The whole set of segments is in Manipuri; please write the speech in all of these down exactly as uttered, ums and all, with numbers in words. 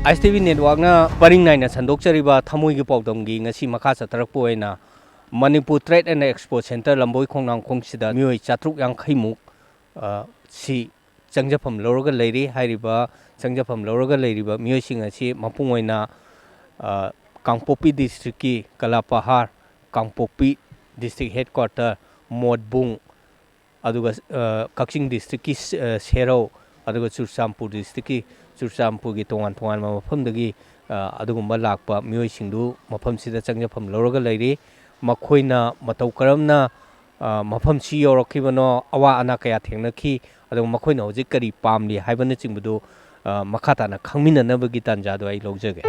ꯑꯥꯏ ꯑꯦꯁ ꯇꯤ ꯚꯤ ꯅꯦꯠꯋꯥꯛꯅ ꯄꯔꯤꯡ ꯅꯥꯏꯅ ꯁꯟꯗꯣꯛꯆꯔꯤꯕ ꯊꯃꯣꯏꯒꯤ ꯄꯥꯎꯗꯝꯒꯤ ꯉꯁꯤ ꯃꯈꯥ ꯆꯠꯊꯔꯛꯄ ꯑꯣꯏꯅ Manipur Trade and Expo Centre ꯂꯝꯕꯣꯏ ꯈꯣꯡꯅꯥꯡꯈꯣꯡꯁꯤꯗ ꯃꯤꯑꯣꯏ ꯆꯥꯇ꯭ꯔꯨꯛ ꯌꯥꯡꯈꯩꯃꯨꯛ, ꯑ, ꯁꯤ ꯆꯪꯖꯐꯝ ꯂꯧꯔꯒ ꯂꯩꯔꯤ꯫ ꯍꯥꯏꯔꯤꯕ ꯆꯪꯖꯐꯝ ꯂꯧꯔꯒ ꯂꯩꯔꯤꯕ ꯃꯤꯑꯣꯏꯁꯤꯡ ꯑꯁꯤ ꯃꯄꯨꯡ ꯑꯣꯏꯅ, ꯑ, ꯀꯥꯡꯄꯣꯛꯄꯤ ꯗꯤꯁꯇ꯭ꯔꯤꯛꯀꯤ ꯀꯂꯥꯄꯍꯥꯔ, ꯀꯥꯡꯄꯣꯛꯄꯤ ꯗꯤꯁꯇ꯭ꯔꯤꯛ ꯍꯦꯗꯀ꯭ꯋꯥꯇꯔ, ꯃꯣꯠꯕꯨꯡ, ꯑꯗꯨꯒ, ꯑ, ꯀꯛꯆꯤꯡ ꯗꯤꯁꯇ꯭ꯔꯤꯛꯀꯤ ꯁ-, ꯑ, ꯁꯦꯔꯧ, ꯑꯗꯨꯒ ꯆꯨꯔꯆꯥꯟꯄꯨꯔ ꯗꯤꯁꯇ꯭ꯔꯤꯛꯀꯤ, ꯆꯨꯔꯆꯥꯟꯄꯨꯔꯒꯤ ꯇꯣꯉꯥꯟ ꯇꯣꯉꯥꯟꯕ ꯃꯐꯝꯗꯒꯤ, ꯑ, ꯑꯗꯨꯒꯨꯝꯕ ꯂꯥꯛꯄ ꯃꯤꯑꯣꯏꯁꯤꯡꯗꯨ ꯃꯐꯝꯁꯤꯗ ꯆꯪꯖꯐꯝ ꯂꯧꯔꯒ ꯂꯩꯔꯤ꯫ ꯃꯈꯣꯏꯅ ꯃꯇꯧ ꯀꯔꯝꯅ, ꯑ, ꯃꯐꯝꯁꯤ ꯌꯧꯔꯛꯈꯤꯕꯅꯣ, ꯑꯋꯥ ꯑꯅꯥ ꯀꯌꯥ ꯊꯦꯡꯅꯈꯤ, ꯑꯗꯨꯒ ꯃꯈꯣꯏꯅ ꯍꯧꯖꯤꯛ ꯀꯔꯤ ꯄꯥꯝꯂꯤ ꯍꯥꯏꯕꯅꯆꯤꯡꯕꯗꯨ, ꯑ, ꯃꯈꯥ ꯇꯥꯅ ꯈꯪꯃꯤꯟꯅꯅꯕꯒꯤ ꯇꯥꯟꯖꯥꯗꯨ ꯑꯩ ꯂꯧꯖꯒꯦ꯫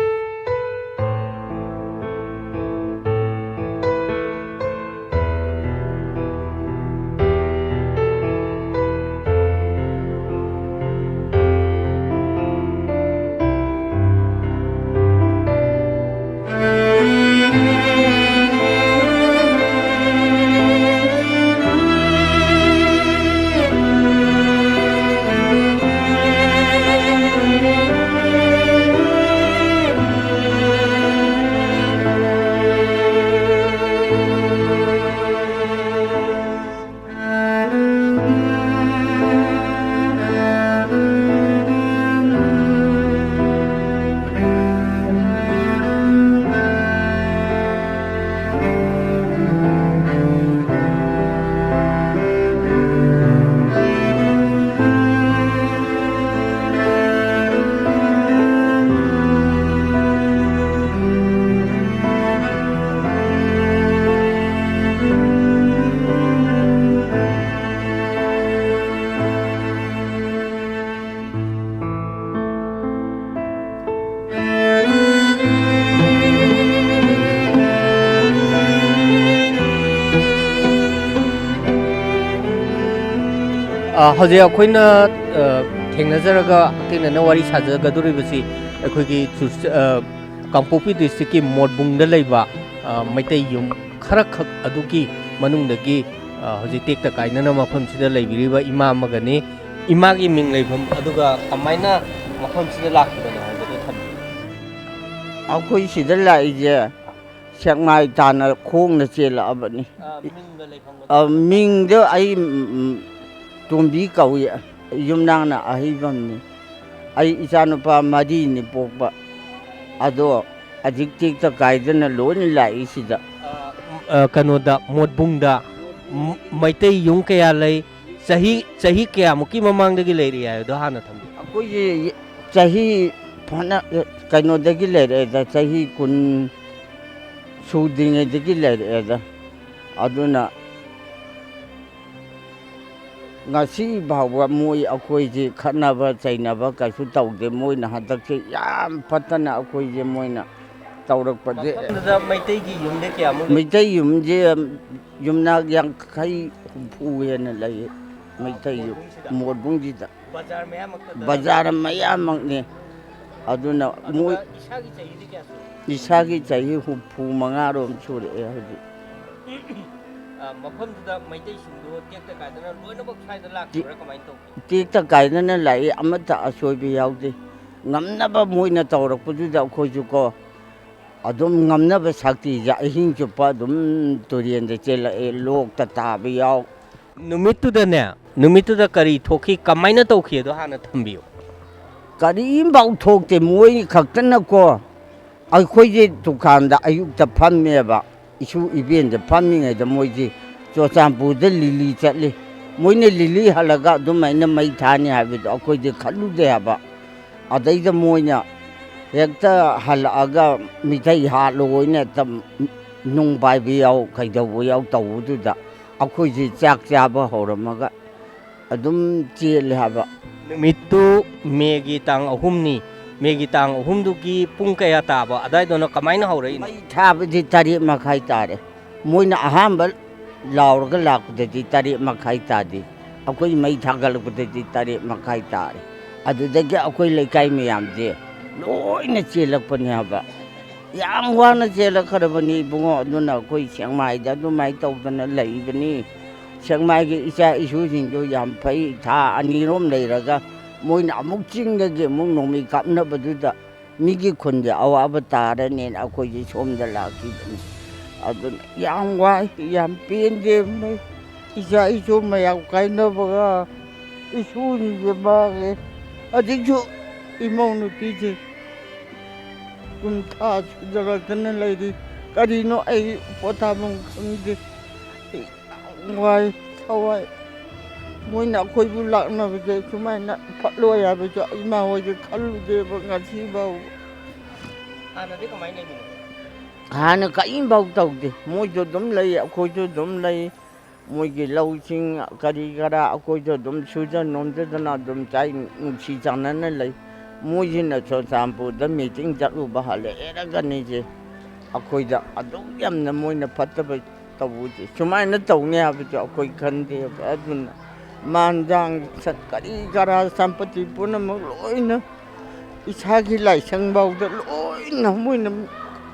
ꯑ, ꯍꯧꯖꯤꯛ ꯑꯩꯈꯣꯏꯅ, ꯑ, ꯊꯦꯡꯅꯖꯔꯒ ꯍꯛꯊꯦꯡꯅꯅ ꯋꯥꯔꯤ ꯁꯥꯖꯒꯗꯧꯔꯤꯕꯁꯤ ꯑꯩꯈꯣꯏꯒꯤ ꯆꯨꯔꯆ-, ꯑ, ꯀꯥꯡꯄꯣꯛꯄꯤ ꯗꯤꯁꯇ꯭ꯔꯤꯛꯀꯤ ꯃꯣꯠꯕꯨꯡꯗ ꯂꯩꯕ, ꯑ, ꯃꯩꯇꯩ ꯌꯨꯝ ꯈꯔꯈꯛ ꯑꯗꯨꯒꯤ ꯃꯅꯨꯡꯗꯒꯤ, ꯑ, ꯍꯧꯖꯤꯛ ꯇꯦꯛꯇ ꯀꯥꯏꯅꯅ ꯃꯐꯝꯁꯤꯗ ꯂꯩꯕꯤꯔꯤꯕ ꯏꯃꯥ ꯑꯃꯒꯅꯤ꯫ ꯏꯃꯥꯒꯤ ꯃꯤꯡ ꯂꯩꯐꯝ ꯑꯗꯨꯒ ꯀꯃꯥꯏꯅ ꯃꯐꯝꯁꯤꯗ ꯂꯥꯛꯈꯤꯕꯅꯣ ꯍꯥꯏꯕꯗꯨ ꯊꯝꯕꯤꯌꯨ꯫ ꯑꯩꯈꯣꯏ ꯁꯤꯗ ꯂꯥꯛꯏꯁꯦ ꯁꯦꯛꯃꯥꯏ ꯇꯥꯟꯅ ꯈꯣꯡꯅ ꯆꯦꯜꯂꯛꯑꯕꯅꯤ꯫ ꯑ, ꯃꯤꯡꯗꯣ ꯑꯩ, ꯎꯝ, ꯎꯝ, ꯇꯣꯝꯕꯤ ꯀꯧꯏ, ꯌꯨꯝꯅꯥꯛꯅ ꯑꯍꯩꯕꯝꯅꯤ꯫ ꯑꯩ ꯏꯆꯥꯅꯨꯄꯥ ꯃꯔꯤꯅꯤ ꯄꯣꯛꯄ, ꯑꯗꯣ ꯍꯧꯖꯤꯛ ꯇꯦꯛꯇ ꯀꯥꯏꯗꯅ ꯂꯣꯏꯅ ꯂꯥꯛꯏ ꯁꯤꯗ꯫ ꯑ, ꯀꯩꯅꯣꯗ, ꯃꯣꯠꯕꯨꯡꯗ, ꯃ-, ꯃꯩꯇꯩ ꯌꯨꯝ ꯀꯌꯥ ꯂꯩ? ꯆꯍꯤ, ꯆꯍꯤ ꯀꯌꯥꯃꯨꯛꯀꯤ ꯃꯃꯥꯡꯗꯒꯤ ꯂꯩꯔꯤ ꯍꯥꯏꯕꯗꯣ ꯍꯥꯟꯅ ꯊꯝꯕꯤꯌꯨ꯫ ꯑꯩꯈꯣꯏꯒꯤ ꯆꯍꯤ ꯐꯅ ꯀꯩꯅꯣꯗꯒꯤ ꯂꯩꯔꯛꯑꯦꯗ, ꯆꯍꯤ ꯀꯨꯟ ꯁꯨꯗ꯭ꯔꯤꯉꯩꯗꯒꯤ ꯂꯩꯔꯛꯑꯦꯗ꯫ ꯑꯗꯨꯅ ꯉꯁꯤ ꯐꯥꯎꯕ ꯃꯣꯏ ꯑꯩꯈꯣꯏꯁꯤ ꯈꯠꯅꯕ ꯆꯩꯅꯕ ꯀꯩꯁꯨ ꯇꯧꯗꯦ꯫ ꯃꯣꯏꯅ ꯍꯟꯗꯛꯁꯤ ꯌꯥꯝ ꯐꯠꯇꯅ ꯑꯩꯈꯣꯏꯁꯦ ꯃꯣꯏꯅ ꯇꯧꯔꯛꯄꯁꯦ꯫ ꯃꯐꯝꯗꯨꯗ ꯃꯩꯇꯩꯒꯤ ꯌꯨꯝꯗꯤ ꯀꯌꯥꯃꯨꯛ ꯂꯩ? ꯃꯩꯇꯩ ꯌꯨꯝꯁꯦ ꯌꯨꯝꯅꯥꯛ ꯌꯥꯡꯈꯩ ꯍꯨꯝꯐꯨ ꯍꯦꯟꯅ ꯂꯩ꯫ ꯃꯩꯇꯩ ꯌꯨꯝ, ꯃꯣꯠꯕꯨꯡꯁꯤꯗ? ꯃꯣꯠꯕꯨꯡꯁꯤꯗ꯫ ꯕꯖꯥꯔ ꯃꯌꯥꯃꯛꯇ? ꯕꯖꯥꯔ ꯃꯌꯥꯃꯛꯅꯤ꯫ ꯑꯗꯨꯅ ꯑꯗꯨꯒ ꯃꯣꯏ ꯏꯁꯥꯒꯤ ꯆꯍꯤꯗꯤ ꯀꯌꯥ ꯁꯨꯔꯦ? ꯏꯁꯥꯒꯤ ꯆꯍꯤ ꯍꯨꯝꯐꯨ ꯃꯉꯥꯔꯣꯝ ꯁꯨꯔꯛꯑꯦ ꯍꯧꯖꯤꯛ꯫ ꯑ, ꯃꯐꯝꯗꯨꯗ ꯃꯩꯇꯩꯁꯤꯡꯗꯣ ꯇꯦꯛꯇ ꯀꯥꯏꯗꯅ ꯂꯣꯏꯅꯃꯛ ꯁ꯭ꯋꯥꯏꯗ ꯂꯥꯛꯈꯤꯕ꯭ꯔꯥ? ꯀꯃꯥꯏꯅ ꯇꯧꯒꯦ? ꯇꯦꯛꯇ ꯀꯥꯏꯗꯅ ꯂꯥꯛꯏ, ꯑꯃꯠꯇ ꯑꯁꯣꯏꯕ ꯌꯥꯎꯗꯦ꯫ ꯉꯝꯅꯕ ꯃꯣꯏꯅ ꯇꯧꯔꯛꯄꯗꯨꯗ ꯑꯩꯈꯣꯏꯁꯨ ꯀꯣ, ꯑꯗꯨꯝ ꯉꯝꯅꯕ ꯁꯛꯇꯤꯁꯦ ꯑꯍꯤꯡ ꯆꯨꯞꯄ ꯑꯗꯨꯝ ꯇꯨꯔꯦꯟꯗ ꯆꯦꯜꯂꯛꯑꯦ, ꯂꯣꯛꯇ ꯇꯥꯕ ꯌꯥꯎ꯫ ꯅꯨꯃꯤꯠꯇꯨꯗꯅꯦ, ꯅꯨꯃꯤꯠꯇꯨꯗ ꯀꯔꯤ ꯊꯣꯛꯈꯤ, ꯀꯃꯥꯏꯅ ꯇꯧꯈꯤ ꯑꯗꯣ ꯍꯥꯟꯅ ꯊꯝꯕꯤꯌꯨ꯫ ꯀꯔꯤꯝꯐꯥꯎ ꯊꯣꯛꯇꯦ, ꯃꯣꯏ ꯈꯛꯇꯅꯀꯣ꯫ ꯑꯩꯈꯣꯏꯁꯦ ꯗꯨꯀꯥꯟꯗ ꯑꯌꯨꯛꯇ ꯐꯝꯃꯦꯕ, ꯏꯁꯨ ꯏꯕꯦꯟꯗ ꯐꯝꯃꯤꯉꯩꯗ ꯃꯣꯏꯁꯦ ꯆꯨꯔꯆꯥꯟꯄꯨꯔꯗ ꯂꯤꯂꯤ ꯆꯠꯂꯤ꯫ ꯃꯣꯏꯅ ꯂꯤꯂꯤ ꯍꯜꯂꯒ ꯑꯗꯨꯃꯥꯏꯅ ꯃꯩ ꯊꯥꯅꯤ ꯍꯥꯏꯕꯗꯣ ꯑꯩꯈꯣꯏꯗꯤ ꯈꯜꯂꯨꯗꯦ ꯍꯥꯏꯕ꯫ ꯑꯗꯩꯗ ꯃꯣꯏꯅ ꯍꯦꯛꯇ ꯍꯜꯂꯛꯑꯒ ꯃꯤꯊꯩ ꯍꯥꯠꯂꯣꯅ ꯍꯦꯛꯇ ꯅꯨꯡ ꯄꯥꯏꯕ ꯌꯥꯎ, ꯀꯩꯗꯧꯕ ꯌꯥꯎ ꯇꯧꯕꯗꯨꯗ ꯑꯩꯈꯣꯏꯁꯦ ꯆꯥꯛ ꯆꯥꯕ ꯍꯧꯔꯝꯃꯒ ꯑꯗꯨꯝ ꯆꯦꯜꯂꯦ ꯍꯥꯏꯕ꯫ ꯅꯨꯃꯤꯠꯇꯨ ꯃꯦꯒꯤ ꯇꯥꯡ ꯑꯍꯨꯝꯅꯤ꯫ ꯃꯦꯒꯤ ꯇꯥꯡ ꯑꯍꯨꯝꯗꯨꯒꯤ ꯄꯨꯡ ꯀꯌꯥ ꯇꯥꯕ ꯑꯗꯥꯏꯗꯅꯣ ꯀꯃꯥꯏꯅ ꯍꯧꯔꯛꯏꯅꯣ? ꯃꯩ ꯊꯥꯕꯗꯤ ꯇꯔꯦꯠ ꯃꯈꯥꯏ ꯇꯥꯔꯦ꯫ ꯃꯣꯏꯅ ꯑꯍꯥꯟꯕ ꯂꯥꯎꯔꯒ ꯂꯥꯛꯄꯗꯗꯤ ꯇꯔꯦꯠ ꯃꯈꯥꯏ ꯇꯥꯗꯦ꯫ ꯑꯩꯈꯣꯏ ꯃꯩ ꯊꯥꯒꯠꯂꯛꯄꯗꯗꯤ ꯇꯔꯦꯠ ꯃꯈꯥꯏ ꯇꯥꯔꯦ꯫ ꯑꯗꯨꯗꯒꯤ ꯑꯩꯈꯣꯏ ꯂꯩꯀꯥꯏ ꯃꯌꯥꯝꯁꯦ ꯂꯣꯏꯅ ꯆꯦꯜꯂꯛꯄꯅꯦ ꯍꯥꯏꯕ꯫ ꯌꯥꯝ ꯋꯥꯅ ꯆꯦꯜꯂꯛꯈ꯭ꯔꯕꯅꯤ ꯏꯕꯨꯡꯉꯣ꯫ ꯑꯗꯨꯅ ꯑꯩꯈꯣꯏ ꯁꯦꯛꯃꯥꯏꯗ ꯑꯗꯨꯃꯥꯏꯅ ꯇꯧꯗꯅ ꯂꯩꯕꯅꯤ꯫ ꯁꯦꯛꯃꯥꯏꯒꯤ ꯏꯆꯥ ꯏꯁꯨꯁꯤꯡꯗꯣ ꯌꯥꯝ ꯐꯩ꯫ ꯊꯥ ꯑꯅꯤꯔꯣꯝ ꯂꯩꯔꯒ ꯃꯣꯏꯅ ꯑꯃꯨꯛ ꯆꯤꯡꯗꯒꯤ ꯑꯃꯨꯛ ꯅꯣꯡꯃꯩ ꯀꯥꯞꯅꯕꯗꯨꯗ ꯃꯤꯒꯤ ꯈꯨꯟꯁꯦ ꯑꯋꯥꯕ ꯇꯥꯔꯅꯦꯅ ꯑꯩꯈꯣꯏꯁꯦ ꯁꯣꯝꯗ ꯂꯥꯛꯈꯤꯕꯅꯤ꯫ ꯑꯗꯨꯅ ꯌꯥꯝ ꯋꯥꯏ, ꯌꯥꯝ ꯄꯦꯟꯗꯦ꯫ ꯃꯣꯏ ꯏꯆꯥ ꯏꯁꯨ ꯃꯌꯥꯝ ꯀꯥꯏꯅꯕꯒ ꯏꯁꯨꯁꯤꯡꯁꯦ ꯃꯥꯡꯉꯦ꯫ ꯍꯧꯖꯤꯛꯁꯨ ꯏꯃꯧ ꯅꯨꯄꯤꯁꯦ ꯀꯨꯟꯊ꯭ꯔꯥ ꯁꯨꯖꯜꯂꯛꯇꯅ ꯂꯩꯔꯤ꯫ ꯀꯔꯤꯅꯣ ꯑꯩ ꯄꯣꯊꯥꯐꯝ ꯈꯪꯗꯦ꯫ ꯑꯩ ꯌꯥꯝ ꯋꯥꯏ, ꯊꯋꯥꯏ꯫ ꯃꯣꯏꯅ ꯑꯩꯈꯣꯏꯕꯨ ꯂꯥꯛꯅꯕꯁꯦ ꯁꯨꯃꯥꯏꯅ ꯐꯠꯂꯣꯏ ꯍꯥꯏꯕꯁꯨ ꯏꯃꯥ ꯍꯣꯏꯁꯦ ꯈꯜꯂꯨꯗꯦꯕ ꯉꯁꯤ ꯐꯥꯎꯕ꯫ ꯍꯥꯟꯅꯗꯤ ꯀꯃꯥꯏꯅ ꯂꯩꯃꯤꯟꯅꯩ? ꯍꯥꯟꯅ ꯀꯔꯤꯝꯐꯥꯎ ꯇꯧꯗꯦ꯫ ꯃꯣꯏꯁꯨ ꯑꯗꯨꯝ ꯂꯩ, ꯑꯩꯈꯣꯏꯁꯨ ꯑꯗꯨꯝ ꯂꯩ꯫ ꯃꯣꯏꯒꯤ ꯂꯧꯁꯤꯡ ꯀꯔꯤ ꯀꯔꯥ ꯑꯩꯈꯣꯏꯁꯨ ꯑꯗꯨꯝ ꯁꯨꯖ ꯅꯣꯝꯖꯗꯅ ꯑꯗꯨꯝ ꯆꯥꯏ, ꯅꯨꯡꯁꯤ ꯆꯥꯟꯅꯅ ꯂꯩ꯫ ꯃꯣꯏꯁꯤꯅ ꯆꯨꯔꯆꯥꯟꯄꯨꯔꯗ ꯃꯤꯇꯤꯡ ꯆꯠꯂꯨꯕ ꯍꯜꯂꯛꯑꯦꯔꯒꯅꯤꯁꯦ ꯑꯩꯈꯣꯏꯗ ꯑꯗꯨꯛ ꯌꯥꯝꯅ ꯃꯣꯏꯅ ꯐꯠꯇꯕ ꯇꯧꯕꯁꯦ ꯁꯨꯃꯥꯏꯅ ꯇꯧꯅꯤ ꯍꯥꯏꯕꯁꯨ ꯑꯩꯈꯣꯏ ꯈꯟꯗꯦꯕ꯫ ꯑꯗꯨꯅ ꯃꯥꯟꯖꯥꯡ ꯁ-, ꯀꯔꯤ ꯀꯔꯥ ꯁꯝꯄꯇꯤ ꯄꯨꯝꯅꯃꯛ ꯂꯣꯏꯅ ꯏꯁꯥꯒꯤ ꯂꯥꯏꯁꯪꯐꯥꯎꯗ ꯂꯣꯏꯅ ꯃꯣꯏꯅ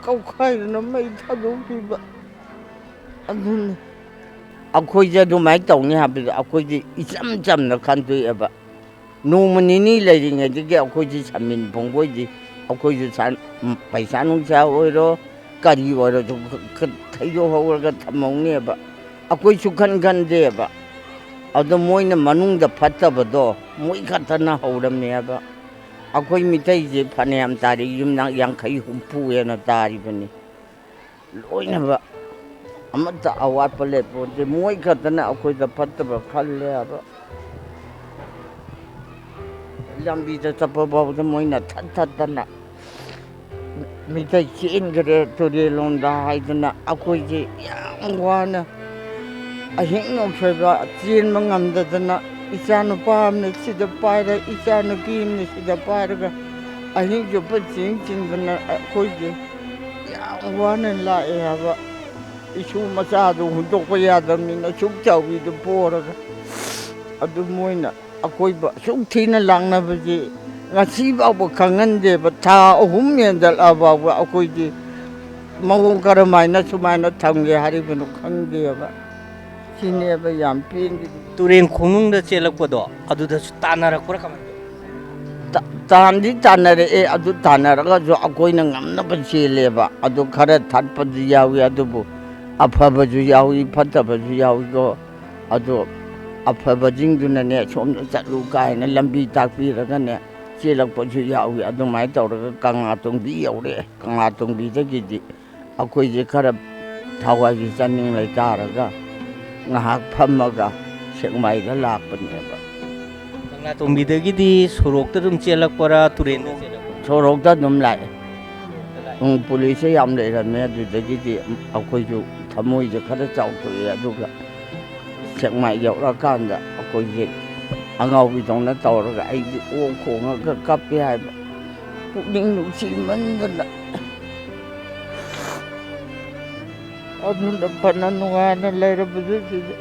ꯀꯧꯈꯥꯏꯗꯅ ꯃꯩ ꯊꯥꯗꯣꯛꯄꯤꯕ꯫ ꯑꯗꯨꯅꯤ ꯑꯩꯈꯣꯏꯁꯦ ꯑꯗꯨꯃꯥꯏꯅ ꯇꯧꯅꯤ ꯍꯥꯏꯕꯗ ꯑꯩꯈꯣꯏꯗꯤ ꯏꯆꯝ ꯆꯝꯅ ꯈꯟꯗꯣꯛꯑꯦꯕ꯫ ꯅꯣꯡꯃ ꯅꯤꯅꯤ ꯂꯩꯔꯤꯉꯩꯗꯒꯤ ꯑꯩꯈꯣꯏꯁꯤ ꯁꯃꯤꯟ ꯐꯣꯡꯕꯣꯏꯗꯤ ꯑꯩꯈꯣꯏꯁꯨ ꯁꯥꯟ-, ꯄꯩꯁꯥ ꯅꯨꯡꯁꯥ ꯑꯣꯏꯔꯣ ꯀꯔꯤ ꯑꯣꯏꯔꯁꯨ ꯈ-, ꯈ-, ꯊꯩꯗꯣꯛꯍꯧꯔꯒ ꯊꯝꯍꯧꯅꯦꯕ꯫ ꯑꯩꯈꯣꯏꯁꯨ ꯈꯟ ꯈꯟꯗꯦꯕ꯫ ꯑꯗꯣ ꯃꯣꯏꯅ ꯃꯅꯨꯡꯗ ꯐꯠꯇꯕꯗꯣ ꯃꯣꯏ ꯈꯛꯇꯅ ꯍꯧꯔꯝꯃꯦꯕ꯫ ꯑꯩꯈꯣꯏ ꯃꯤꯇꯩꯁꯦ ꯐꯅꯌꯥꯝ ꯇꯥꯔꯤ, ꯌꯨꯝꯅꯥꯛ ꯌꯥꯡꯈꯩ ꯍꯨꯝꯐꯨ ꯍꯦꯟꯅ ꯇꯥꯔꯤꯕꯅꯤ꯫ ꯂꯣꯏꯅꯃꯛ ꯑꯃꯠꯇ ꯑꯋꯥꯠꯄ ꯂꯩꯄꯣꯟꯇꯦ꯫ ꯃꯣꯏ ꯈꯛꯇꯅ ꯑꯩꯈꯣꯏꯗ ꯐꯠꯇꯕ ꯈꯜꯂꯦ ꯍꯥꯏꯕ꯫ ꯂꯝꯕꯤꯗ ꯆꯠꯄ ꯐꯥꯎꯗ ꯃꯣꯏꯅ ꯊꯠ ꯊꯠꯇꯅ ꯃꯤꯇꯩ ꯆꯦꯟꯈ꯭ꯔꯦ ꯇꯨꯔꯦꯜ ꯂꯣꯝꯗ ꯍꯥꯏꯗꯅ ꯑꯩꯈꯣꯏꯁꯦ ꯌꯥꯝ ꯋꯥꯅ ꯑꯍꯤꯡ ꯅꯣꯡꯁꯣꯏꯕ ꯆꯦꯟꯕ ꯉꯝꯗꯗꯅ ꯏꯆꯥ ꯅꯨꯄꯥ ꯑꯃꯅ ꯁꯤꯗ ꯄꯥꯏꯔ, ꯏꯆꯥ ꯅꯨꯄꯤ ꯑꯃꯅ ꯁꯤꯗ ꯄꯥꯏꯔꯒ ꯑꯍꯤꯡ ꯆꯨꯞꯄ ꯆꯦꯡ ꯆꯤꯡꯗꯅ ꯑꯩꯈꯣꯏꯁꯦ ꯌꯥꯝ ꯋꯥꯅ ꯂꯥꯛꯑꯦ ꯍꯥꯏꯕ꯫ ꯏꯁꯨ ꯃꯆꯥꯗꯨ ꯍꯨꯟꯗꯣꯛꯄ ꯌꯥꯗꯕꯅꯤꯅ ꯁꯨꯛ ꯆꯥꯎꯕꯤꯗꯨ ꯄꯣꯔꯒ ꯑꯗꯨ ꯃꯣꯏꯅ ꯑꯀꯣꯏꯕ ꯑꯁꯨꯛ ꯊꯤꯅ ꯂꯥꯡꯅꯕꯁꯤ ꯉꯁꯤ ꯐꯥꯎꯕ ꯈꯪꯍꯟꯗꯦꯕ꯫ ꯊꯥ ꯑꯍꯨꯝ ꯍꯦꯟꯖꯜꯂꯛꯑ ꯐꯥꯎꯕ ꯑꯩꯈꯣꯏꯗꯤ ꯃꯑꯣꯡ ꯀꯔꯝꯍꯥꯏꯅ ꯁꯨꯃꯥꯏꯅ ꯊꯝꯒꯦ ꯍꯥꯏꯔꯤꯕꯅꯣ ꯈꯪꯗꯦꯕ꯫ ꯁꯤꯅꯦꯕ ꯌꯥꯝ ꯄꯦꯟꯗ꯭ꯔꯤꯁꯦ꯫ ꯇꯨꯔꯦꯟ ꯈꯣꯡꯅꯨꯡꯗ ꯆꯦꯜꯂꯛꯄꯗꯣ ꯑꯗꯨꯗꯁꯨ ꯇꯥꯟꯅꯔꯛꯄ꯭ꯔꯥ ꯀꯃꯥꯏꯅ ꯇꯧꯏ? ꯇ-, ꯇꯥꯟꯗꯤ ꯇꯥꯟꯅꯔꯛꯑꯦ, ꯑꯗꯨ ꯇꯥꯟꯅꯔꯒꯁꯨ ꯑꯩꯈꯣꯏꯅ ꯉꯝꯅꯕ ꯆꯦꯜꯂꯦꯕ꯫ ꯑꯗꯨ ꯈꯔ ꯊꯠꯄꯁꯨ ꯌꯥꯎꯏ, ꯑꯗꯨꯕꯨ ꯑꯐꯕꯁꯨ ꯌꯥꯎꯏ, ꯐꯠꯇꯕꯁꯨ ꯌꯥꯎꯏꯀꯣ꯫ ꯑꯗꯣ ꯑꯐꯕꯁꯤꯡꯗꯨꯅꯅꯦ, "ꯁꯣꯝꯗ ꯆꯠꯂꯨ" ꯀꯥꯏꯅ ꯂꯝꯕꯤ ꯇꯥꯛꯄꯤꯔꯒꯅꯦ, ꯆꯦꯜꯂꯛꯄꯁꯨ ꯌꯥꯎꯏ꯫ ꯑꯗꯨꯃꯥꯏꯅ ꯇꯧꯔꯒ ꯀꯪꯂꯥꯇꯣꯡꯕꯤ ꯌꯧꯔꯛꯑꯦ꯫ ꯀꯪꯂꯥꯇꯣꯡꯕꯤꯗꯒꯤꯗꯤ ꯑꯩꯈꯣꯏꯁꯦ ꯈꯔ ꯊꯋꯥꯏꯁꯦ ꯆꯥꯅꯤꯡ ꯂꯩꯇꯥꯔꯒ ꯉꯥꯏꯍꯥꯛ ꯐꯝꯃꯒ ꯁꯦꯛꯃꯥꯏꯗ ꯂꯥꯛꯄꯅꯦꯕ꯫ ꯀꯪꯂꯥꯇꯣꯡꯕꯤꯗꯒꯤꯗꯤ ꯁꯣꯔꯣꯛꯇ ꯑꯗꯨꯝ ꯆꯦꯜꯂꯛꯄꯔꯥ, ꯇꯨꯔꯦꯟꯗ ꯆꯦꯜꯂꯛꯄꯔꯥ? ꯁꯣꯔꯣꯛꯇ ꯑꯗꯨꯝ ꯂꯥꯛꯑꯦ꯫ ꯎꯝ, ꯄꯨꯂꯤꯁꯁꯦ ꯌꯥꯝ ꯂꯩꯔꯝꯃꯦ꯫ ꯑꯗꯨꯗꯒꯤꯗꯤ ꯑꯩꯈꯣꯏꯁꯨ ꯊꯃꯣꯏꯁꯦ ꯈꯔ ꯆꯥꯎꯊꯣꯛꯑꯦ꯫ ꯑꯗꯨꯒ ꯁꯦꯛꯃꯥꯏ ꯌꯧꯔꯛꯑꯀꯥꯟꯗ ꯑꯩꯈꯣꯏꯁꯦ ꯑꯉꯥꯎꯕꯤꯗꯧꯅ ꯇꯧꯔꯒ ꯑꯩꯗꯤ ꯑꯣꯛ ꯈꯣꯡꯉꯒ ꯀꯞꯄꯦ ꯍꯥꯏꯕ, ꯄꯨꯛꯅꯤꯡ ꯅꯨꯡꯁꯤꯃꯟꯗꯅ꯫ ꯑꯗꯨꯅ ꯐꯅ ꯅꯨꯡꯉꯥꯏꯅ ꯂꯩꯔꯕꯁꯨ ꯁꯤꯗ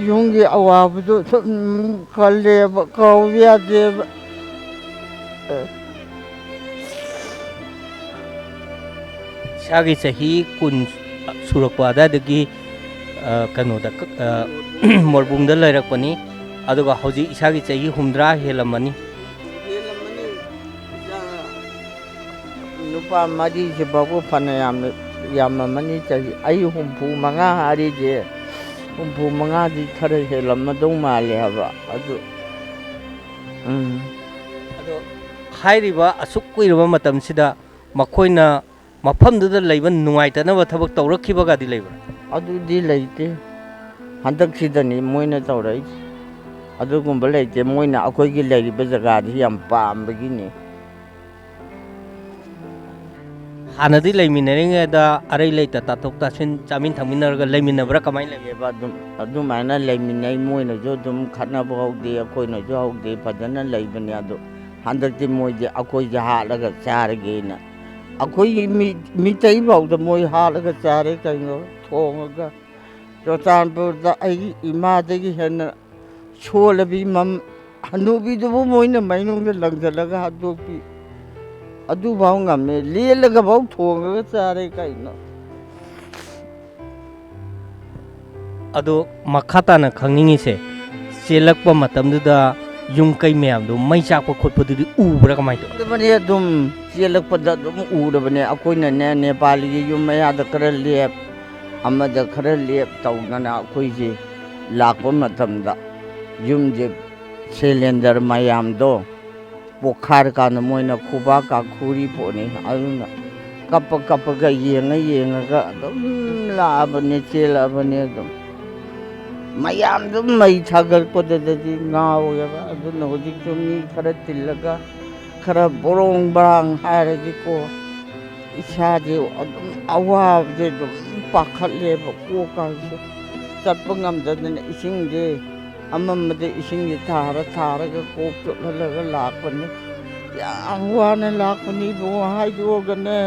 ꯌꯨꯝꯒꯤ ꯑꯋꯥꯕꯗꯣ ꯁꯨꯝ ꯈꯜꯂꯦꯕ, ꯀꯥꯎ ꯌꯥꯗꯦꯕ꯫ ꯏꯁꯥꯒꯤ ꯆꯍꯤ ꯀꯨꯟ ꯁꯨꯔꯛꯄ ꯑꯗꯨꯋꯥꯏꯗꯒꯤ, ꯑ, ꯀꯩꯅꯣꯗ, ꯀ-, ꯑ, ꯃꯣꯔꯕꯨꯡꯗ ꯂꯩꯔꯛꯄꯅꯤ꯫ ꯑꯗꯨꯒ ꯍꯧꯖꯤꯛ ꯏꯁꯥꯒꯤ ꯆꯍꯤ ꯍꯨꯝꯗ꯭ꯔꯥ ꯍꯦꯜꯂꯝꯃꯅꯤ꯫ ꯅꯨꯄꯥ ꯃꯔꯤꯁꯤ ꯐꯥꯎꯕ ꯐꯅ ꯌꯥꯝꯅ ꯌꯥꯝꯃꯝꯃꯅꯤ꯫ ꯆꯍꯤ ꯑꯩ ꯍꯨꯝꯐꯨ ꯃꯉꯥ ꯍꯥꯏꯔꯤꯁꯦ, ꯍꯨꯝꯐꯨ ꯃꯉꯥꯗꯤ ꯈꯔ ꯍꯦꯜꯂꯝꯃꯗꯧ ꯃꯥꯜꯂꯦ ꯍꯥꯏꯕ꯫ ꯑꯗꯨ, ꯎꯝ꯫ ꯑꯗꯣ ꯍꯥꯏꯔꯤꯕ ꯑꯁꯨꯛ ꯀꯨꯏꯔꯕ ꯃꯇꯝꯁꯤꯗ ꯃꯈꯣꯏꯅ ꯃꯐꯝꯗꯨꯗ ꯂꯩꯕ ꯅꯨꯡꯉꯥꯏꯇꯅꯕ ꯊꯕꯛ ꯇꯧꯔꯛꯈꯤꯕꯒꯗꯤ ꯂꯩꯕ꯭ꯔꯥ? ꯑꯗꯨꯗꯤ ꯂꯩꯇꯦ꯫ ꯍꯟꯗꯛꯁꯤꯗꯅꯤ ꯃꯣꯏꯅ ꯇꯧꯔꯛꯏꯁꯦ꯫ ꯑꯗꯨꯒꯨꯝꯕ ꯂꯩꯇꯦ꯫ ꯃꯣꯏꯅ ꯑꯩꯈꯣꯏꯒꯤ ꯂꯩꯔꯤꯕ ꯖꯒꯥꯁꯤ ꯌꯥꯝ ꯄꯥꯝꯕꯒꯤꯅꯤ꯫ ꯍꯥꯟꯅꯗꯤ ꯂꯩꯃꯤꯟꯅꯔꯤꯉꯩꯗ ꯑꯔꯩ ꯂꯩꯇ ꯇꯥꯊꯣꯛ ꯇꯥꯁꯤꯟ, ꯆꯥꯃꯤꯟ ꯊꯛꯃꯤꯟꯅꯔꯒ ꯂꯩꯃꯤꯟꯅꯕ꯭ꯔꯥ? ꯀꯃꯥꯏꯅ ꯂꯩꯒꯦ? ꯂꯩꯌꯦꯕ ꯑꯗꯨꯝ, ꯑꯗꯨꯃꯥꯏꯅ ꯂꯩꯃꯤꯟꯅꯩ꯫ ꯃꯣꯏꯅꯁꯨ ꯑꯗꯨꯝ ꯈꯠꯅꯕ ꯍꯧꯗꯦ, ꯑꯩꯈꯣꯏꯅꯁꯨ ꯍꯧꯗꯦ, ꯐꯖꯅ ꯂꯩꯕꯅꯦ꯫ ꯑꯗꯣ ꯍꯟꯗꯛꯇꯤ ꯃꯣꯏꯁꯦ ꯑꯩꯈꯣꯏꯁꯦ ꯍꯥꯠꯂꯒ ꯆꯥꯔꯒꯦꯅ, ꯑꯩꯈꯣꯏꯒꯤ ꯃꯤ, ꯃꯤꯇꯩ ꯐꯥꯎꯗ ꯃꯣꯏ ꯍꯥꯠꯂꯒ ꯆꯥꯔꯦ ꯀꯩꯅꯣ, ꯊꯣꯡꯉꯒ꯫ ꯆꯨꯔꯆꯥꯟꯄꯨꯔꯗ ꯑꯩꯒꯤ ꯏꯃꯥꯗꯒꯤ ꯍꯦꯟꯅ ꯁꯣꯜꯂꯕꯤ ꯃꯝ-, ꯍꯅꯨꯕꯤꯗꯨꯕꯨ ꯃꯣꯏꯅ ꯃꯩꯅꯨꯡꯗ ꯂꯪꯁꯤꯜꯂꯒ ꯍꯥꯠꯇꯣꯛꯄꯤ꯫ ꯑꯗꯨꯐꯥꯎ ꯉꯝꯃꯦ, ꯂꯦꯜꯂꯒꯐꯥꯎ ꯊꯣꯡꯉꯒ ꯆꯥꯔꯦ ꯀꯩꯅꯣ꯫ ꯑꯗꯣ ꯃꯈꯥ ꯇꯥꯅ ꯈꯪꯅꯤꯡꯉꯤꯁꯦ, ꯆꯦꯜꯂꯛꯄ ꯃꯇꯝꯗꯨꯗ ꯌꯨꯝ ꯀꯩ ꯃꯌꯥꯝꯗꯣ ꯃꯩ ꯆꯥꯛꯄ ꯈꯣꯠꯄꯗꯨꯗꯤ ꯎꯕ꯭ꯔꯥ ꯀꯃꯥꯏꯅ ꯇꯧꯏ? ꯎꯔꯕꯅꯦ, ꯑꯗꯨꯝ ꯆꯦꯜꯂꯛꯄꯗ ꯑꯗꯨꯝ ꯎꯔꯕꯅꯦ꯫ ꯑꯩꯈꯣꯏꯅꯅꯦ ꯅꯦꯄꯥꯂꯤꯒꯤ ꯌꯨꯝ ꯃꯌꯥꯗ ꯈꯔ ꯂꯦꯞ, ꯑꯃꯗ ꯈꯔ ꯂꯦꯞ ꯇꯧꯗꯅ ꯑꯩꯈꯣꯏꯁꯦ ꯂꯥꯛꯄ ꯃꯇꯝꯗ ꯌꯨꯝꯁꯦ ꯁꯤꯂꯤꯟꯗꯔ ꯃꯌꯥꯝꯗꯣ ꯄꯣꯛꯈꯥꯏꯔꯀꯥꯟꯗ ꯃꯣꯏꯅ ꯈꯨꯕꯥꯛ ꯀꯥꯈꯨꯔꯤ ꯄꯣꯠꯅꯤ꯫ ꯑꯗꯨꯅ ꯀꯞꯄ ꯀꯞꯄꯒ ꯌꯦꯡꯉ ꯌꯦꯡꯉꯒ ꯑꯗꯨꯝ ꯂꯥꯛꯑꯕꯅꯦ, ꯆꯦꯜꯂꯛꯑꯕꯅꯦ ꯑꯗꯨꯝ꯫ ꯃꯌꯥꯝꯗꯨ ꯃꯩ ꯊꯥꯒꯠꯄꯗꯨꯗꯗꯤ ꯉꯥꯎꯋꯦꯕ꯫ ꯑꯗꯨꯅ ꯍꯧꯖꯤꯛꯁꯨ ꯃꯤ ꯈꯔ ꯇꯤꯜꯂꯒ ꯈꯔ ꯕꯣꯔꯣꯡ ꯕꯔꯥꯡ ꯍꯥꯏꯔꯗꯤꯀꯣ, ꯏꯁꯥꯁꯦ ꯑꯗꯨꯝ ꯑꯋꯥꯕꯁꯦ ꯑꯗꯨꯝ ꯄꯥꯈꯠꯂꯦꯕ, ꯀꯣꯛꯀꯁꯦ ꯆꯠꯄ ꯉꯝꯗꯗꯅ ꯏꯁꯤꯡꯁꯦ ꯑꯃꯝꯕꯗ ꯏꯁꯤꯡꯁꯦ ꯊꯥꯔ ꯊꯥꯔꯒ ꯀꯣꯛ ꯆꯣꯠꯍꯜꯂꯒ ꯂꯥꯛꯄꯅꯤ꯫ ꯌꯥꯝ ꯋꯥꯅ ꯂꯥꯛꯄꯅꯤ ꯏꯕꯨꯡꯉꯣ, ꯍꯥꯏꯗꯣꯛꯑꯒꯅꯦ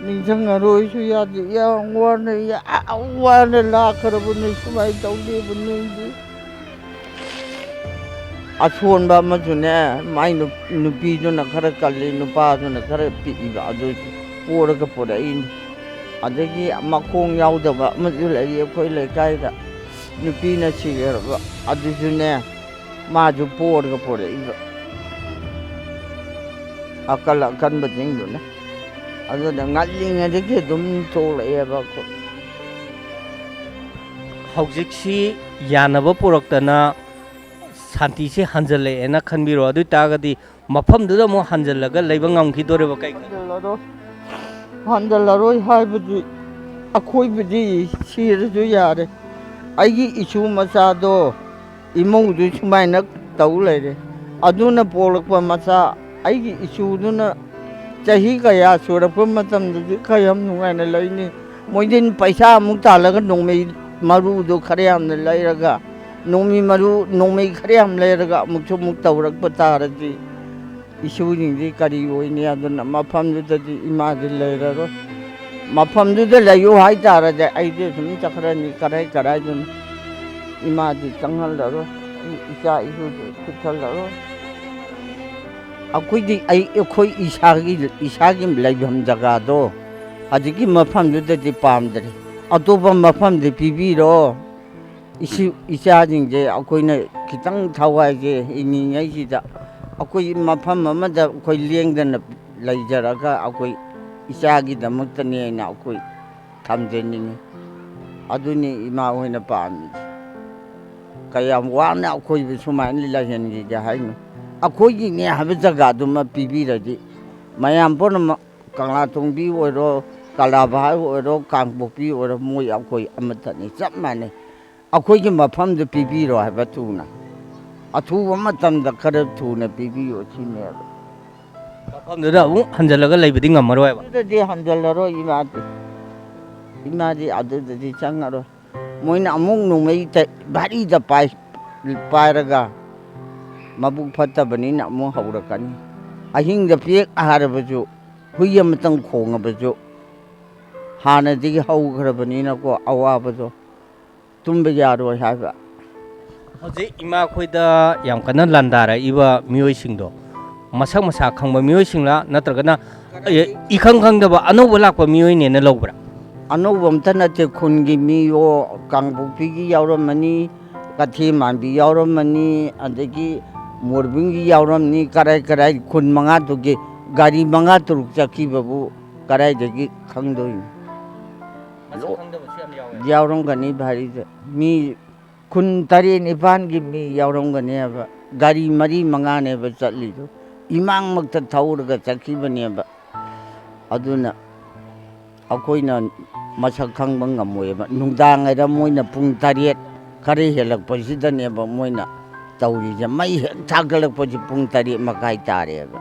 ꯅꯤꯡꯁꯤꯡꯉꯔꯣꯏꯁꯨ ꯌꯥꯗꯦ꯫ ꯌꯥꯝ ꯋꯥꯅ, ꯌꯥꯝ ꯋꯥꯅ ꯂꯥꯛꯈ꯭ꯔꯕꯅꯤ꯫ ꯁꯨꯃꯥꯏꯅ ꯇꯧꯗꯦꯕ ꯅꯣꯏꯗꯤ꯫ ꯑꯁꯣꯟꯕ ꯑꯃꯁꯨꯅꯦ, ꯃꯥꯏ ꯅꯨ-, ꯅꯨꯄꯤꯗꯨꯅ ꯈꯔ ꯀꯜꯂꯤ, ꯅꯨꯄꯥꯗꯨꯅ ꯈꯔ ꯄꯤꯛꯏꯕ, ꯑꯗꯨ ꯄꯣꯔꯒ ꯄꯨꯔꯛꯏꯅꯤ꯫ ꯑꯗꯒꯤ ꯃꯈꯣꯡ ꯌꯥꯎꯗꯕ ꯑꯃꯁꯨ ꯂꯩ ꯑꯩꯈꯣꯏ ꯂꯩꯀꯥꯏꯗ, ꯅꯨꯄꯤꯅ ꯁꯤꯈ꯭ꯔꯕ, ꯑꯗꯨꯁꯨꯅꯦ ꯃꯥꯁꯨ ꯄꯣꯔꯒ ꯄꯨꯔꯛꯏꯕ, ꯑꯀꯜ ꯑꯀꯟꯕꯁꯤꯡꯗꯨꯅ꯫ ꯑꯗꯨꯅ ꯉꯜꯂꯤꯉꯩꯗꯒꯤ ꯑꯗꯨꯝ ꯊꯣꯛꯂꯛꯑꯦꯕ ꯑꯩꯈꯣꯏ꯫ ꯍꯧꯖꯤꯛꯁꯤ ꯌꯥꯅꯕ ꯄꯨꯔꯛꯇꯅ ꯁꯥꯟꯇꯤꯁꯤ ꯍꯟꯖꯜꯂꯛꯑꯦꯅ ꯈꯟꯕꯤꯔꯣ꯫ ꯑꯗꯨ ꯑꯣꯏ ꯇꯥꯔꯒꯗꯤ ꯃꯐꯝꯗꯨꯗ ꯑꯃꯨꯛ ꯍꯟꯖꯜꯂꯒ ꯂꯩꯕ ꯉꯝꯈꯤꯗꯣꯔꯤꯕ ꯀꯩ? ꯍꯟꯖꯜꯂꯔꯣꯏ, ꯍꯟꯖꯜꯂꯔꯣꯏ ꯍꯥꯏꯕꯗꯤ ꯑꯩꯈꯣꯏꯕꯨꯗꯤ ꯁꯤꯔꯁꯨ ꯌꯥꯔꯦ꯫ ꯑꯩꯒꯤ ꯏꯁꯨ ꯃꯆꯥꯗꯣ ꯏꯃꯧꯗꯨ ꯁꯨꯃꯥꯏꯅ ꯇꯧ ꯂꯩꯔꯦ꯫ ꯑꯗꯨꯅ ꯄꯣꯛꯂꯛꯄ ꯃꯆꯥ ꯑꯩꯒꯤ ꯏꯁꯨꯗꯨꯅ ꯆꯍꯤ ꯀꯌꯥ ꯁꯨꯔꯛꯄ ꯃꯇꯝꯗꯗꯤ ꯀꯌꯥꯝ ꯅꯨꯡꯉꯥꯏꯅ ꯂꯩꯅꯤ? ꯃꯣꯏꯗꯤ ꯄꯩꯁꯥ ꯑꯃꯨꯛ ꯇꯥꯜꯂꯒ ꯅꯣꯡꯃꯩ ꯃꯔꯨꯗꯣ ꯈꯔ ꯌꯥꯝꯅ ꯂꯩꯔꯒ, ꯅꯣꯡꯃꯩ ꯃꯔꯨ, ꯅꯣꯡꯃꯩ ꯈꯔ ꯌꯥꯝ ꯂꯩꯔꯒ ꯑꯃꯨꯛꯁꯨ ꯑꯃꯨꯛ ꯇꯧꯔꯛꯄ ꯇꯥꯔꯗꯤ ꯏꯁꯨꯁꯤꯡꯗꯤ ꯀꯔꯤ ꯑꯣꯏꯅꯤ? ꯑꯗꯨꯅ ꯃꯐꯝꯗꯨꯗꯗꯤ ꯏꯃꯥꯗꯤ ꯂꯩꯔꯔꯣꯏ꯫ ꯃꯐꯝꯗꯨꯗ ꯂꯩꯌꯨ ꯍꯥꯏꯇꯥꯔꯗꯤ ꯑꯩꯗꯤ ꯑꯗꯨꯝ ꯆꯠꯈ꯭ꯔꯅꯤ ꯀꯔꯥꯏ ꯀꯔꯥꯏꯗꯅꯣ꯫ ꯏꯃꯥꯗꯤ ꯆꯪꯍꯜꯂꯔꯣꯏ, ꯑꯩ ꯏꯆꯥ ꯏꯁꯨꯗꯤ ꯈꯨꯠꯁꯜꯂꯔꯣꯏ꯫ ꯑꯩꯈꯣꯏꯗꯤ ꯑꯩ, ꯑꯩꯈꯣꯏ ꯏꯁꯥꯒꯤ, ꯏꯁꯥꯒꯤ ꯂꯩꯐꯝ ꯖꯒꯥꯗꯣ ꯍꯧꯖꯤꯛꯀꯤ ꯃꯐꯝꯗꯨꯗꯗꯤ ꯄꯥꯝꯗ꯭ꯔꯦ꯫ ꯑꯇꯣꯞꯄ ꯃꯐꯝꯗꯤ ꯄꯤꯕꯤꯔꯣ꯫ ꯏꯁꯨ ꯏꯆꯥꯁꯤꯡꯁꯦ ꯑꯩꯈꯣꯏꯅ ꯈꯤꯇꯪ ꯊꯋꯥꯏꯁꯦ ꯍꯤꯡꯉꯤꯉꯩꯁꯤꯗ ꯑꯩꯈꯣꯏ ꯃꯐꯝ ꯑꯃꯗ ꯑꯩꯈꯣꯏ ꯂꯦꯡꯗꯅ ꯂꯩꯖꯔꯒ ꯑꯩꯈꯣꯏ ꯏꯆꯥꯒꯤꯗꯃꯛꯇꯅꯦꯅ ꯑꯩꯈꯣꯏ ꯊꯝꯖꯅꯤꯡꯉꯤ꯫ ꯑꯗꯨꯅꯤ ꯏꯃꯥ ꯍꯣꯏꯅ ꯄꯥꯝꯃꯤꯁꯦ꯫ ꯀꯌꯥꯝ ꯋꯥꯅ ꯑꯩꯈꯣꯏꯕꯨ ꯁꯨꯃꯥꯏꯅ ꯂꯩꯍꯟꯈꯤꯒꯦ ꯍꯥꯏꯅꯣ? ꯑꯩꯈꯣꯏꯒꯤꯅꯦ ꯍꯥꯏꯕ ꯖꯒꯥꯗꯨꯃ ꯄꯤꯕꯤꯔꯗꯤ ꯃꯌꯥꯝ ꯄꯨꯝꯅꯃꯛ ꯀꯪꯂꯥꯇꯣꯡꯕꯤ ꯑꯣꯏꯔꯣ, ꯀꯂꯥꯚꯥꯏ ꯑꯣꯏꯔꯣ, ꯀꯥꯡꯄꯣꯛꯄꯤ ꯑꯣꯏꯔꯣ, ꯃꯣꯏ ꯑꯩꯈꯣꯏ ꯑꯃꯠꯇꯅꯤ, ꯆꯞ ꯃꯥꯟꯅꯩ꯫ ꯑꯩꯈꯣꯏꯒꯤ ꯃꯐꯝꯗꯨ ꯄꯤꯕꯤꯔꯣ ꯍꯥꯏꯕ ꯊꯨꯅ, ꯑꯊꯨꯕ ꯃꯇꯝꯗ ꯈꯔ ꯊꯨꯅ ꯄꯤꯕꯤꯌꯣ ꯁꯤꯅꯦꯕ꯫ ꯃꯐꯝꯗꯨꯗ ꯑꯃꯨꯛ ꯍꯟꯖꯤꯜꯂꯒ ꯂꯩꯕꯗꯤ ꯉꯝꯃꯔꯣꯏꯕ꯫ ꯑꯗꯨꯗꯗꯤ ꯍꯟꯖꯤꯜꯂꯔꯣꯏ ꯏꯃꯥꯗꯤ꯫ ꯏꯃꯥꯗꯤ ꯑꯗꯨꯗꯗꯤ ꯆꯪꯉꯔꯣꯏ꯫ ꯃꯣꯏꯅ ꯑꯃꯨꯛ ꯅꯣꯡꯃꯩ ꯇ- ꯚꯥꯔꯤꯗ ꯄꯥꯏ ꯄꯥꯏꯔꯒ ꯃꯕꯨꯛ ꯐꯠꯇꯕꯅꯤꯅ ꯑꯃꯨꯛ ꯍꯧꯔꯛꯀꯅꯤ꯫ ꯑꯍꯤꯡꯗ ꯄꯦꯛ ꯍꯥꯏꯔꯕꯁꯨ, ꯍꯨꯏ ꯑꯃꯇꯪ ꯈꯣꯡꯉꯕꯁꯨ, ꯍꯥꯟꯅꯗꯒꯤ ꯍꯧꯈ꯭ꯔꯕꯅꯤꯅꯀꯣ ꯑꯋꯥꯕꯗꯣ, ꯇꯨꯝꯕ ꯌꯥꯔꯣꯏ ꯍꯥꯏꯕ꯫ ꯍꯧꯖꯤꯛ ꯏꯃꯥ ꯈꯣꯏꯗ ꯌꯥꯝ ꯀꯟꯅ ꯂꯥꯟꯗꯥꯔꯛꯏꯕ ꯃꯤꯑꯣꯏꯁꯤꯡꯗꯣ ꯃꯁꯛ ꯃꯁꯥ ꯈꯪꯕ ꯃꯤꯑꯣꯏꯁꯤꯡꯂꯥ, ꯅꯠꯇ꯭ꯔꯒꯅ ꯏꯈꯪ ꯈꯪꯗꯕ ꯑꯅꯧꯕ ꯂꯥꯛꯄ ꯃꯤꯑꯣꯏꯅꯦꯅ ꯂꯧꯕ꯭ꯔꯥ? ꯑꯅꯧꯕ ꯑꯝꯇ ꯅꯠꯇꯦ, ꯈꯨꯟꯒꯤ ꯃꯤꯌꯣ, ꯀꯥꯡꯄꯣꯛꯄꯤꯒꯤ ꯌꯥꯎꯔꯝꯃꯅꯤ, ꯀꯩꯊꯦꯜ ꯃꯥꯟꯕꯤ ꯌꯥꯎꯔꯝꯃꯅꯤ, ꯑꯗꯒꯤ ꯃꯣꯔꯕꯤꯡꯒꯤ ꯌꯥꯎꯔꯝꯅꯤ, ꯀꯔꯥꯏ ꯀꯔꯥꯏ ꯈꯨꯟ ꯃꯉꯥꯗꯨꯒꯤ ꯒꯥꯔꯤ ꯃꯉꯥ ꯇꯔꯨꯛ ꯆꯠꯈꯤꯕꯕꯨ ꯀꯔꯥꯏꯗꯒꯤ ꯈꯪꯗꯣꯏꯅꯣ? ꯃꯁꯛ ꯈꯪꯗꯕꯁꯨ ꯌꯥꯝ ꯌꯥꯎꯋꯦ꯫ ꯌꯥꯎꯔꯝꯒꯅꯤ ꯚꯥꯔꯤꯗ꯫ ꯃꯤ ꯈꯨꯟ ꯇꯔꯦꯠ ꯅꯤꯄꯥꯟꯒꯤ ꯃꯤ ꯌꯥꯎꯔꯝꯒꯅꯦꯕ꯫ ꯒꯥꯔꯤ ꯃꯔꯤ ꯃꯉꯥꯅꯦꯕ ꯆꯠꯂꯤꯗꯣ, ꯏꯃꯥꯡꯃꯛꯇ ꯊꯧꯔꯒ ꯆꯠꯈꯤꯕꯅꯦꯕ꯫ ꯑꯗꯨꯅ ꯑꯩꯈꯣꯏꯅ ꯃꯁꯛ ꯈꯪꯕ ꯉꯝꯃꯣꯏꯕ꯫ ꯅꯨꯡꯗꯥꯡ ꯍꯥꯏꯔ ꯃꯣꯏꯅ ꯄꯨꯡ ꯇꯔꯦꯠ ꯈꯔ ꯍꯦꯜꯂꯛꯄꯁꯤꯗꯅꯦꯕ ꯃꯣꯏꯅ ꯇꯧꯔꯤꯁꯦ꯫ ꯃꯩ ꯍꯦꯛ ꯊꯥꯒꯠꯂꯛꯄꯁꯦ ꯄꯨꯡ ꯇꯔꯦꯠ ꯃꯈꯥꯏ ꯇꯥꯔꯦꯕ꯫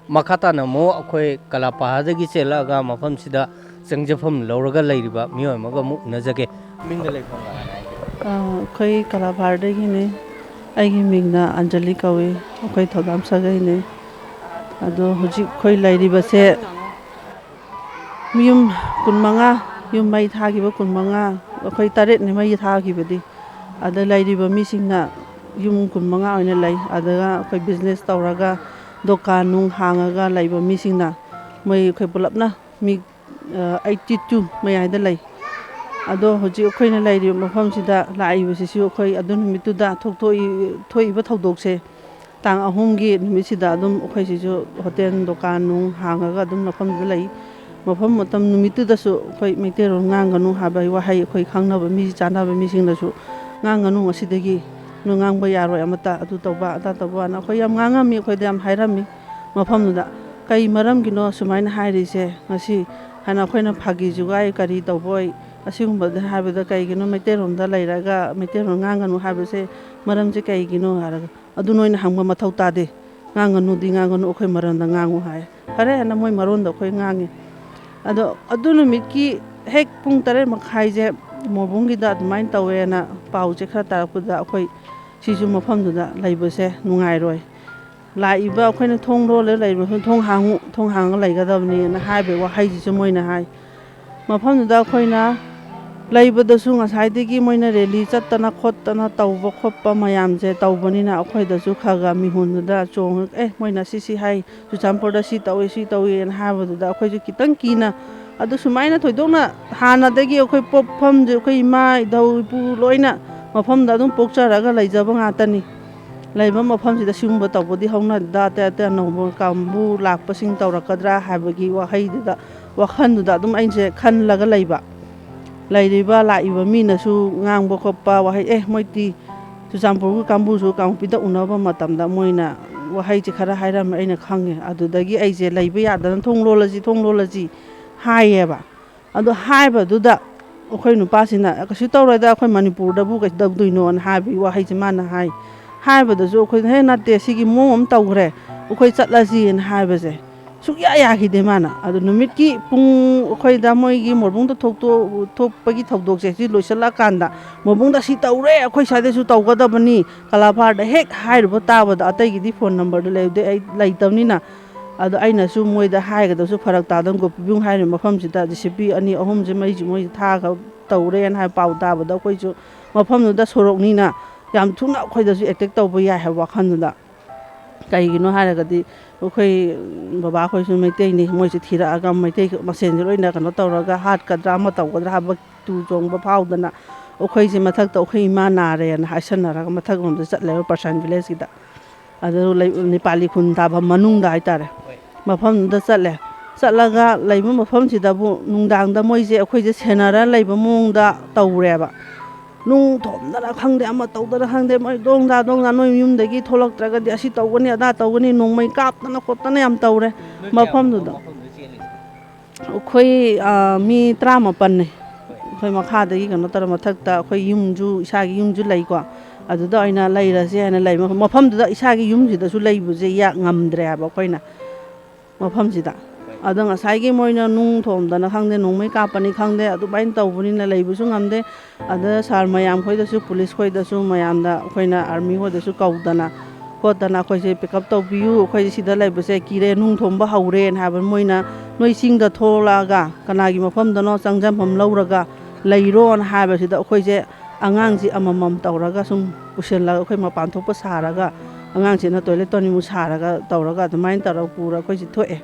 ꯃꯈꯥ ꯇꯥꯅ ꯑꯃꯨꯛ ꯑꯩꯈꯣꯏ ꯀꯂꯥꯄꯥꯍꯥꯔꯗꯒꯤ ꯆꯦꯜꯂꯛꯑꯒ ꯃꯐꯝꯁꯤꯗ ꯆꯪꯖꯐꯝ ꯂꯧꯔꯒ ꯂꯩꯔꯤꯕ ꯃꯤꯑꯣꯏ ꯑꯃꯒ ꯑꯃꯨꯛ ꯎꯅꯖꯒꯦ꯫ ꯃꯤꯡꯒ ꯂꯩꯐꯝꯒ ꯍꯥꯟꯅ ꯍꯥꯏꯕꯤꯌꯨ꯫ ꯑꯩꯈꯣꯏ ꯀꯂꯥꯄꯥꯍꯥꯔꯗꯒꯤꯅꯤ꯫ ꯑꯩꯒꯤ ꯃꯤꯡꯅ ꯑꯟꯖꯂꯤ ꯀꯧꯏ꯫ ꯑꯩꯈꯣꯏ ꯊꯧꯗꯥꯝ ꯁꯥꯒꯩꯅꯤ꯫ ꯑꯗꯣ ꯍꯧꯖꯤꯛ ꯑꯩꯈꯣꯏ ꯂꯩꯔꯤꯕꯁꯦ ꯌꯨꯝ ꯀꯨꯟꯃꯉꯥ, ꯌꯨꯝ ꯃꯩ ꯊꯥꯈꯤꯕ ꯀꯨꯟꯃꯉꯥ, ꯑꯩꯈꯣꯏ ꯇꯔꯦꯠꯅꯤ ꯃꯩ ꯊꯥꯈꯤꯕꯗꯤ꯫ ꯑꯗ ꯂꯩꯔꯤꯕ ꯃꯤꯁꯤꯡꯅ ꯌꯨꯝ ꯀꯨꯟꯃꯉꯥ ꯑꯣꯏꯅ ꯂꯩ꯫ ꯑꯗꯨꯒ ꯑꯩꯈꯣꯏ business ꯇꯧꯔꯒ ꯗꯨꯀꯥꯟ ꯅꯨꯡ ꯍꯥꯡꯉꯒ ꯂꯩꯕ ꯃꯤꯁꯤꯡꯅ, ꯃꯣꯏ ꯑꯩꯈꯣꯏ ꯄꯨꯂꯞꯅ ꯃꯤ eighty two ꯃꯌꯥꯏꯗ ꯂꯩ꯫ ꯑꯗꯣ ꯍꯧꯖꯤꯛ ꯑꯩꯈꯣꯏꯅ ꯂꯩꯔꯤꯕ ꯃꯐꯝꯁꯤꯗ ꯂꯥꯛꯏꯕꯁꯤꯁꯨ ꯑꯩꯈꯣꯏ ꯑꯗꯨ ꯅꯨꯃꯤꯠꯇꯨꯗ ꯊꯣꯛꯊꯣꯛꯏ-, ꯊꯣꯛꯏꯕ ꯊꯧꯗꯣꯛꯁꯦ, ꯇꯥꯡ ꯑꯍꯨꯝꯒꯤ ꯅꯨꯃꯤꯠꯁꯤꯗ ꯑꯗꯨꯝ ꯑꯩꯈꯣꯏ ꯁꯤꯁꯨ ꯍꯣꯇꯦꯜ ꯗꯨꯀꯥꯟ ꯅꯨꯡ ꯍꯥꯡꯉꯒ ꯑꯗꯨꯝ ꯃꯐꯝꯗꯨꯗ ꯂꯩ꯫ ꯃꯐꯝ ꯃꯇꯝ ꯅꯨꯃꯤꯠꯇꯨꯗꯁꯨ ꯑꯩꯈꯣꯏ ꯃꯩꯇꯩꯂꯣꯟ ꯉꯥꯡꯒꯅꯨ ꯍꯥꯏꯕ ꯋꯥꯍꯩ ꯑꯩꯈꯣꯏ ꯈꯪꯅꯕ ꯃꯤ, ꯆꯥꯟꯅꯕ ꯃꯤꯁꯤꯡꯅꯁꯨ "ꯉꯥꯡꯒꯅꯨ, ꯉꯁꯤꯗꯒꯤ ꯅꯣꯏ ꯉꯥꯡꯕ ꯌꯥꯔꯣꯏ ꯑꯃꯠꯇ, ꯑꯗꯨ ꯇꯧꯕ ꯑꯗꯥ ꯇꯧꯕ" ꯑꯅ ꯑꯩꯈꯣꯏ ꯌꯥꯝ ꯉꯥꯡꯉꯝꯃꯤ, ꯑꯩꯈꯣꯏꯗ ꯌꯥꯝ ꯍꯥꯏꯔꯝꯃꯤ꯫ ꯃꯐꯝꯗꯨꯗ "ꯀꯩ ꯃꯔꯝꯒꯤꯅꯣ ꯁꯨꯃꯥꯏꯅ ꯍꯥꯏꯔꯤꯁꯦ ꯉꯁꯤ?" ꯍꯥꯏꯅ ꯑꯩꯈꯣꯏꯅ ꯐꯥꯒꯤ ꯖꯨꯒꯥꯏ ꯀꯔꯤ ꯇꯧꯕꯣꯏ, ꯑꯁꯤꯒꯨꯝꯕꯗ ꯍꯥꯏꯕꯗ "ꯀꯩꯒꯤꯅꯣ ꯃꯩꯇꯩꯂꯣꯟꯗ ꯂꯩꯔꯒ ꯃꯩꯇꯩꯂꯣꯟ ꯉꯥꯡꯒꯅꯨ ꯍꯥꯏꯕꯁꯦ ꯃꯔꯝꯁꯦ ꯀꯩꯒꯤꯅꯣ?" ꯍꯥꯏꯔꯒ "ꯑꯗꯨ ꯅꯣꯏꯅ ꯍꯪꯕ ꯃꯊꯧ ꯇꯥꯗꯦ, ꯉꯥꯡꯒꯅꯨꯗꯤ ꯉꯥꯡꯒꯅꯨ, ꯑꯩꯈꯣꯏ ꯃꯔꯝꯗ ꯉꯥꯡꯉꯨ" ꯍꯥꯏ꯫ ꯐꯔꯦ ꯍꯥꯏꯅ ꯃꯣꯏ ꯃꯔꯣꯟꯗ ꯑꯩꯈꯣꯏ ꯉꯥꯡꯉꯤ꯫ ꯑꯗꯣ ꯑꯗꯨ ꯅꯨꯃꯤꯠꯀꯤ ꯍꯦꯛ ꯄꯨꯡ ꯇꯔꯦꯠ ꯃꯈꯥꯏꯁꯦ ꯃꯣꯔꯕꯨꯡꯒꯤꯗ ꯑꯗꯨꯃꯥꯏꯅ ꯇꯧꯋꯦꯅ ꯄꯥꯎꯁꯦ ꯈꯔ ꯇꯥꯔꯛꯄꯗ ꯑꯩꯈꯣꯏ ꯁꯤꯁꯨ ꯃꯐꯝꯗꯨꯗ ꯂꯩꯕꯁꯦ ꯅꯨꯡꯉꯥꯏꯔꯣꯏ꯫ ꯂꯥꯛꯏꯕ ꯑꯩꯈꯣꯏꯅ ꯊꯣꯡ ꯂꯣꯜꯂ ꯂꯩꯕꯁꯨ "ꯊꯣꯡ ꯍꯥꯡꯉꯨ, ꯊꯣꯡ ꯍꯥꯡꯉ ꯂꯩꯒꯗꯕꯅꯦꯅ" ꯍꯥꯏꯕꯒꯤ ꯋꯥꯍꯩꯁꯤꯁꯨ ꯃꯣꯏꯅ ꯍꯥꯏ꯫ ꯃꯐꯝꯗꯨꯗ ꯑꯩꯈꯣꯏꯅ ꯂꯩꯕꯗꯁꯨ ꯉꯁꯥꯏꯗꯒꯤ ꯃꯣꯏꯅ ꯔꯦꯂꯤ ꯆꯠꯇꯅ ꯈꯣꯠꯇꯅ ꯇꯧꯕ ꯈꯣꯠꯄ ꯃꯌꯥꯝꯁꯦ ꯇꯧꯕꯅꯤꯅ ꯑꯩꯈꯣꯏꯗꯁꯨ ꯈꯔ ꯈꯔ ꯃꯤꯍꯨꯟꯗꯨꯗ ꯆꯣꯡꯉ "ꯑꯦ, ꯃꯣꯏꯅ ꯁꯤ ꯁꯤ ꯍꯥꯏ, ꯆꯨꯔꯆꯥꯟꯄꯨꯔꯗ ꯁꯤ ꯇꯧꯏ, ꯁꯤ ꯇꯧꯏꯅ" ꯍꯥꯏꯕꯗꯨꯗ ꯑꯩꯈꯣꯏꯁꯨ ꯈꯤꯇꯪ ꯀꯤꯅ, ꯑꯗꯨ ꯁꯨꯃꯥꯏꯅ ꯊꯣꯏꯗꯣꯛꯅ ꯍꯥꯟꯅꯗꯒꯤ ꯑꯩꯈꯣꯏ ꯄꯣꯛꯐꯝꯁꯦ, ꯑꯩꯈꯣꯏ ꯏꯃꯥ, ꯏꯙꯧ, ꯏꯄꯨ ꯂꯣꯏꯅ ꯃꯐꯝꯗ ꯑꯗꯨꯝ ꯄꯣꯛꯆꯔꯒ ꯂꯩꯖꯕ ꯉꯥꯛꯇꯅꯤ꯫ ꯂꯩꯕ ꯃꯐꯝꯁꯤꯗ ꯁꯤꯒꯨꯝꯕ ꯇꯧꯕꯗꯤ ꯍꯧꯅꯗ, ꯑꯇꯩ ꯑꯇꯩ ꯑꯅꯧꯕ ꯀꯥꯡꯕꯨ ꯂꯥꯛꯄꯁꯤꯡ ꯇꯧꯔꯛꯀꯗ꯭ꯔꯥ ꯍꯥꯏꯕꯒꯤ ꯋꯥꯍꯩꯗꯨꯗ, ꯋꯥꯈꯜꯗꯨꯗ ꯑꯗꯨꯝ ꯑꯩꯁꯦ ꯈꯜꯂꯒ ꯂꯩꯕ꯫ ꯂꯩꯔꯤꯕ, ꯂꯥꯛꯏꯕ ꯃꯤꯅꯁꯨ ꯉꯥꯡꯕ ꯈꯣꯠꯄ ꯋꯥꯍꯩ, "ꯑꯦ, ꯃꯣꯏꯗꯤ ꯆꯨꯔꯆꯥꯟꯄꯨꯔꯒꯤ ꯀꯥꯡꯕꯨꯁꯨ ꯀꯥꯡꯄꯣꯛꯄꯤꯗ ꯎꯅꯕ ꯃꯇꯝꯗ ꯃꯣꯏꯅ ꯋꯥꯍꯩꯁꯦ ꯈꯔ ꯍꯥꯏꯔꯝꯃꯦ", ꯑꯩꯅ ꯈꯪꯉꯦ꯫ ꯑꯗꯨꯗꯒꯤ ꯑꯩꯁꯦ ꯂꯩꯕ ꯌꯥꯗꯅ "ꯊꯣꯡ ꯂꯣꯜꯂꯁꯤ, ꯊꯣꯡ ꯂꯣꯜꯂꯁꯤ" ꯍꯥꯏꯌꯦꯕ꯫ ꯑꯗꯣ ꯍꯥꯏꯕꯗꯨꯗ ꯑꯩꯈꯣꯏ ꯅꯨꯄꯥꯁꯤꯅ "ꯀꯩꯁꯨ ꯇꯧꯔꯣꯏꯗ, ꯑꯩꯈꯣꯏ ꯃꯅꯤꯄꯨꯔꯗꯕꯨ ꯀꯩꯁꯨ ꯇꯧꯗꯣꯏꯅꯣꯅ" ꯍꯥꯏꯕꯒꯤ ꯋꯥꯍꯩꯁꯦ ꯃꯥꯅ ꯍꯥꯏ꯫ ꯍꯥꯏꯕꯗꯁꯨ ꯑꯩꯈꯣꯏꯅ "ꯍꯦ, ꯅꯠꯇꯦ, ꯁꯤꯒꯤ ꯃꯑꯣꯡ ꯑꯃ ꯇꯧꯈ꯭ꯔꯦ, ꯑꯩꯈꯣꯏ ꯆꯠꯂꯁꯤꯅ" ꯍꯥꯏꯕꯁꯦ ꯁꯨꯛꯌꯥ ꯌꯥꯈꯤꯗꯦ ꯃꯥꯅ꯫ ꯑꯗꯣ ꯅꯨꯃꯤꯠꯀꯤ ꯄꯨꯡ, ꯑꯩꯈꯣꯏꯗ ꯃꯣꯏꯒꯤ ꯃꯣꯔꯕꯨꯡꯗ ꯊꯣꯛꯇꯣ-, ꯊꯣꯛꯄꯒꯤ ꯊꯧꯗꯣꯛꯁꯦ ꯁꯤ ꯂꯣꯏꯁꯤꯜꯂꯛꯑꯀꯥꯟꯗ ꯃꯣꯔꯕꯨꯡꯗ "ꯁꯤ ꯇꯧꯔꯦ, ꯑꯩꯈꯣꯏ ꯁ꯭ꯋꯥꯏꯗꯁꯨ ꯇꯧꯒꯗꯕꯅꯤ", ꯀꯂꯥꯐꯥꯔꯗ ꯍꯦꯛ ꯍꯥꯏꯔꯨꯕ ꯇꯥꯕꯗ, ꯑꯇꯩꯒꯤꯗꯤ ꯐꯣꯟ ꯅꯝꯕꯔꯗꯨ ꯂꯩ-, ꯑꯩ ꯂꯩꯇꯕꯅꯤꯅ, ꯑꯗꯣ ꯑꯩꯅꯁꯨ ꯃꯣꯏꯗ ꯍꯥꯏꯒꯗꯕꯁꯨ ꯐꯔꯛ ꯇꯥꯗꯅ ꯒꯣꯄꯤꯕꯨꯡ ꯍꯥꯏꯔꯤꯕ ꯃꯐꯝꯁꯤꯗ ꯖꯦ ꯁꯤ ꯕꯤ ꯑꯅꯤ ꯑꯍꯨꯝꯁꯦ ꯃꯩꯁꯤ ꯃꯣꯏ ꯊꯥꯒ ꯇꯧꯔꯦꯅ ꯍꯥꯏꯕ ꯄꯥꯎ ꯇꯥꯕꯗ ꯑꯩꯈꯣꯏꯁꯨ ꯃꯐꯝꯗꯨꯗ ꯁꯣꯔꯣꯛꯅꯤꯅ ꯌꯥꯝ ꯊꯨꯅ ꯑꯩꯈꯣꯏꯗꯁꯨ ꯑꯦꯇꯦꯛ ꯇꯧꯕ ꯌꯥꯏ ꯍꯥꯏꯕ ꯋꯥꯈꯜꯗꯨꯗ꯫ ꯀꯩꯒꯤꯅꯣ ꯍꯥꯏꯔꯒꯗꯤ ꯑꯩꯈꯣꯏ ꯕꯕꯥꯈꯣꯏꯁꯨ ꯃꯩꯇꯩꯅꯤ, ꯃꯣꯏꯁꯨ ꯊꯤꯔꯛꯑꯒ ꯃꯩꯇꯩ ꯃꯁꯦꯟꯁꯦ ꯂꯣꯏꯅ ꯀꯩꯅꯣ ꯇꯧꯔꯒ ꯍꯥꯠꯀꯗ꯭ꯔꯥ ꯑꯃ ꯇꯧꯒꯗ꯭ꯔꯥ ꯍꯥꯏꯕ ꯇꯨ ꯆꯣꯡꯕ ꯐꯥꯎꯗꯅ ꯑꯩꯈꯣꯏꯁꯦ ꯃꯊꯛꯇ ꯑꯩꯈꯣꯏ ꯏꯃꯥ ꯅꯥꯔꯦꯅ ꯍꯥꯏꯁꯟꯅꯔꯒ ꯃꯊꯛꯂꯣꯝꯗ ꯆꯠꯂꯦꯕ, ꯄ꯭ꯔꯁꯥꯟ ꯚꯤꯂꯦꯖꯀꯤꯗ꯫ ꯑꯗꯨ ꯂꯩ-, ꯅꯦꯄꯥꯂꯤ ꯈꯨꯟ ꯇꯥꯐꯝ ꯃꯅꯨꯡꯗ ꯍꯥꯏꯇꯥꯔꯦ, ꯃꯐꯝꯗꯨꯗ ꯆꯠꯂꯦ꯫ ꯆꯠꯂꯒ ꯂꯩꯕ ꯃꯐꯝꯁꯤꯗꯕꯨ ꯅꯨꯡꯗꯥꯡꯗ ꯃꯣꯏꯁꯦ ꯑꯩꯈꯣꯏꯁꯦ ꯁꯦꯟꯅꯔ ꯂꯩꯕ ꯃꯑꯣꯡꯗ ꯇꯧꯔꯦꯕ꯫ ꯅꯨꯡ ꯊꯣꯝꯗꯅ ꯈꯪꯗꯦ, ꯑꯃ ꯇꯧꯗꯅ ꯈꯪꯗꯦ, ꯃꯣꯏ ꯗꯣꯡꯗꯥ ꯗꯣꯡꯗꯥ, "ꯅꯣꯏ ꯌꯨꯝꯗꯒꯤ ꯊꯣꯛꯂꯛꯇ꯭ꯔꯒꯗꯤ ꯑꯁꯤ ꯇꯧꯒꯅꯤ, ꯑꯗꯥ ꯇꯧꯒꯅꯤ", ꯅꯣꯡꯃꯩ ꯀꯥꯞꯇꯅ ꯈꯣꯠꯇꯅ ꯌꯥꯝ ꯇꯧꯔꯦ ꯅꯣꯏ ꯀꯌꯥꯝ ꯃꯐꯝꯗꯨꯗ꯫ ꯃꯐꯝꯗꯨꯗ ꯆꯦꯜꯂꯤꯁꯦ? ꯑꯩꯈꯣꯏ, ꯑ, ꯃꯤ ꯇꯔꯥꯃꯥꯄꯟꯅꯦ꯫ ꯑꯩꯈꯣꯏ ꯃꯈꯥꯗꯒꯤ ꯀꯩꯅꯣ ꯇꯧꯔ ꯃꯊꯛꯇ ꯑꯩꯈꯣꯏ ꯌꯨꯝꯁꯨ, ꯏꯁꯥꯒꯤ ꯌꯨꯝꯁꯨ ꯂꯩꯀꯣ꯫ ꯑꯗꯨꯗ ꯑꯣꯏꯅ ꯂꯩꯔꯁꯦ ꯍꯥꯏꯅ ꯂꯩ꯫ ꯃꯐꯝꯗꯨꯗ ꯏꯁꯥꯒꯤ ꯌꯨꯝꯁꯤꯗꯁꯨ ꯂꯩꯕꯁꯦ ꯌꯥ-, ꯉꯝꯗ꯭ꯔꯦ ꯍꯥꯏꯕ ꯑꯩꯈꯣꯏꯅ꯫ ꯃꯐꯝꯁꯤꯗ꯫ ꯑꯗꯣ ꯉꯁꯥꯏꯒꯤ ꯃꯣꯏꯅ ꯅꯨꯡ ꯊꯣꯝꯗꯅ ꯈꯪꯗꯦ, ꯅꯣꯡꯃꯩ ꯀꯥꯞꯄꯅꯤ ꯈꯪꯗꯦ, ꯑꯗꯨꯃꯥꯏꯅ ꯇꯧꯕꯅꯤꯅ ꯂꯩꯕꯁꯨ ꯉꯝꯗꯦ꯫ ꯑꯗ ꯁꯥꯔ ꯃꯌꯥꯝ ꯈꯣꯏꯗꯁꯨ, ꯄꯨꯂꯤꯁ ꯈꯣꯏꯗꯁꯨ, ꯃꯌꯥꯝꯗ ꯑꯩꯈꯣꯏꯅ ꯑꯥꯔꯃꯤ ꯈꯣꯏꯗꯁꯨ ꯀꯧꯗꯅ ꯈꯣꯠꯇꯅ ꯑꯩꯈꯣꯏꯁꯦ pick up ꯇꯧꯕꯤꯌꯨ, ꯑꯩꯈꯣꯏꯁꯦ ꯁꯤꯗ ꯂꯩꯕꯁꯦ ꯀꯤꯔꯦ, ꯅꯨꯡ ꯊꯣꯝꯕ ꯍꯧꯔꯦꯅ ꯍꯥꯏꯕ꯫ ꯃꯣꯏꯅ ꯅꯣꯏ ꯆꯤꯡꯗ ꯊꯣꯛꯂꯛꯑꯒ ꯀꯅꯥꯒꯤ ꯃꯐꯝꯗꯅꯣ ꯆꯪꯖꯟꯐꯝ ꯂꯧꯔꯒ ꯂꯩꯔꯣꯅ ꯍꯥꯏꯕꯁꯤꯗ ꯑꯩꯈꯣꯏꯁꯦ ꯑꯉꯥꯡꯁꯤ ꯑꯃꯃꯝ ꯇꯧꯔꯒ ꯁꯨꯝ ꯄꯨꯁꯤꯜꯂꯒ ꯑꯩꯈꯣꯏ ꯃꯄꯥꯟ ꯊꯣꯛꯄ ꯁꯥꯔꯒ, ꯑꯉꯥꯡꯁꯤꯅ toilet ꯇꯧꯅꯤꯡꯕ ꯁꯥꯔꯒ ꯇꯧꯔꯒ ꯑꯗꯨꯃꯥꯏꯅ ꯇꯧꯔꯒ ꯄꯨꯔ ꯑꯩꯈꯣꯏꯁꯦ ꯊꯣꯛꯑꯦ꯫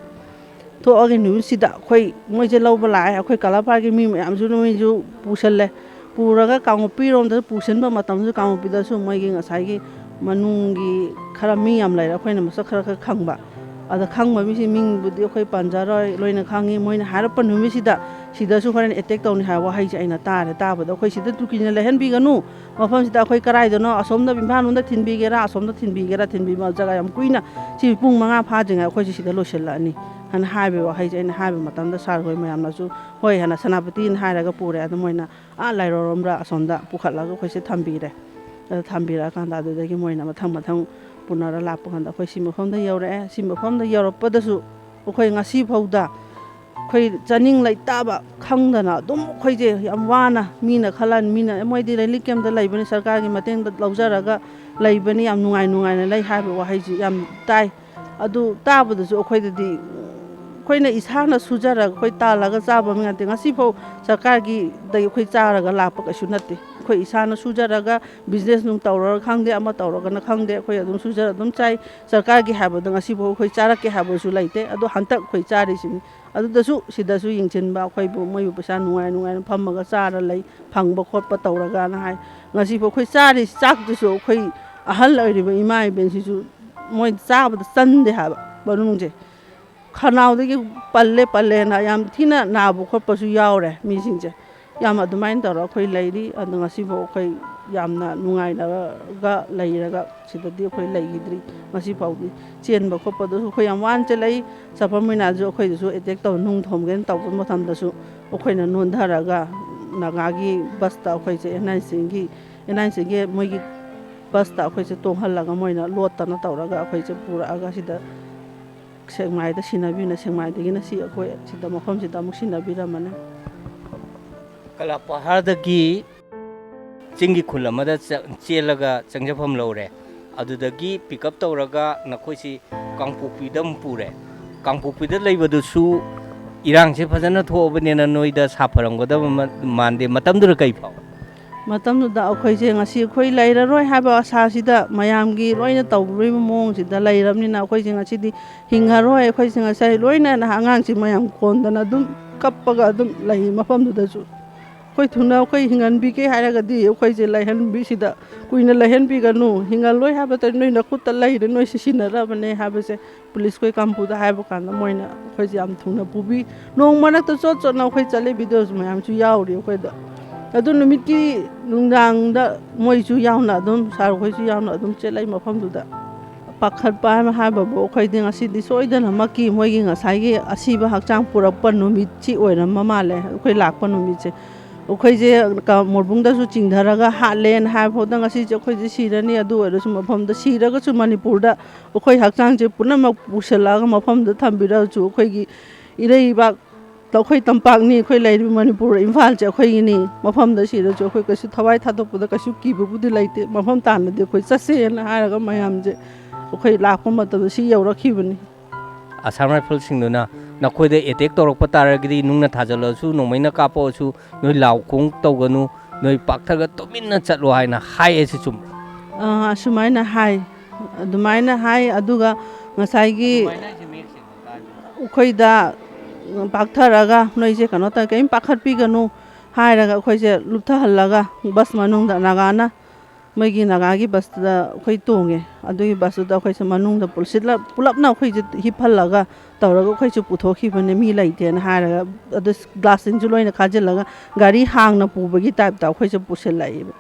ꯊꯣꯛꯑꯒ ꯅꯨꯃꯤꯠꯁꯤꯗ ꯑꯩꯈꯣꯏ ꯃꯣꯏꯁꯦ ꯂꯧꯕ ꯂꯥꯛꯑꯦ꯫ ꯑꯩꯈꯣꯏ ꯀꯂꯥ ꯄꯥꯔꯛꯀꯤ ꯃꯤ ꯃꯌꯥꯝꯁꯨ ꯃꯣꯏꯁꯨ ꯄꯨꯁꯜꯂꯦ꯫ ꯄꯨꯔꯒ ꯀꯥꯡꯄꯣꯛꯄꯤꯔꯣꯝꯗ ꯄꯨꯁꯤꯟꯕ ꯃꯇꯝꯗꯁꯨ ꯀꯥꯡꯄꯣꯛꯄꯤꯗꯁꯨ ꯃꯣꯏꯒꯤ ꯉꯁꯥꯏꯒꯤ ꯃꯅꯨꯡꯒꯤ ꯈꯔ ꯃꯤ ꯌꯥꯝ ꯂꯩꯔꯦ, ꯑꯩꯈꯣꯏꯅ ꯃꯁꯛ ꯈꯔ ꯈꯔ ꯈꯪꯕ꯫ ꯑꯗ ꯈꯪꯕ ꯃꯤꯁꯤ ꯃꯤꯡꯕꯨꯗꯤ ꯑꯩꯈꯣꯏ ꯄꯟꯖꯔꯣꯏ, ꯂꯣꯏꯅ ꯈꯪꯉꯤ꯫ ꯃꯣꯏꯅ ꯍꯥꯏꯔꯛꯄ ꯅꯨꯃꯤꯠꯁꯤꯗ ꯁꯤꯗꯁꯨ ꯍꯣꯔꯦꯟ attack ꯇꯧꯅꯤ ꯍꯥꯏꯕ ꯋꯥꯍꯩꯁꯦ ꯑꯩꯅ ꯇꯥꯔꯦ꯫ ꯇꯥꯕꯗ ꯑꯩꯈꯣꯏ ꯁꯤꯗ ꯇꯨ ꯀꯨꯏꯅ ꯂꯩꯍꯟꯕꯤꯒꯅꯨ, ꯃꯐꯝꯁꯤꯗ ꯑꯩꯈꯣꯏ ꯀꯔꯥꯏꯗꯅꯣ, ꯑꯁꯣꯝꯗ ꯏꯝꯐꯥꯜ ꯂꯣꯝꯗ ꯊꯤꯟꯕꯤꯒꯦꯔꯥ, ꯑꯁꯣꯝꯗ ꯊꯤꯟꯕꯤꯒꯦꯔꯥ, ꯊꯤꯟꯕꯤꯕ ꯖꯒꯥ ꯌꯥꯝ ꯀꯨꯏꯅ, ꯁꯤ ꯄꯨꯡ ꯃꯉꯥ ꯐꯥꯗ꯭ꯔꯤꯉꯩ ꯑꯩꯈꯣꯏꯁꯦ ꯁꯤꯗ ꯂꯣꯏꯁꯤꯜꯂꯛꯑꯅꯤ ꯍꯥꯏꯅ ꯍꯥꯏꯕ ꯋꯥꯍꯩꯁꯦ ꯑꯩꯅ ꯍꯥꯏꯕ ꯃꯇꯝꯗ ꯁꯥꯔ ꯍꯣꯏ ꯃꯌꯥꯝꯅꯁꯨ ꯍꯣꯏ ꯍꯥꯏꯅ ꯁꯦꯅꯥꯄꯇꯤꯅ ꯍꯥꯏꯔꯒ ꯄꯨꯔꯦ꯫ ꯑꯗꯨ ꯃꯣꯏꯅ ꯑꯥ ꯂꯥꯏꯔꯣꯔꯣꯝꯗ ꯑꯁꯣꯝꯗ ꯄꯨꯈꯠꯂꯒ ꯑꯩꯈꯣꯏꯁꯦ ꯊꯝꯕꯤꯔꯦ꯫ ꯑꯗ ꯊꯝꯕꯤꯔꯛꯑꯀꯥꯟꯗ ꯑꯗꯨꯗꯒꯤ ꯃꯣꯏꯅ ꯃꯊꯪ ꯃꯊꯪ ꯄꯨꯅꯔ ꯂꯥꯛꯄ ꯀꯥꯟꯗ ꯑꯩꯈꯣꯏ ꯁꯤ ꯃꯐꯝꯗ ꯌꯧꯔꯛꯑꯦ꯫ ꯁꯤ ꯃꯐꯝꯗ ꯌꯧꯔꯛꯄꯗꯁꯨ ꯑꯩꯈꯣꯏ ꯉꯁꯤ ꯐꯥꯎꯗ ꯑꯩꯈꯣꯏ ꯆꯥꯅꯤꯡ ꯂꯩꯇꯥꯕ ꯈꯪꯗꯅ ꯑꯗꯨꯝ ꯑꯩꯈꯣꯏꯁꯦ ꯌꯥꯝ ꯋꯥꯅ, ꯃꯤꯅ ꯈꯜꯂꯅꯤ, ꯃꯤꯅ "ꯑꯦ, ꯃꯣꯏꯗꯤ relief camp ꯇ ꯂꯩꯕꯅꯤ, ꯁꯔꯀꯥꯔꯒꯤ ꯃꯇꯦꯡꯗ ꯂꯧꯖꯔꯒ ꯂꯩꯕꯅꯤ, ꯌꯥꯝ ꯅꯨꯡꯉꯥꯏ ꯅꯨꯡꯉꯥꯏꯅ ꯂꯩ" ꯍꯥꯏꯕ ꯋꯥꯍꯩꯁꯤ ꯌꯥꯝ ꯇꯥꯏ꯫ ꯑꯗꯨ ꯇꯥꯕꯗꯁꯨ ꯑꯩꯈꯣꯏꯗꯗꯤ, ꯑꯩꯈꯣꯏꯅ ꯏꯁꯥꯅ ꯁꯨꯖꯔꯒ ꯑꯩꯈꯣꯏ ꯇꯥꯜꯂꯒ ꯆꯥꯕ ꯃꯤ ꯅꯠꯇꯦ꯫ ꯉꯁꯤꯐꯥꯎ ꯁꯔꯀꯥꯔꯒꯤꯗꯒꯤ ꯑꯩꯈꯣꯏ ꯆꯥꯔꯒ ꯂꯥꯛꯄ ꯀꯩꯁꯨ ꯅꯠꯇꯦ꯫ ꯑꯩꯈꯣꯏ ꯏꯁꯥꯅ ꯁꯨꯖꯔꯒ, ꯕꯤꯖꯤꯅꯦꯁ ꯅꯨꯡ ꯇꯧꯔꯒ ꯈꯪꯗꯦ, ꯑꯃ ꯇꯧꯔꯒꯅ ꯈꯪꯗꯦ, ꯑꯩꯈꯣꯏ ꯑꯗꯨꯝ ꯁꯨꯖꯔ ꯑꯗꯨꯝ ꯆꯥꯏ꯫ ꯁꯔꯀꯥꯔꯒꯤ ꯍꯥꯏꯕꯗꯣ ꯉꯁꯤꯐꯥꯎ ꯑꯩꯈꯣꯏ ꯆꯥꯔꯛꯀꯦ ꯍꯥꯏꯕꯁꯨ ꯂꯩꯇꯦ꯫ ꯑꯗꯣ ꯍꯟꯗꯛ ꯑꯩꯈꯣꯏ ꯆꯥꯔꯤꯁꯤꯅꯤ꯫ ꯑꯗꯨꯗꯁꯨ, ꯁꯤꯗꯁꯨ ꯌꯦꯡꯁꯤꯟꯕ ꯑꯩꯈꯣꯏꯕꯨ, ꯃꯣꯏꯕꯨ ꯄꯩꯁꯥ ꯅꯨꯡꯉꯥꯏ ꯅꯨꯡꯉꯥꯏꯅ ꯐꯝꯃꯒ ꯆꯥꯔ ꯂꯩ, ꯐꯪꯕ ꯈꯣꯠꯄ ꯇꯧꯔꯒꯅ ꯍꯥꯏ꯫ ꯉꯁꯤꯐꯥꯎ ꯑꯩꯈꯣꯏ ꯆꯥꯔꯤ ꯆꯥꯛꯇꯨꯁꯨ ꯑꯩꯈꯣꯏ ꯑꯍꯜ ꯑꯣꯏꯔꯤꯕ ꯏꯃꯥ ꯏꯕꯦꯟꯁꯤꯁꯨ ꯃꯣꯏ ꯆꯥꯕꯗ ꯆꯟꯗꯦ ꯍꯥꯏꯕ ꯃꯅꯨꯡꯁꯦ꯫ ꯈꯅꯥꯎꯗꯒꯤ ꯄꯜꯂꯦ ꯄꯜꯂꯦꯅ ꯌꯥꯝ ꯊꯤꯅ ꯅꯥꯕ ꯈꯣꯠꯄꯁꯨ ꯌꯥꯎꯔꯦ ꯃꯤꯁꯤꯡꯁꯦ꯫ ꯌꯥꯝ ꯑꯗꯨꯃꯥꯏꯅ ꯇꯧꯔ ꯑꯩꯈꯣꯏ ꯂꯩꯔꯤ꯫ ꯑꯗꯣ ꯉꯁꯤꯐꯥꯎ ꯑꯩꯈꯣꯏ ꯌꯥꯝꯅ ꯅꯨꯡꯉꯥꯏꯅꯔꯒ ꯂꯩꯔꯒ ꯁꯤꯗꯗꯤ ꯑꯩꯈꯣꯏ ꯂꯩꯈꯤꯗ꯭ꯔꯤ꯫ ꯉꯁꯤꯐꯥꯎꯗꯤ ꯆꯦꯟꯕ ꯈꯣꯠꯄꯗꯁꯨ ꯑꯩꯈꯣꯏ ꯌꯥꯝ ꯋꯥꯅ ꯆꯦꯜꯂꯛꯏ꯫ ꯁꯐꯔ ꯃꯣꯏꯅꯥꯁꯨ ꯑꯩꯈꯣꯏꯗꯁꯨ ꯑꯦꯇꯦꯛ ꯇꯧꯔ ꯅꯨꯡ ꯊꯣꯝꯒꯦꯅ ꯇꯧꯕ ꯃꯇꯝꯗꯁꯨ ꯑꯩꯈꯣꯏꯅ ꯅꯣꯟꯊꯔꯒ ꯅꯥꯒꯥꯒꯤ ꯕꯁꯇ ꯑꯩꯈꯣꯏꯁꯦ ꯑꯦꯟ ꯑꯥꯏ ꯁꯤꯒꯤ, ꯑꯦꯟ ꯑꯥꯏ ꯁꯤꯒꯤ ꯃꯣꯏꯒꯤ ꯕꯁꯇ ꯑꯩꯈꯣꯏꯁꯦ ꯇꯣꯡꯍꯜꯂꯒ ꯃꯣꯏꯅ ꯂꯣꯠꯇꯅ ꯇꯧꯔꯒ ꯑꯩꯈꯣꯏꯁꯦ ꯄꯨꯔꯛꯑꯒ ꯁꯤꯗ ꯁꯦꯛꯃꯥꯏꯗ ꯁꯤꯟꯅꯕꯤꯅ, ꯁꯦꯛꯃꯥꯏꯗꯒꯤꯅ ꯁꯤ ꯑꯩꯈꯣꯏ ꯁꯤꯗ ꯃꯐꯝꯁꯤꯗ ꯑꯃꯨꯛ ꯁꯤꯟꯅꯕꯤꯔꯝꯃꯅꯤ꯫ ꯀꯂꯥꯄꯍꯥꯔꯗꯒꯤ ꯆꯤꯡꯒꯤ ꯈꯨꯜ ꯑꯃꯗ ꯆ-, ꯆꯦꯜꯂꯒ ꯆꯪꯖꯐꯝ ꯂꯧꯔꯦ꯫ ꯑꯗꯨꯗꯒꯤ ꯄꯤꯛ ꯑꯞ ꯇꯧꯔꯒ ꯅꯈꯣꯏꯁꯤ ꯀꯥꯡꯄꯣꯛꯄꯤꯗ ꯑꯃꯨꯛ ꯄꯨꯔꯦ꯫ ꯀꯥꯡꯄꯣꯛꯄꯤꯗ ꯂꯩꯕꯗꯨꯁꯨ ꯏꯔꯥꯡꯁꯦ ꯐꯖꯅ ꯊꯣꯛꯑꯕꯅꯤꯅ ꯅꯣꯏꯗ ꯁꯥꯐꯔꯝꯒꯗꯕ ꯃ-, ꯃꯥꯟꯗꯦ꯫ ꯃꯇꯝꯗꯨꯗ ꯀꯩ ꯐꯥꯎ? ꯃꯇꯝꯗꯨꯗ ꯑꯩꯈꯣꯏꯁꯦ ꯉꯁꯤ ꯑꯩꯈꯣꯏ ꯂꯩꯔꯔꯣꯏ ꯍꯥꯏꯕ ꯑꯁꯥꯁꯤꯗ, ꯃꯌꯥꯝꯒꯤ ꯂꯣꯏꯅ ꯇꯧꯔꯤꯕ ꯃꯑꯣꯡꯁꯤꯗ ꯂꯩꯔꯕꯅꯤꯅ ꯑꯩꯈꯣꯏꯁꯦ ꯉꯁꯤꯗꯤ ꯍꯤꯡꯉꯔꯣꯏ꯫ ꯑꯩꯈꯣꯏꯁꯦ ꯉꯁꯥꯏ ꯂꯣꯏꯅ ꯅꯍꯥ ꯑꯉꯥꯡꯁꯤꯡ ꯃꯌꯥꯝ ꯀꯣꯟꯗꯅ ꯑꯗꯨꯝ ꯀꯞꯄꯒ ꯑꯗꯨꯝ ꯂꯩ ꯃꯐꯝꯗꯨꯗꯁꯨ꯫ ꯑꯩꯈꯣꯏ ꯊꯨꯅ ꯑꯩꯈꯣꯏ ꯍꯤꯡꯍꯟꯕꯤꯒꯦ ꯍꯥꯏꯔꯒꯗꯤ ꯑꯩꯈꯣꯏꯁꯦ ꯂꯩꯍꯟꯕꯤꯁꯤꯗ, ꯀꯨꯏꯅ ꯂꯩꯍꯟꯕꯤꯒꯅꯨ, ꯍꯤꯡꯍꯜꯂꯣꯏ ꯍꯥꯏꯕ ꯅꯣꯏ ꯅꯈꯨꯠꯇ ꯂꯩꯔꯦ, ꯅꯣꯏ ꯁꯤꯖꯤꯟꯅꯔꯕꯅꯦ ꯍꯥꯏꯕꯁꯦ ꯄꯨꯂꯤꯁꯈꯣꯏ ꯀꯥꯡꯕꯨꯗ ꯍꯥꯏꯕ ꯀꯥꯟꯗ ꯃꯣꯏꯅ ꯑꯩꯈꯣꯏꯁꯦ ꯌꯥꯝ ꯊꯨꯅ ꯄꯨꯕꯤ꯫ ꯅꯣꯡ ꯃꯔꯛꯇ ꯆꯣꯠ ꯆꯣꯠꯅ ꯑꯩꯈꯣꯏ ꯆꯠꯂꯤ, ꯚꯤꯗꯤꯑꯣꯁꯨ ꯃꯌꯥꯝꯁꯨ ꯌꯥꯎꯔꯤ ꯑꯩꯈꯣꯏꯗ꯫ ꯑꯗꯨ ꯅꯨꯃꯤꯠꯀꯤ ꯅꯨꯡꯗꯥꯡꯗ ꯃꯣꯏꯁꯨ ꯌꯥꯎꯅ ꯑꯗꯨꯝ, ꯁꯥꯔ ꯍꯣꯏꯁꯨ ꯌꯥꯎꯅ ꯑꯗꯨꯝ ꯆꯦꯜꯂꯛꯏ ꯃꯐꯝꯗꯨꯗ꯫ ꯄꯥꯈꯠꯄ ꯍꯥꯏꯕ ꯍꯥꯏꯕꯕꯨ ꯑꯩꯈꯣꯏꯗꯤ ꯉꯁꯤꯗꯤ ꯁꯣꯏꯗꯅꯃꯛꯀꯤ ꯃꯣꯏꯒꯤ ꯉꯁꯥꯏꯒꯤ ꯑꯁꯤꯕ ꯍꯛꯆꯥꯡ ꯄꯨꯔꯛꯄ ꯅꯨꯃꯤꯠꯁꯤ ꯑꯣꯏꯔꯝꯕ ꯃꯥꯜꯂꯦ ꯑꯩꯈꯣꯏ ꯂꯥꯛꯄ ꯅꯨꯃꯤꯠꯁꯦ꯫ ꯑꯩꯈꯣꯏꯁꯦ ꯀ-, ꯃꯣꯔꯕꯨꯡꯗꯁꯨ ꯆꯤꯡꯊꯔꯒ ꯍꯥꯠꯂꯦꯅ ꯍꯥꯏꯕ ꯐꯥꯎꯗ ꯉꯁꯤꯁꯦ ꯑꯩꯈꯣꯏꯁꯦ ꯁꯤꯔꯅꯤ꯫ ꯑꯗꯨ ꯑꯣꯏꯔꯁꯨ ꯃꯐꯝꯗ ꯁꯤꯔꯒꯁꯨ ꯃꯅꯤꯄꯨꯔꯗ ꯑꯩꯈꯣꯏ ꯍꯛꯆꯥꯡꯁꯦ ꯄꯨꯝꯅꯃꯛ ꯄꯨꯁꯤꯜꯂꯛꯑꯒ ꯃꯐꯝꯗ ꯊꯝꯕꯤꯔꯒꯁꯨ ꯑꯩꯈꯣꯏꯒꯤ ꯏꯔꯩꯕꯥꯛ ꯑꯩꯈꯣꯏ ꯇꯝꯄꯥꯛꯅꯤ, ꯑꯩꯈꯣꯏ ꯂꯩꯔꯤꯕ ꯃꯅꯤꯄꯨꯔ ꯏꯝꯐꯥꯜꯁꯦ ꯑꯩꯈꯣꯏꯒꯤꯅꯤ꯫ ꯃꯐꯝꯗ ꯁꯤꯔꯁꯨ ꯑꯩꯈꯣꯏ ꯀꯩꯁꯨ ꯊꯋꯥꯏ ꯊꯥꯗꯣꯛꯄꯗ ꯀꯩꯁꯨ ꯀꯤꯕꯕꯨꯗꯤ ꯂꯩꯇꯦ꯫ ꯃꯐꯝ ꯇꯥꯅꯗꯤ ꯑꯩꯈꯣꯏ ꯆꯠꯁꯦꯅ ꯍꯥꯏꯔꯒ ꯃꯌꯥꯝꯁꯦ ꯑꯩꯈꯣꯏ ꯂꯥꯛꯄ ꯃꯇꯝꯗ ꯁꯤ ꯌꯧꯔꯛꯈꯤꯕꯅꯤ꯫ ꯑꯁꯥꯝ ꯔꯥꯏꯐꯜꯁꯤꯡꯗꯨꯅ ꯅꯈꯣꯏꯗ ꯑꯦꯇꯦꯛ ꯇꯧꯔꯛꯄ ꯇꯥꯔꯒꯗꯤ ꯅꯨꯡꯅ ꯊꯥꯖꯤꯜꯂꯁꯨ, ꯅꯣꯡꯃꯩꯅ ꯀꯥꯞꯄꯛꯑꯁꯨ, ꯅꯣꯏ ꯂꯥꯎ ꯈꯣꯡ ꯇꯧꯒꯅꯨ, ꯅꯣꯏ ꯄꯥꯛꯊꯔꯒ ꯇꯨꯃꯤꯟꯅ ꯆꯠꯂꯣ ꯍꯥꯏꯅ ꯍꯥꯏꯌꯦ, ꯁꯤ ꯆꯨꯝꯕ꯭ꯔꯣ? ꯑꯥ, ꯑꯁꯨꯃꯥꯏꯅ ꯍꯥꯏ꯫ ꯑꯗꯨꯃꯥꯏꯅ ꯍꯥꯏ꯫ ꯑꯗꯨꯒ ꯉꯁꯥꯏꯒꯤ ꯑꯗꯨꯃꯥꯏꯅ ꯍꯥꯏꯁꯦ ꯃꯌꯦꯛ ꯁꯦꯡꯅ ꯇꯥꯗꯦ꯫ ꯑꯩꯈꯣꯏꯗ ꯄꯥꯛꯊꯔꯒ ꯅꯣꯏꯁꯦ ꯀꯩꯅꯣ ꯇꯧ, ꯀꯔꯤꯝ ꯄꯥꯈꯠꯄꯤꯒꯅꯨ ꯍꯥꯏꯔꯒ ꯑꯩꯈꯣꯏꯁꯦ ꯂꯨꯞꯊꯍꯜꯂꯒ ꯕꯁ ꯃꯅꯨꯡꯗ ꯅꯥꯒꯥꯅ, ꯃꯣꯏꯒꯤ ꯅꯥꯒꯥꯒꯤ ꯕꯁꯇꯨꯗ ꯑꯩꯈꯣꯏ ꯇꯣꯡꯉꯦ꯫ ꯑꯗꯨꯒꯤ ꯕꯁꯇꯨꯗ ꯑꯩꯈꯣꯏꯁꯦ ꯃꯅꯨꯡꯗ ꯄꯨꯜꯁꯤꯠꯂ-, ꯄꯨꯂꯞꯅ ꯑꯩꯈꯣꯏꯁꯦ ꯍꯤꯞꯍꯜꯂꯒ ꯇꯧꯔꯒ ꯑꯩꯈꯣꯏꯁꯨ ꯄꯨꯊꯣꯛꯈꯤꯕꯅꯦ, ꯃꯤ ꯂꯩꯇꯦꯅ ꯍꯥꯏꯔꯒ꯫ ꯑꯗꯨ ꯒ꯭ꯂꯥꯁꯁꯤꯡꯁꯨ ꯂꯣꯏꯅ ꯈꯥꯖꯤꯜꯂꯒ ꯒꯥꯔꯤ ꯍꯥꯡꯅ ꯄꯨꯕꯒꯤ ꯇꯥꯏꯞꯇ ꯑꯩꯈꯣꯏꯁꯦ ꯄꯨꯁꯤꯜꯂꯛꯏꯕ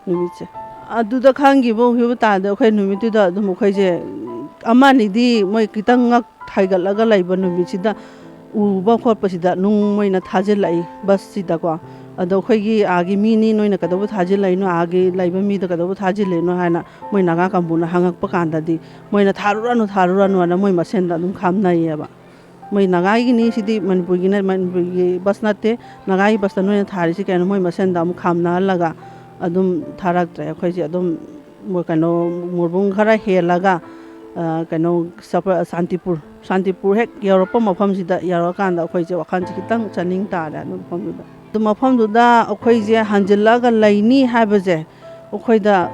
ꯅꯨꯃꯤꯠꯁꯦ꯫ ꯑꯗꯨꯗ ꯈꯪꯈꯤꯕ ꯎꯈꯤꯕ ꯇꯥꯔꯗꯤ ꯑꯩꯈꯣꯏ ꯅꯨꯃꯤꯠꯇꯨꯗ ꯑꯗꯨꯝ ꯑꯩꯈꯣꯏꯁꯦ ꯑꯃ ꯑꯅꯤꯗꯤ ꯃꯣꯏ ꯈꯤꯇꯪ ꯉꯛ ꯍꯥꯏꯒꯠꯂꯒ ꯂꯩꯕ ꯅꯨꯃꯤꯠꯁꯤꯗ ꯎꯕ ꯈꯣꯠꯄꯁꯤꯗ ꯅꯨꯡ ꯃꯣꯏꯅ ꯊꯥꯖꯤꯜꯂꯛꯏ ꯕꯁꯁꯤꯗꯀꯣ꯫ ꯑꯗꯣ ꯑꯩꯈꯣꯏꯒꯤ ꯑꯥꯒꯤ ꯃꯤꯅꯤ, ꯅꯣꯏꯅ ꯀꯩꯗꯧꯕ ꯊꯥꯖꯤꯜꯂꯛꯏꯅꯣ, ꯑꯥꯒꯤ ꯂꯩꯕ ꯃꯤꯗ ꯀꯩꯗꯧꯕ ꯊꯥꯖꯤꯜꯂꯤꯅꯣ ꯍꯥꯏꯅ ꯃꯣꯏ ꯅꯥꯒꯥ ꯀꯥꯡꯕꯨꯅ ꯍꯪꯉꯛꯄ ꯀꯥꯟꯗꯗꯤ ꯃꯣꯏꯅ "ꯊꯥꯔꯨꯔꯅꯨ, ꯊꯥꯔꯨꯔꯅꯨ" ꯍꯥꯏꯅ ꯃꯣꯏ ꯃꯁꯦꯟꯗ ꯑꯗꯨꯝ ꯈꯥꯝꯅꯩꯌꯦꯕ꯫ "ꯃꯣꯏ ꯅꯥꯒꯥꯒꯤꯅꯤ, ꯁꯤꯗꯤ ꯃꯅꯤꯄꯨꯔꯒꯤ ꯅꯠ-, ꯃꯅꯤꯄꯨꯔꯒꯤ ꯕꯁ ꯅꯠꯇꯦ, ꯅꯥꯒꯥꯒꯤ ꯕꯁꯇ ꯅꯣꯏꯅ ꯊꯥꯔꯤꯁꯤ ꯀꯩꯅꯣ?" ꯃꯣꯏ ꯃꯁꯦꯟꯗ ꯑꯃꯨꯛ ꯈꯥꯝꯅꯍꯜꯂꯒ ꯑꯗꯨꯝ ꯊꯥꯔꯛꯇ꯭ꯔꯦ꯫ ꯑꯩꯈꯣꯏꯁꯦ ꯑꯗꯨꯝ ꯃꯣꯏ ꯀꯩꯅꯣ, ꯃꯨꯔꯕꯨꯡ ꯈꯔ ꯍꯦꯜꯂꯒ, ꯑ, ꯀꯩꯅꯣ, ꯁꯄ-, ꯁꯥꯟꯇꯤꯄꯨꯔ, ꯁꯥꯟꯇꯤꯄꯨꯔ ꯍꯦꯛ ꯌꯧꯔꯛꯄ ꯃꯐꯝꯁꯤꯗ ꯌꯧꯔꯀꯥꯟꯗ ꯑꯩꯈꯣꯏꯁꯦ ꯋꯥꯈꯜꯁꯦ ꯈꯤꯇꯪ ꯆꯥꯅꯤꯡ ꯇꯥꯔꯦ꯫ ꯑꯗꯨ ꯃꯐꯝꯗꯨꯗ, ꯑꯗꯨ ꯃꯐꯝꯗꯨꯗ ꯑꯩꯈꯣꯏꯁꯦ ꯍꯟꯖꯤꯜꯂꯒ ꯂꯩꯅꯤ ꯍꯥꯏꯕꯁꯦ ꯑꯩꯈꯣꯏꯗ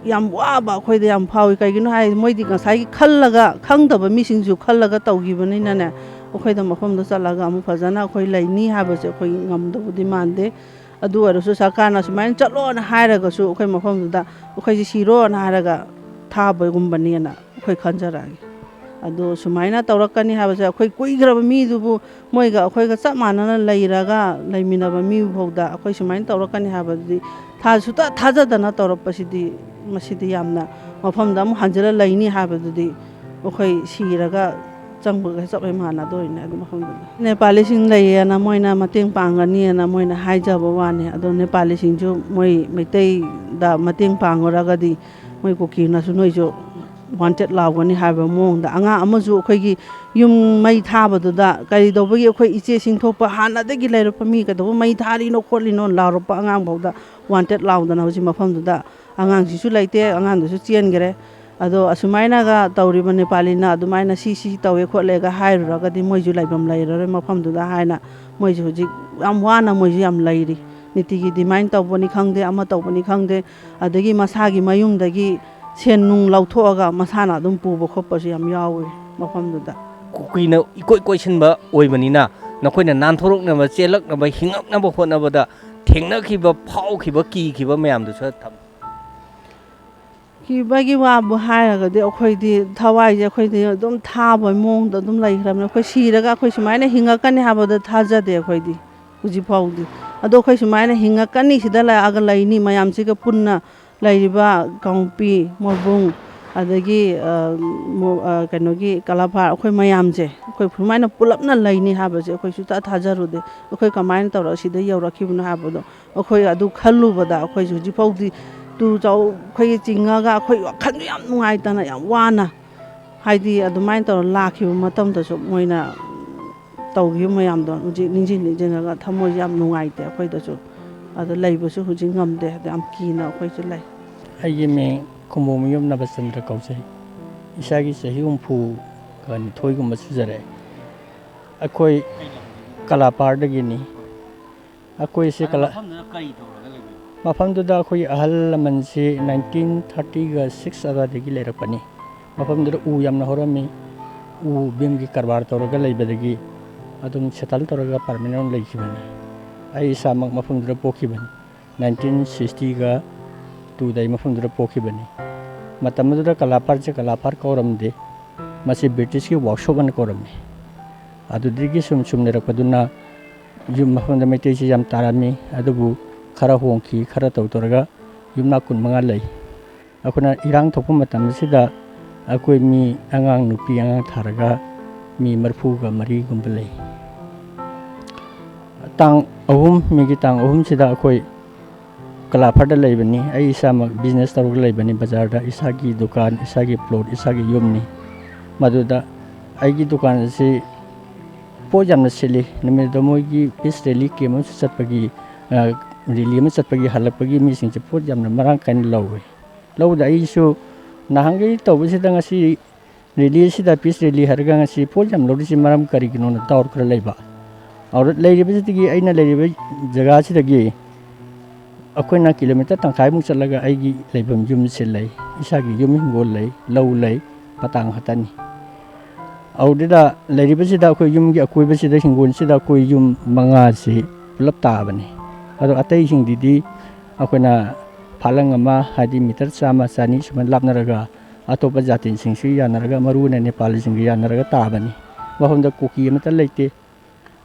ꯌꯥꯝ ꯋꯥꯕ ꯑꯩꯈꯣꯏꯗ ꯌꯥꯝ ꯐꯥꯎꯏ꯫ ꯀꯩꯒꯤꯅꯣ ꯍꯥꯏ, ꯃꯣꯏꯗꯤ ꯉꯁꯥꯏꯒꯤ ꯈꯜꯂꯒ, ꯈꯪꯗꯕ ꯃꯤꯁꯤꯡꯁꯨ ꯈꯜꯂꯒ ꯇꯧꯈꯤꯕꯅꯤꯅꯅꯦ, ꯑꯩꯈꯣꯏꯗ ꯃꯐꯝꯗꯣ ꯆꯠꯂꯒ ꯑꯃꯨꯛ ꯐꯖꯅ ꯑꯩꯈꯣꯏ ꯂꯩꯅꯤ ꯍꯥꯏꯕꯁꯦ ꯑꯩꯈꯣꯏ ꯉꯝꯗꯧꯕꯗꯤ ꯃꯥꯟꯗꯦ꯫ ꯑꯗꯨ ꯑꯣꯏꯔꯁꯨ ꯁꯔꯀꯥꯔꯅ ꯁꯨꯃꯥꯏꯅ ꯆꯠꯂꯣꯅ ꯍꯥꯏꯔꯒꯁꯨ ꯑꯩꯈꯣꯏ ꯃꯐꯝꯗꯨꯗ ꯑꯩꯈꯣꯏꯁꯦ ꯁꯤꯔꯣꯅ ꯍꯥꯏꯔꯒ ꯊꯥꯕꯒꯨꯝꯕꯅꯦꯅ ꯑꯩꯈꯣꯏ ꯈꯟꯖꯔꯛꯑꯒꯦ꯫ ꯑꯗꯣ ꯁꯨꯃꯥꯏꯅ ꯇꯧꯔꯛꯀꯅꯤ ꯍꯥꯏꯕꯁꯦ ꯑꯩꯈꯣꯏ ꯀꯨꯏꯈ꯭ꯔꯕ ꯃꯤꯗꯨꯕꯨ, ꯃꯣꯏꯒ ꯑꯩꯈꯣꯏꯒ ꯆꯞ ꯃꯥꯟꯅꯅ ꯂꯩꯔꯒ ꯂꯩꯃꯤꯟꯅꯕ ꯃꯤꯕꯨ ꯐꯥꯎꯗ ꯑꯩꯈꯣꯏ ꯁꯨꯃꯥꯏꯅ ꯇꯧꯔꯛꯀꯅꯤ ꯍꯥꯏꯕꯗꯨꯗꯤ ꯊꯥ-, ꯁꯨꯡꯊꯥ ꯊꯥꯖꯗꯅ ꯇꯧꯔꯛꯄꯁꯤꯗꯤ, ꯃꯁꯤꯗꯤ ꯌꯥꯝꯅ ꯃꯐꯝꯗ ꯑꯃꯨꯛ ꯍꯟꯖꯤꯜꯂ ꯂꯩꯅꯤ ꯍꯥꯏꯕꯗꯨꯗꯤ ꯑꯩꯈꯣꯏ ꯁꯤꯔꯒ ꯆꯪꯕꯒ ꯆꯞ ꯍꯦꯛ ꯃꯥꯟꯅꯗꯣꯏꯅꯦ ꯑꯗꯨ ꯃꯐꯝꯗꯨꯗ꯫ ꯅꯦꯄꯥꯂꯤꯁꯤꯡ ꯂꯩꯌꯦꯅ ꯃꯣꯏꯅ ꯃꯇꯦꯡ ꯄꯥꯡꯒꯅꯤꯅ ꯃꯣꯏꯅ ꯍꯥꯏꯖꯕ ꯋꯥꯅꯤ꯫ ꯑꯗꯣ ꯅꯦꯄꯥꯂꯤꯁꯤꯡꯁꯨ ꯃꯣꯏ ꯃꯩꯇꯩꯗ ꯃꯇꯦꯡ ꯄꯥꯡꯉꯨꯔꯒꯗꯤ ꯃꯣꯏ ꯀꯨꯀꯤꯅꯁꯨ ꯅꯣꯏꯁꯨ ꯋꯥꯟꯇꯦꯠ ꯂꯥꯎꯒꯅꯤ ꯍꯥꯏꯕ ꯃꯑꯣꯡꯗ, ꯑꯉꯥꯡ ꯑꯃꯁꯨ ꯑꯩꯈꯣꯏꯒꯤ ꯌꯨꯝ ꯃꯩ ꯊꯥꯕꯗꯨꯗ ꯀꯔꯤ ꯇꯧꯕꯒꯤ ꯑꯩꯈꯣꯏ ꯏꯆꯦꯁꯤꯡ ꯊꯣꯛꯄ ꯍꯥꯟꯅꯗꯒꯤ ꯂꯩꯔꯛꯄ ꯃꯤ ꯀꯩꯗꯧꯕ ꯃꯩ ꯊꯥꯔꯤꯅꯣ ꯈꯣꯠꯂꯤꯅꯣ ꯂꯥꯎꯔꯛꯄ ꯑꯉꯥꯡꯐꯥꯎꯗ ꯋꯥꯟꯇꯦꯠ ꯂꯥꯎꯗꯅ ꯍꯧꯖꯤꯛ ꯃꯐꯝꯗꯨꯗ, ꯑꯉꯥꯡꯁꯤꯁꯨ ꯂꯩꯇꯦ, ꯑꯉꯥꯡꯗꯨꯁꯨ ꯆꯦꯟꯈꯔꯦ꯫ ꯑꯗꯣ ꯑꯁꯨꯃꯥꯏꯅꯒ ꯇꯧꯔꯤꯕ ꯅꯦꯄꯥꯂꯤꯅ ꯑꯗꯨꯃꯥꯏꯅ ꯁꯤ ꯁꯤ ꯇꯧꯋꯦ ꯈꯣꯠꯂꯦꯒ ꯍꯥꯏꯔꯨꯔꯒꯗꯤ ꯃꯣꯏꯁꯨ ꯂꯩꯐꯝ ꯂꯩꯔꯔꯣꯏ ꯃꯐꯝꯗꯨꯗ ꯍꯥꯏꯅ ꯃꯣꯏꯁꯨ ꯍꯧꯖꯤꯛ ꯌꯥꯝ ꯋꯥꯅ ꯃꯣꯏꯁꯨ ꯌꯥꯝ ꯂꯩꯔꯤ꯫ ꯅꯤꯇꯤꯒꯤ ꯗꯤꯃꯥꯟ ꯇꯧꯕꯅꯤ ꯈꯪꯗꯦ, ꯑꯃ ꯇꯧꯕꯅꯤ ꯈꯪꯗꯦ, ꯑꯗꯒꯤ ꯃꯁꯥꯒꯤ ꯃꯌꯨꯝꯗꯒꯤ ꯁꯦꯟ ꯅꯨꯡ ꯂꯧꯊꯣꯛꯑꯒ ꯃꯁꯥꯅ ꯑꯗꯨꯝ ꯄꯨꯕ ꯈꯣꯠꯄꯁꯨ ꯌꯥꯝ ꯌꯥꯎꯋꯤ ꯃꯐꯝꯗꯨꯗ꯫ ꯀꯨꯀꯤꯅ ꯏꯀꯣꯏ ꯀꯣꯏꯁꯤꯟꯕ ꯑꯣꯏꯕꯅꯤꯅ, ꯅꯈꯣꯏꯅ ꯅꯥꯟꯊꯣꯔꯛꯅꯕ, ꯆꯦꯜꯂꯛꯅꯕ, ꯍꯤꯡꯉꯛꯅꯕ ꯍꯣꯠꯅꯕꯗ ꯊꯦꯡꯅꯈꯤꯕ, ꯐꯥꯎꯈꯤꯕ, ꯀꯤꯈꯤꯕ ꯃꯌꯥꯝꯗꯨꯁꯨ ꯊꯝ- ꯀꯤꯕꯒꯤ ꯋꯥꯕꯨ ꯍꯥꯏꯔꯒꯗꯤ, ꯑꯩꯈꯣꯏꯗꯤ ꯊꯋꯥꯏꯁꯦ ꯑꯩꯈꯣꯏꯗꯤ ꯑꯗꯨꯝ ꯊꯥꯕꯒꯤ ꯃꯑꯣꯡꯗ ꯑꯗꯨꯝ ꯂꯩꯈ꯭ꯔꯕꯅꯤ꯫ ꯑꯩꯈꯣꯏ ꯁꯤꯔꯒ ꯑꯩꯈꯣꯏ ꯁꯨꯃꯥꯏꯅ ꯍꯤꯡꯉꯛꯀꯅꯤ ꯍꯥꯏꯕꯗ ꯊꯥꯖꯗꯦ ꯑꯩꯈꯣꯏꯗꯤ ꯍꯧꯖꯤꯛ ꯐꯥꯎꯗꯤ꯫ ꯑꯗꯣ ꯑꯩꯈꯣꯏ ꯁꯨꯃꯥꯏꯅ ꯍꯤꯡꯉꯛꯀꯅꯤ, ꯁꯤꯗ ꯂꯥꯛꯑꯒ ꯂꯩꯅꯤ, ꯃꯌꯥꯝꯁꯤꯒ ꯄꯨꯟꯅ ꯂꯩꯔꯤꯕ ꯀꯥꯡꯄꯤ, ꯃꯣꯔꯕꯨꯡ, ꯑꯗꯒꯤ, ꯑ, ꯃꯣ-, ꯑ, ꯀꯩꯅꯣꯒꯤ ꯀꯂꯥꯐꯥꯔ, ꯑꯩꯈꯣꯏ ꯃꯌꯥꯝꯁꯦ, ꯑꯩꯈꯣꯏ ꯁꯨꯃꯥꯏꯅ ꯄꯨꯂꯞꯅ ꯂꯩꯅꯤ ꯍꯥꯏꯕꯁꯦ ꯑꯩꯈꯣꯏ ꯁꯨꯡꯊꯥ ꯊꯥꯖꯔꯨꯗꯦ꯫ ꯑꯩꯈꯣꯏ ꯀꯃꯥꯏꯅ ꯇꯧꯔꯒ ꯁꯤꯗ ꯌꯧꯔꯛꯈꯤꯕꯅꯣ ꯍꯥꯏꯕꯗꯣ ꯑꯩꯈꯣꯏ ꯑꯗꯨ ꯈꯜꯂꯨꯕꯗ ꯑꯩꯈꯣꯏꯁꯨ ꯍꯧꯖꯤꯛ ꯐꯥꯎꯗꯤ ꯇꯨ ꯆꯥꯎ-, ꯑꯩꯈꯣꯏꯒꯤ ꯆꯤꯡꯉꯒ ꯑꯩꯈꯣꯏ ꯋꯥꯈꯜꯗꯨ ꯌꯥꯝ ꯅꯨꯡꯉꯥꯏꯇꯅ, ꯌꯥꯝ ꯋꯥꯅ, ꯍꯥꯏꯗꯤ ꯑꯗꯨꯃꯥꯏꯅ ꯇꯧꯔ ꯂꯥꯛꯈꯤꯕ ꯃꯇꯝꯗꯁꯨ ꯃꯣꯏꯅ ꯇꯧꯈꯤꯕ ꯃꯌꯥꯝꯗꯣ ꯍꯧꯖꯤꯛ ꯅꯤꯡꯁꯤꯡ ꯅꯤꯡꯁꯤꯡꯉꯒ ꯊꯃꯣꯏꯁꯦ ꯌꯥꯝ ꯅꯨꯡꯉꯥꯏꯇꯦ ꯑꯩꯈꯣꯏꯗꯁꯨ꯫ ꯑꯗ ꯂꯩꯕꯁꯨ ꯍꯧꯖꯤꯛ ꯉꯝꯗꯦ, ꯌꯥꯝ ꯀꯤꯅ ꯑꯩꯈꯣꯏꯁꯨ ꯂꯩ꯫ ꯑꯩꯒꯤ ꯃꯤꯡ ꯈꯨꯝꯕꯣꯝ ꯌꯨꯝꯅꯕ ꯆꯟꯗ꯭ꯔ ꯀꯧꯖꯩ꯫ ꯏꯁꯥꯒꯤ ꯆꯍꯤ ꯍꯨꯝꯐꯨꯒ ꯅꯤꯊꯣꯏꯒꯨꯝꯕ ꯁꯨꯖꯔꯛꯑꯦ꯫ ꯑꯩꯈꯣꯏ ꯀꯂꯥꯄꯥꯔꯗꯒꯤꯅꯤ꯫ ꯑꯩꯈꯣꯏꯁꯦ ꯀꯂꯥ- ꯃꯐꯝꯗꯨꯗ ꯀꯔꯤ ꯇꯧꯔꯒ ꯂꯩꯕꯤꯕ? ꯃꯐꯝꯗꯨꯗ ꯑꯩꯈꯣꯏ ꯑꯍꯜ ꯂꯃꯟꯁꯤ ꯅꯥꯏꯟꯇꯤꯟ ꯊꯥꯔꯇꯤꯒ ꯁꯤꯛꯁ ꯑꯗꯨꯋꯥꯏꯗꯒꯤ ꯂꯩꯔꯛꯄꯅꯤ꯫ ꯃꯐꯝꯗꯨꯗ ꯎ ꯌꯥꯝꯅ ꯍꯧꯔꯝꯃꯤ꯫ ꯎ ꯕꯤꯝꯒꯤ ꯀꯔꯕꯥꯔ ꯇꯧꯔꯒ ꯂꯩꯕꯗꯒꯤ ꯑꯗꯨꯝ ꯁꯦꯇꯜ ꯇꯧꯔꯒ ꯄꯔꯃꯅꯦꯟ ꯑꯣꯏꯅ ꯂꯩꯈꯤꯕꯅꯤ꯫ ꯑꯩ ꯏꯁꯥꯃꯛ ꯃꯐꯝꯗꯨꯗ ꯄꯣꯛꯈꯤꯕꯅꯤ꯫ ꯅꯥꯏꯟꯇꯤꯟ ꯁꯤꯛꯁꯇꯤꯒ ꯇꯨꯗ ꯑꯩ ꯃꯐꯝꯗꯨꯗ ꯄꯣꯛꯈꯤꯕꯅꯤ꯫ ꯃꯇꯝ ꯑꯗꯨꯗ ꯀꯂꯥꯄꯥꯔꯁꯦ ꯀꯂꯥꯄꯥꯔ ꯀꯧꯔꯝꯗꯦ, ꯃꯁꯤ ꯕ꯭ꯔꯤꯇꯤꯁꯀꯤ ꯋꯥꯛꯁꯣꯞ ꯑꯅ ꯀꯧꯔꯝꯃꯤ꯫ ꯑꯗꯨꯗꯒꯤ ꯁꯨꯝ ꯁꯨꯝ ꯂꯩꯔꯛꯄꯗꯨꯅ ꯌꯨꯝ ꯃꯐꯝꯗ ꯃꯩꯇꯩꯁꯤ ꯌꯥꯝ ꯇꯥꯔꯝꯃꯤ, ꯑꯗꯨꯕꯨ ꯈꯔ ꯍꯣꯡꯈꯤ, ꯈꯔ ꯇꯧ ꯇꯧꯔꯒ ꯌꯨꯝꯅꯥꯛ ꯀꯨꯟꯃꯉꯥ ꯂꯩ꯫ ꯑꯩꯈꯣꯏꯅ ꯏꯔꯥꯡ ꯊꯣꯛꯄ ꯃꯇꯝ ꯑꯁꯤꯗ ꯑꯩꯈꯣꯏ ꯃꯤ ꯑꯉꯥꯡ ꯅꯨꯄꯤ ꯑꯉꯥꯡ ꯊꯥꯔꯒ ꯃꯤ ꯃꯔꯤꯐꯨꯒ ꯃꯔꯤꯒꯨꯝꯕ ꯂꯩ꯫ ꯇꯥꯡ ꯑꯍꯨꯝ, ꯃꯦꯒꯤ ꯇꯥꯡ ꯑꯍꯨꯝꯁꯤꯗ ꯑꯩꯈꯣꯏ ꯀꯂꯥꯐꯔꯗ ꯂꯩꯕꯅꯤ꯫ ꯑꯩ ꯏꯁꯥꯃꯛ ꯕꯤꯖꯤꯅꯦꯁ ꯇꯧꯔꯒ ꯂꯩꯕꯅꯤ꯫ ꯕꯖꯥꯔꯗ ꯏꯁꯥꯒꯤ ꯗꯨꯀꯥꯟ, ꯏꯁꯥꯒꯤ ꯄ꯭ꯂꯣꯠ, ꯏꯁꯥꯒꯤ ꯌꯨꯝꯅꯤ꯫ ꯃꯗꯨꯗ ꯑꯩꯒꯤ ꯗꯨꯀꯥꯟ ꯑꯁꯤ ꯄꯣꯠ ꯌꯥꯝꯅ ꯁꯤꯠꯂꯤ꯫ ꯅꯨꯃꯤꯠꯇꯣ ꯃꯣꯏꯒꯤ ꯄꯤꯁ ꯔꯦꯂꯤ ꯀꯦꯝ ꯑꯃꯁꯨ ꯆꯠꯄꯒꯤ, ꯔꯦꯂꯤ ꯑꯃ ꯆꯠꯄꯒꯤ ꯍꯜꯂꯛꯄꯒꯤ ꯃꯤꯁꯤꯡꯁꯦ ꯄꯣꯠ ꯌꯥꯝꯅ ꯃꯔꯥꯡ ꯀꯥꯏꯅ ꯂꯧꯋꯤ꯫ ꯂꯧꯕꯗ ꯑꯩꯁꯨ ꯅꯍꯥꯟꯈꯩ ꯇꯧꯕꯁꯤꯗ ꯉꯁꯤ ꯔꯦꯂꯤ ꯑꯁꯤꯗ, ꯄꯤꯁ ꯔꯦꯂꯤ ꯍꯥꯏꯔꯒ ꯉꯁꯤ ꯄꯣꯠ ꯌꯥꯝ ꯂꯧꯔꯤꯁꯤ ꯃꯔꯝ ꯀꯔꯤꯒꯤꯅꯣꯅ ꯗꯥꯎꯠ ꯈꯔ ꯂꯩꯕ꯫ ꯑꯗꯨꯗ ꯂꯩꯔꯤꯕꯁꯤꯗꯒꯤ, ꯑꯩꯅ ꯂꯩꯔꯤꯕ ꯖꯒꯥꯁꯤꯗꯒꯤ ꯑꯩꯈꯣꯏꯅ ꯀꯤꯂꯣꯃꯤꯇꯔ ꯇꯪꯈꯥꯏꯃꯨꯛ ꯆꯠꯂꯒ ꯑꯩꯒꯤ ꯂꯩꯐꯝ ꯌꯨꯝꯁꯦ ꯂꯩ, ꯏꯁꯥꯒꯤ ꯌꯨꯝ ꯍꯤꯡꯒꯣꯜ ꯂꯩ, ꯂꯧ ꯂꯩ, ꯄꯇꯥꯡ ꯈꯛꯇꯅꯤ꯫ ꯑꯗꯨꯗ ꯂꯩꯔꯤꯕꯁꯤꯗ ꯑꯩꯈꯣꯏ ꯌꯨꯝꯒꯤ ꯑꯀꯣꯏꯕꯁꯤꯗ, ꯍꯤꯡꯒꯣꯜꯁꯤꯗ ꯑꯩꯈꯣꯏ ꯌꯨꯝ ꯃꯉꯥꯁꯤ ꯄꯨꯂꯞ ꯇꯥꯕꯅꯤ꯫ ꯑꯗꯣ ꯑꯇꯩꯁꯤꯡꯗꯨꯗꯤ ꯑꯩꯈꯣꯏꯅ ꯐꯥꯂꯪ ꯑꯃ, ꯍꯥꯏꯗꯤ ꯃꯤꯇꯔ ꯆꯥꯝꯃ, ꯆꯅꯤ ꯁꯨꯃꯥꯏꯅ ꯂꯥꯞꯅꯔꯒ, ꯑꯇꯣꯞꯄ ꯖꯥꯇꯤꯁꯤꯡꯁꯨ ꯌꯥꯅꯔꯒ, ꯃꯔꯨ ꯑꯣꯏꯅ ꯅꯦꯄꯥꯂꯤꯁꯤꯡꯒ ꯌꯥꯅꯔꯒ ꯇꯥꯕꯅꯤ꯫ ꯃꯐꯝꯗ ꯀꯨꯀꯤ ꯑꯃꯠꯇ ꯂꯩꯇꯦ꯫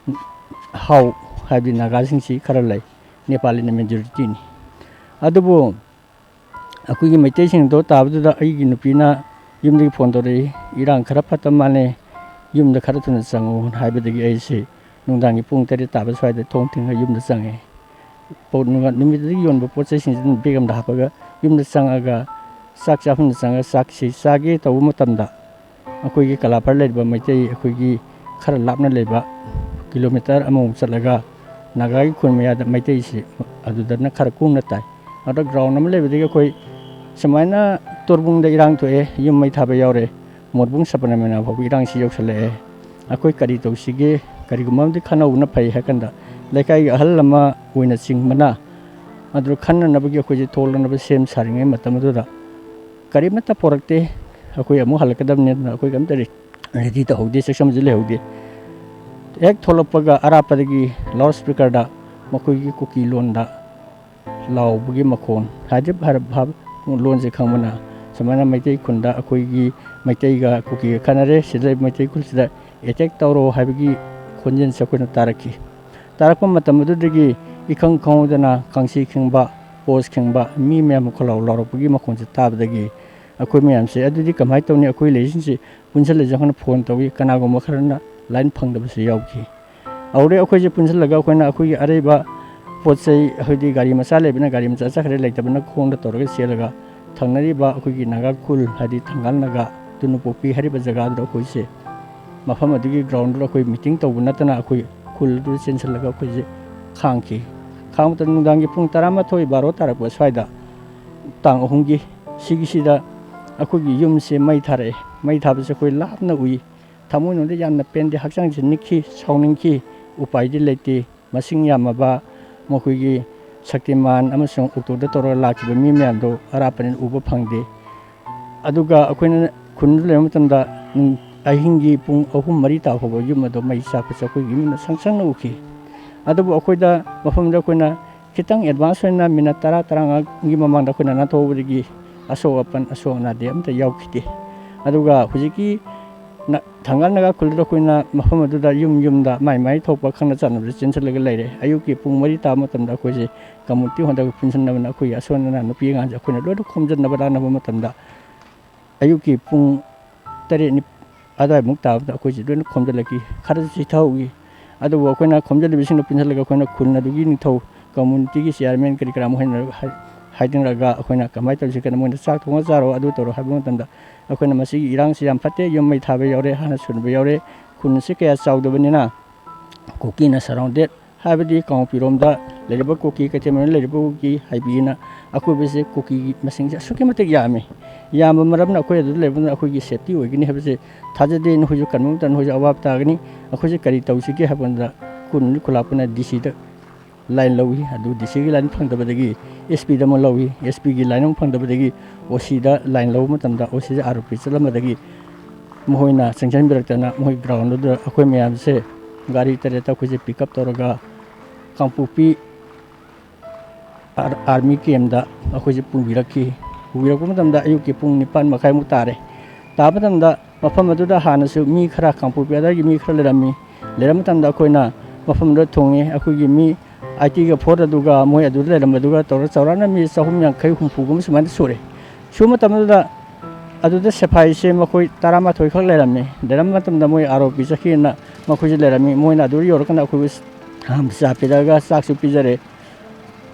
ꯍꯥꯎ, ꯍꯥꯏꯕꯗꯤ ꯅꯥꯒꯥꯁꯤꯡꯁꯤ ꯈꯔ ꯂꯩ, ꯅꯦꯄꯥꯂꯤꯅ ꯃꯦꯖꯣꯔꯤꯇꯤꯅꯤ꯫ ꯑꯗꯨꯕꯨ ꯑꯩꯈꯣꯏꯒꯤ ꯃꯩꯇꯩꯁꯤꯡꯗꯣ ꯇꯥꯕꯗꯨꯗ ꯑꯩꯒꯤ ꯅꯨꯄꯤꯅ ꯌꯨꯝꯗꯒꯤ ꯐꯣꯟ ꯇꯧꯔꯛꯏ, "ꯏꯔꯥꯡ ꯈꯔ ꯐꯠꯇ ꯃꯥꯜꯂꯦ, ꯌꯨꯝꯗ ꯈꯔ ꯊꯨꯅ ꯆꯪꯉꯣ" ꯍꯥꯏꯕꯗꯒꯤ ꯑꯩꯁꯦ ꯅꯨꯡꯗꯥꯡꯒꯤ ꯄꯨꯡ ꯇꯔꯦꯠ ꯇꯥꯕ ꯁ꯭ꯋꯥꯏꯗ ꯊꯣꯡ ꯊꯤꯡꯉ ꯌꯨꯝꯗ ꯆꯪꯉꯦ꯫ ꯄꯣꯠ-, ꯅꯨꯃꯤꯠ ꯑꯗꯨꯗꯒꯤ ꯌꯣꯟꯕ ꯄꯣꯠ ꯆꯩꯁꯤꯡꯁꯤ ꯑꯗꯨꯝ ꯕꯦꯒ ꯑꯃꯗ ꯍꯥꯞꯄꯒ ꯌꯨꯝꯗ ꯆꯪꯉꯒ ꯆꯥꯛ ꯆꯥꯐꯝꯗ ꯆꯪꯉꯒ ꯆꯥꯛꯁꯤ ꯆꯥꯒꯦ ꯇꯧꯕ ꯃꯇꯝꯗ, ꯑꯩꯈꯣꯏꯒꯤ ꯀꯂꯥꯄꯔ ꯂꯩꯔꯤꯕ ꯃꯩꯇꯩ, ꯑꯩꯈꯣꯏꯒꯤ ꯈꯔ ꯂꯥꯞꯅ ꯂꯩꯕ ꯀꯤꯂꯣꯃꯤꯇꯔ ꯑꯃꯃꯨꯛ ꯆꯠꯂꯒ ꯅꯥꯒꯥꯒꯤ ꯈꯨꯟ ꯃꯌꯥꯗ ꯃꯩꯇꯩꯁꯤ ꯑꯗꯨꯗꯅ ꯈꯔ ꯀꯨꯡꯅ ꯇꯥꯏ꯫ ꯑꯗ ꯒ꯭ꯔꯥꯎꯟ ꯑꯃ ꯂꯩꯕꯗꯒꯤ ꯑꯩꯈꯣꯏ ꯁꯨꯃꯥꯏꯅ ꯇꯣꯔꯕꯨꯡꯗ ꯏꯔꯥꯡ ꯊꯣꯛꯑꯦ, ꯌꯨꯝ ꯃꯩ ꯊꯥꯕ ꯌꯥꯎꯔꯦ, ꯃꯣꯠꯕꯨꯡ ꯁꯄꯅꯃꯦꯅꯥ ꯐꯥꯎꯕ ꯏꯔꯥꯡꯁꯤ ꯌꯧꯁꯜꯂꯛꯑꯦ, ꯑꯩꯈꯣꯏ ꯀꯔꯤ ꯇꯧꯁꯤꯒꯦ? ꯀꯔꯤꯒꯨꯝꯕ ꯑꯃꯗꯤ ꯈꯟꯅꯍꯧꯕꯅ ꯐꯩ ꯍꯥꯏ ꯀꯥꯟꯗ, ꯂꯩꯀꯥꯏꯒꯤ ꯑꯍꯜ ꯑꯃ ꯑꯣꯏꯅ ꯆꯤꯡꯕꯅ ꯑꯗꯨ ꯈꯟꯅꯅꯕꯒꯤ ꯑꯩꯈꯣꯏꯁꯦ ꯊꯣꯛꯂꯛꯅꯕ ꯁꯦꯝ ꯁꯥꯔꯤꯉꯩ ꯃꯇꯝ ꯑꯗꯨꯗ ꯀꯔꯤꯃꯠꯇ ꯄꯣꯔꯛꯇꯦ꯫ ꯑꯩꯈꯣꯏ ꯑꯃꯨꯛ ꯍꯜꯂꯛꯀꯗꯕꯅꯤ, ꯑꯗꯨꯅ ꯑꯩꯈꯣꯏ ꯀꯔꯤꯝꯇ ꯔꯦ-, ꯔꯦꯗꯤ ꯇꯧꯍꯧꯗꯦ, ꯆꯦꯛꯁꯤꯟꯕꯁꯨ ꯂꯩꯍꯧꯗꯦ꯫ ꯍꯦꯛ ꯊꯣꯛꯂꯛꯄꯒ ꯑꯔꯥꯞꯄꯗꯒꯤ ꯂꯥꯎꯠ ꯁ꯭ꯄꯤꯀꯔꯗ ꯃꯈꯣꯏꯒꯤ ꯀꯨꯀꯤ ꯂꯣꯟꯗ ꯂꯥꯎꯕꯒꯤ ꯃꯈꯣꯟ, ꯍꯥꯏꯗꯤ ꯚꯥꯔ-, ꯚꯥꯕ ꯂꯣꯟꯁꯦ ꯈꯪꯕꯅ, ꯁꯨꯃꯥꯏꯅ ꯃꯩꯇꯩ ꯈꯨꯟꯗ ꯑꯩꯈꯣꯏꯒꯤ ꯃꯩꯇꯩꯒ ꯀꯨꯀꯤꯒ ꯈꯠꯅꯔꯦ, ꯁꯤꯗ ꯂꯩꯕ ꯃꯩꯇꯩ ꯈꯨꯜꯁꯤꯗ ꯑꯦꯇꯦꯛ ꯇꯧꯔꯣ ꯍꯥꯏꯕꯒꯤ ꯈꯣꯟꯖꯦꯜꯁꯦ ꯑꯩꯈꯣꯏꯅ ꯇꯥꯔꯛꯈꯤ꯫ ꯇꯥꯔꯛꯄ ꯃꯇꯝ ꯑꯗꯨꯗꯒꯤ ꯏꯈꯪ ꯈꯪꯍꯧꯗꯅ ꯀꯥꯡꯁꯤ ꯈꯤꯡꯕ, ꯄꯣꯁ ꯈꯤꯡꯕ, ꯃꯤ ꯃꯌꯥꯝ ꯈꯣꯜꯂꯥꯎ ꯂꯥꯎꯔꯛꯄꯒꯤ ꯃꯈꯣꯟꯁꯦ ꯇꯥꯕꯗꯒꯤ ꯑꯩꯈꯣꯏ ꯃꯌꯥꯝꯁꯦ, "ꯑꯗꯨꯗꯤ ꯀꯃꯥꯏꯅ ꯇꯧꯅꯤ?" ꯑꯩꯈꯣꯏ ꯂꯩꯔꯤꯁꯤꯡꯁꯦ ꯄꯨꯟꯁꯤꯜꯂꯁꯤ ꯍꯥꯏꯅ ꯐꯣꯟ ꯇꯧꯏ꯫ ꯀꯅꯥꯒꯨꯝꯕ ꯈꯔꯅ ꯂꯥꯏꯟ ꯐꯪꯗꯕꯁꯨ ꯌꯥꯎꯈꯤ꯫ ꯑꯗꯨꯗꯩ ꯑꯩꯈꯣꯏꯁꯦ ꯄꯨꯟꯁꯤꯜꯂꯒ ꯑꯩꯈꯣꯏꯅ ꯑꯩꯈꯣꯏꯒꯤ ꯑꯔꯩꯕ ꯄꯣꯠ ꯆꯩ, ꯍꯥꯏꯗꯤ ꯒꯥꯔꯤ ꯃꯆꯥ ꯂꯩꯕꯅ ꯒꯥꯔꯤ ꯃꯆꯥ ꯆꯠꯈ꯭ꯔꯦ, ꯂꯩꯇꯕꯅ ꯈꯣꯡꯗ ꯇꯧꯔꯒ ꯆꯦꯜꯂꯒ ꯊꯪꯅꯔꯤꯕ ꯑꯩꯈꯣꯏꯒꯤ ꯅꯥꯒꯥ ꯈꯨꯜ, ꯍꯥꯏꯗꯤ ꯊꯪꯒꯥꯜ ꯅꯥꯒꯥ ꯇꯨꯅꯨꯄꯣꯛꯄꯤ ꯍꯥꯏꯔꯤꯕ ꯖꯒꯥꯗꯨꯗ ꯑꯩꯈꯣꯏꯁꯦ ꯃꯐꯝ ꯑꯗꯨꯒꯤ ꯒ꯭ꯔꯥꯎꯟꯗꯨꯗ ꯑꯩꯈꯣꯏ ꯃꯤꯇꯤꯡ ꯇꯧꯕ ꯅꯠꯇꯅ ꯑꯩꯈꯣꯏ ꯈꯨꯜꯗꯨꯗ ꯆꯦꯟꯁꯤꯜꯂꯒ ꯑꯩꯈꯣꯏꯁꯦ ꯈꯥꯡꯈꯤ꯫ ꯈꯥꯡꯕ ꯃꯇꯝꯗ ꯅꯨꯡꯗꯥꯡꯒꯤ ꯄꯨꯡ ꯇꯔꯥꯃꯥꯊꯣꯏ, ꯕꯥꯔꯣ ꯇꯥꯔꯛꯄ ꯁ꯭ꯋꯥꯏꯗ, ꯇꯥꯡ ꯑꯍꯨꯝꯒꯤ, ꯁꯤꯒꯤꯁꯤꯗ ꯑꯩꯈꯣꯏꯒꯤ ꯌꯨꯝꯁꯦ ꯃꯩ ꯊꯥꯔꯛꯑꯦ꯫ ꯃꯩ ꯊꯥꯕꯁꯦ ꯑꯩꯈꯣꯏ ꯂꯥꯞꯅ ꯎꯏ꯫ ꯊꯃꯣꯏꯅꯨꯡꯗ ꯌꯥꯝꯅ ꯄꯦꯟꯗꯦ, ꯍꯛꯆꯥꯡꯁꯦ ꯅꯤꯛꯈꯤ, ꯁꯥꯎꯅꯤꯡꯈꯤ꯫ ꯎꯄꯥꯏꯗꯤ ꯂꯩꯇꯦ꯫ ꯃꯁꯤꯡ ꯌꯥꯝꯃꯕ ꯃꯈꯣꯏꯒꯤ ꯁꯛꯇꯤꯃꯥꯟ ꯑꯃꯁꯨꯡ ꯑꯣꯛꯇꯣꯗ ꯇꯧꯔꯒ ꯂꯥꯛꯈꯤꯕ ꯃꯤ ꯃꯌꯥꯝꯗꯣ ꯑꯔꯥꯞꯄꯅꯤꯅ ꯎꯕ ꯐꯪꯗꯦ꯫ ꯑꯗꯨꯒ ꯑꯩꯈꯣꯏꯅ ꯈꯨꯟꯗ ꯂꯩꯕ ꯃꯇꯝꯗ ꯅꯨꯡ-, ꯑꯍꯤꯡꯒꯤ ꯄꯨꯡ ꯑꯍꯨꯝ ꯃꯔꯤ ꯇꯥ ꯐꯥꯎꯕ ꯌꯨꯝ ꯑꯗꯨ ꯃꯩ ꯆꯥꯛꯄꯁꯨ ꯑꯩꯈꯣꯏꯒꯤ ꯃꯤꯠꯅ ꯁꯪ ꯁꯪꯅ ꯎꯈꯤ꯫ ꯑꯗꯨꯕꯨ ꯑꯩꯈꯣꯏꯗ ꯃꯐꯝꯗ ꯑꯩꯈꯣꯏꯅ ꯈꯤꯇꯪ advance ꯑꯣꯏꯅ ꯃꯤꯅꯠ ꯇꯔꯥ ꯇꯔꯥꯃꯉꯥꯒꯤ ꯃꯃꯥꯡꯗ ꯑꯩꯈꯣꯏꯅ ꯅꯥꯟꯊꯣꯛꯍꯧꯕꯗꯒꯤ ꯑꯁꯣꯛ ꯑꯄꯟ, ꯑꯁꯣꯛ ꯑꯅꯥꯗꯤ ꯑꯝꯇ ꯌꯥꯎꯈꯤꯗꯦ꯫ ꯑꯗꯨꯒ ꯍꯧꯖꯤꯛꯀꯤ ꯅ-, ꯊꯪꯒꯥꯜ ꯅꯥꯒꯥ ꯈꯨꯜꯗꯨꯗ ꯑꯩꯈꯣꯏꯅ ꯃꯐꯝ ꯑꯗꯨꯗ ꯌꯨꯝ ꯌꯨꯝꯗ ꯃꯥꯏ ꯃꯥꯏ ꯊꯣꯛꯄ ꯈꯪꯅ ꯆꯥꯟꯅꯕꯗ ꯆꯦꯟꯁꯤꯜꯂꯒ ꯂꯩꯔꯦ꯫ ꯑꯌꯨꯛꯀꯤ ꯄꯨꯡ ꯃꯔꯤ ꯇꯥꯕ ꯃꯇꯝꯗ ꯑꯩꯈꯣꯏꯁꯦ community ꯍꯣꯜꯗ ꯄꯨꯟꯁꯤꯟꯅꯕꯅ ꯑꯩꯈꯣꯏꯒꯤ ꯑꯁꯣꯟ ꯑꯅꯥ ꯅꯨꯄꯤ ꯑꯉꯥꯡꯁꯦ ꯑꯩꯈꯣꯏꯅ ꯂꯣꯏꯅ ꯈꯣꯝꯖꯤꯟꯅꯕ ꯂꯥꯛꯅꯕ ꯃꯇꯝꯗ ꯑꯌꯨꯛꯀꯤ ꯄꯨꯡ ꯇꯔꯦꯠ ꯅꯤ-, ꯑꯗꯨꯋꯥꯏꯃꯨꯛ ꯇꯥꯕꯗ ꯑꯩꯈꯣꯏꯁꯦ ꯂꯣꯏꯅ ꯈꯣꯝꯖꯤꯜꯂꯛꯈꯤ꯫ ꯈꯔꯁꯨ ꯆꯤꯊꯍꯧꯈꯤ꯫ ꯑꯗꯨꯕꯨ ꯑꯩꯈꯣꯏꯅ ꯈꯣꯝꯖꯤꯜꯂꯤꯕꯁꯤꯡꯗꯣ ꯄꯨꯟꯁꯤꯜꯂꯒ ꯑꯩꯈꯣꯏꯅ ꯈꯨꯟ ꯑꯗꯨꯒꯤ ꯅꯤꯡꯊꯧ, communityꯒꯤ chairman ꯀꯔꯤ ꯀꯔꯥ ꯃꯈꯣꯏꯅ ꯍꯥꯏ-, ꯍꯥꯏꯗꯤꯡꯂꯒ ꯑꯩꯈꯣꯏꯅ ꯀꯃꯥꯏꯅ ꯇꯧꯁꯤ ꯀꯩꯅꯣ ꯃꯣꯏꯅ ꯆꯥꯛ ꯊꯣꯡꯉ ꯆꯥꯔꯣ, ꯑꯗꯨ ꯇꯧꯔꯣ ꯍꯥꯏꯕ ꯃꯇꯝꯗ ꯑꯩꯈꯣꯏꯅ ꯃꯁꯤꯒꯤ ꯏꯔꯥꯡꯁꯤ ꯌꯥꯝ ꯐꯠꯇꯦ, ꯌꯨꯝ ꯃꯩ ꯊꯥꯕ ꯌꯥꯎꯔꯦ, ꯍꯥꯟꯅ ꯁꯨꯅꯕ ꯌꯥꯎꯔꯦ, ꯈꯨꯟ ꯑꯁꯤ ꯀꯌꯥ ꯆꯥꯎꯗꯕꯅꯤꯅ ꯀꯨꯀꯤꯅ surrounded ꯍꯥꯏꯕꯗꯤ ꯀꯥꯡꯄꯣꯛꯄꯤꯔꯣꯝꯗ ꯂꯩꯔꯤꯕ ꯀꯨꯀꯤ, ꯀꯩꯊꯦꯜ ꯃꯅꯨꯡꯗ ꯂꯩꯔꯤꯕ ꯀꯨꯀꯤ ꯍꯥꯏꯕꯤꯅ ꯑꯀꯣꯏꯕꯁꯦ ꯀꯨꯀꯤꯒꯤ ꯃꯁꯤꯡꯁꯦ ꯑꯁꯨꯛꯀꯤ ꯃꯇꯤꯛ ꯌꯥꯝꯃꯤ꯫ ꯌꯥꯝꯕ ꯃꯔꯝꯅ ꯑꯩꯈꯣꯏ ꯑꯗꯨꯗ ꯂꯩꯕꯅ ꯑꯩꯈꯣꯏꯒꯤ safety ꯑꯣꯏꯒꯅꯤ ꯍꯥꯏꯕꯁꯦ ꯊꯥꯖꯗꯦ꯫ ꯅꯈꯣꯏꯁꯨ ꯀꯟꯕ ꯃꯇꯝꯗ ꯅꯈꯣꯏꯁꯨ ꯑꯋꯥꯕ ꯇꯥꯒꯅꯤ꯫ ꯑꯩꯈꯣꯏꯁꯦ ꯀꯔꯤ ꯇꯧꯁꯤꯒꯦ ꯍꯥꯏꯕ ꯀꯥꯟꯗ ꯈꯨꯟ ꯈꯨꯂꯥꯛꯄꯅ D Cꯗ line ꯂꯧꯏ꯫ ꯑꯗꯨ D Cꯒꯤ line ꯐꯪꯗꯕꯗꯒꯤ S Pꯗ ꯑꯃꯨꯛ ꯂꯧꯏ꯫ S Pꯒꯤ line ꯑꯃꯨꯛ ꯐꯪꯗꯕꯗꯒꯤ O Cꯗ line ꯂꯧꯕ ꯃꯇꯝꯗ O Cꯁꯦ ꯑꯥꯔꯣꯄꯤ ꯆꯠꯂꯝꯕꯗꯒꯤ ꯃꯈꯣꯏꯅ ꯆꯪꯁꯤꯟꯕꯤꯔꯛꯇꯅ ꯃꯈꯣꯏ groundꯗꯨꯗ ꯑꯩꯈꯣꯏ ꯃꯌꯥꯝꯁꯦ ꯒꯥꯔꯤ ꯇꯔꯦꯠꯇ ꯑꯩꯈꯣꯏꯁꯦ pick up ꯇꯧꯔꯒ ꯀꯥꯡꯄꯣꯛꯄꯤ ꯑꯥꯔ-, army campꯇ ꯑꯩꯈꯣꯏꯁꯦ ꯄꯨꯕꯤꯔꯛꯈꯤ꯫ ꯄꯨꯕꯤꯔꯛꯄ ꯃꯇꯝꯗ ꯑꯌꯨꯛꯀꯤ ꯄꯨꯡ ꯅꯤꯄꯥꯟ ꯃꯈꯥꯏꯃꯨꯛ ꯇꯥꯔꯦ꯫ ꯇꯥꯕ ꯃꯇꯝꯗ ꯃꯐꯝ ꯑꯗꯨꯗ ꯍꯥꯟꯅꯁꯨ ꯃꯤ ꯈꯔ, ꯀꯥꯡꯄꯣꯛꯄꯤ ꯑꯗꯥꯏꯒꯤ ꯃꯤ ꯈꯔ ꯂꯩꯔꯝꯃꯤ꯫ ꯂꯩꯔꯝꯕ ꯃꯇꯝꯗ ꯑꯩꯈꯣꯏꯅ ꯃꯐꯝꯗꯨꯗ ꯊꯨꯡꯉꯤ꯫ ꯑꯩꯈꯣꯏꯒꯤ ꯃꯤ ꯑꯥꯏꯇꯤꯒ ꯐꯣꯔ ꯑꯗꯨꯒ ꯃꯣꯏ ꯑꯗꯨꯗ ꯂꯩꯔꯝꯕꯗꯨꯒ ꯇꯧꯔꯒ ꯆꯥꯎꯔꯥꯛꯅ ꯃꯤ ꯆꯍꯨꯝ ꯌꯥꯡꯈꯩ ꯍꯨꯝꯐꯨꯒꯨꯝꯕ ꯁꯨꯃꯥꯏꯅ ꯁꯨꯔꯦ꯫ ꯁꯨꯕ ꯃꯇꯝꯗꯨꯗ ꯑꯗꯨꯗ ꯁꯤꯐꯥꯏꯁꯦ ꯃꯈꯣꯏ ꯇꯔꯥꯃꯥꯊꯣꯏ ꯈꯛ ꯂꯩꯔꯝꯃꯤ꯫ ꯂꯩꯔꯝꯕ ꯃꯇꯝꯗ ꯃꯣꯏ ꯑꯥꯔꯣꯄꯤ ꯆꯠꯈꯤꯅ ꯃꯈꯣꯏꯁꯦ ꯂꯩꯔꯝꯃꯤ꯫ ꯃꯣꯏꯅ ꯑꯗꯨꯗ ꯌꯧꯔꯀꯥꯟꯗ ꯑꯩꯈꯣꯏꯕꯨ ꯆꯥ ꯄꯤꯔꯛꯑꯒ ꯆꯥꯛꯁꯨ ꯄꯤꯖꯔꯦ꯫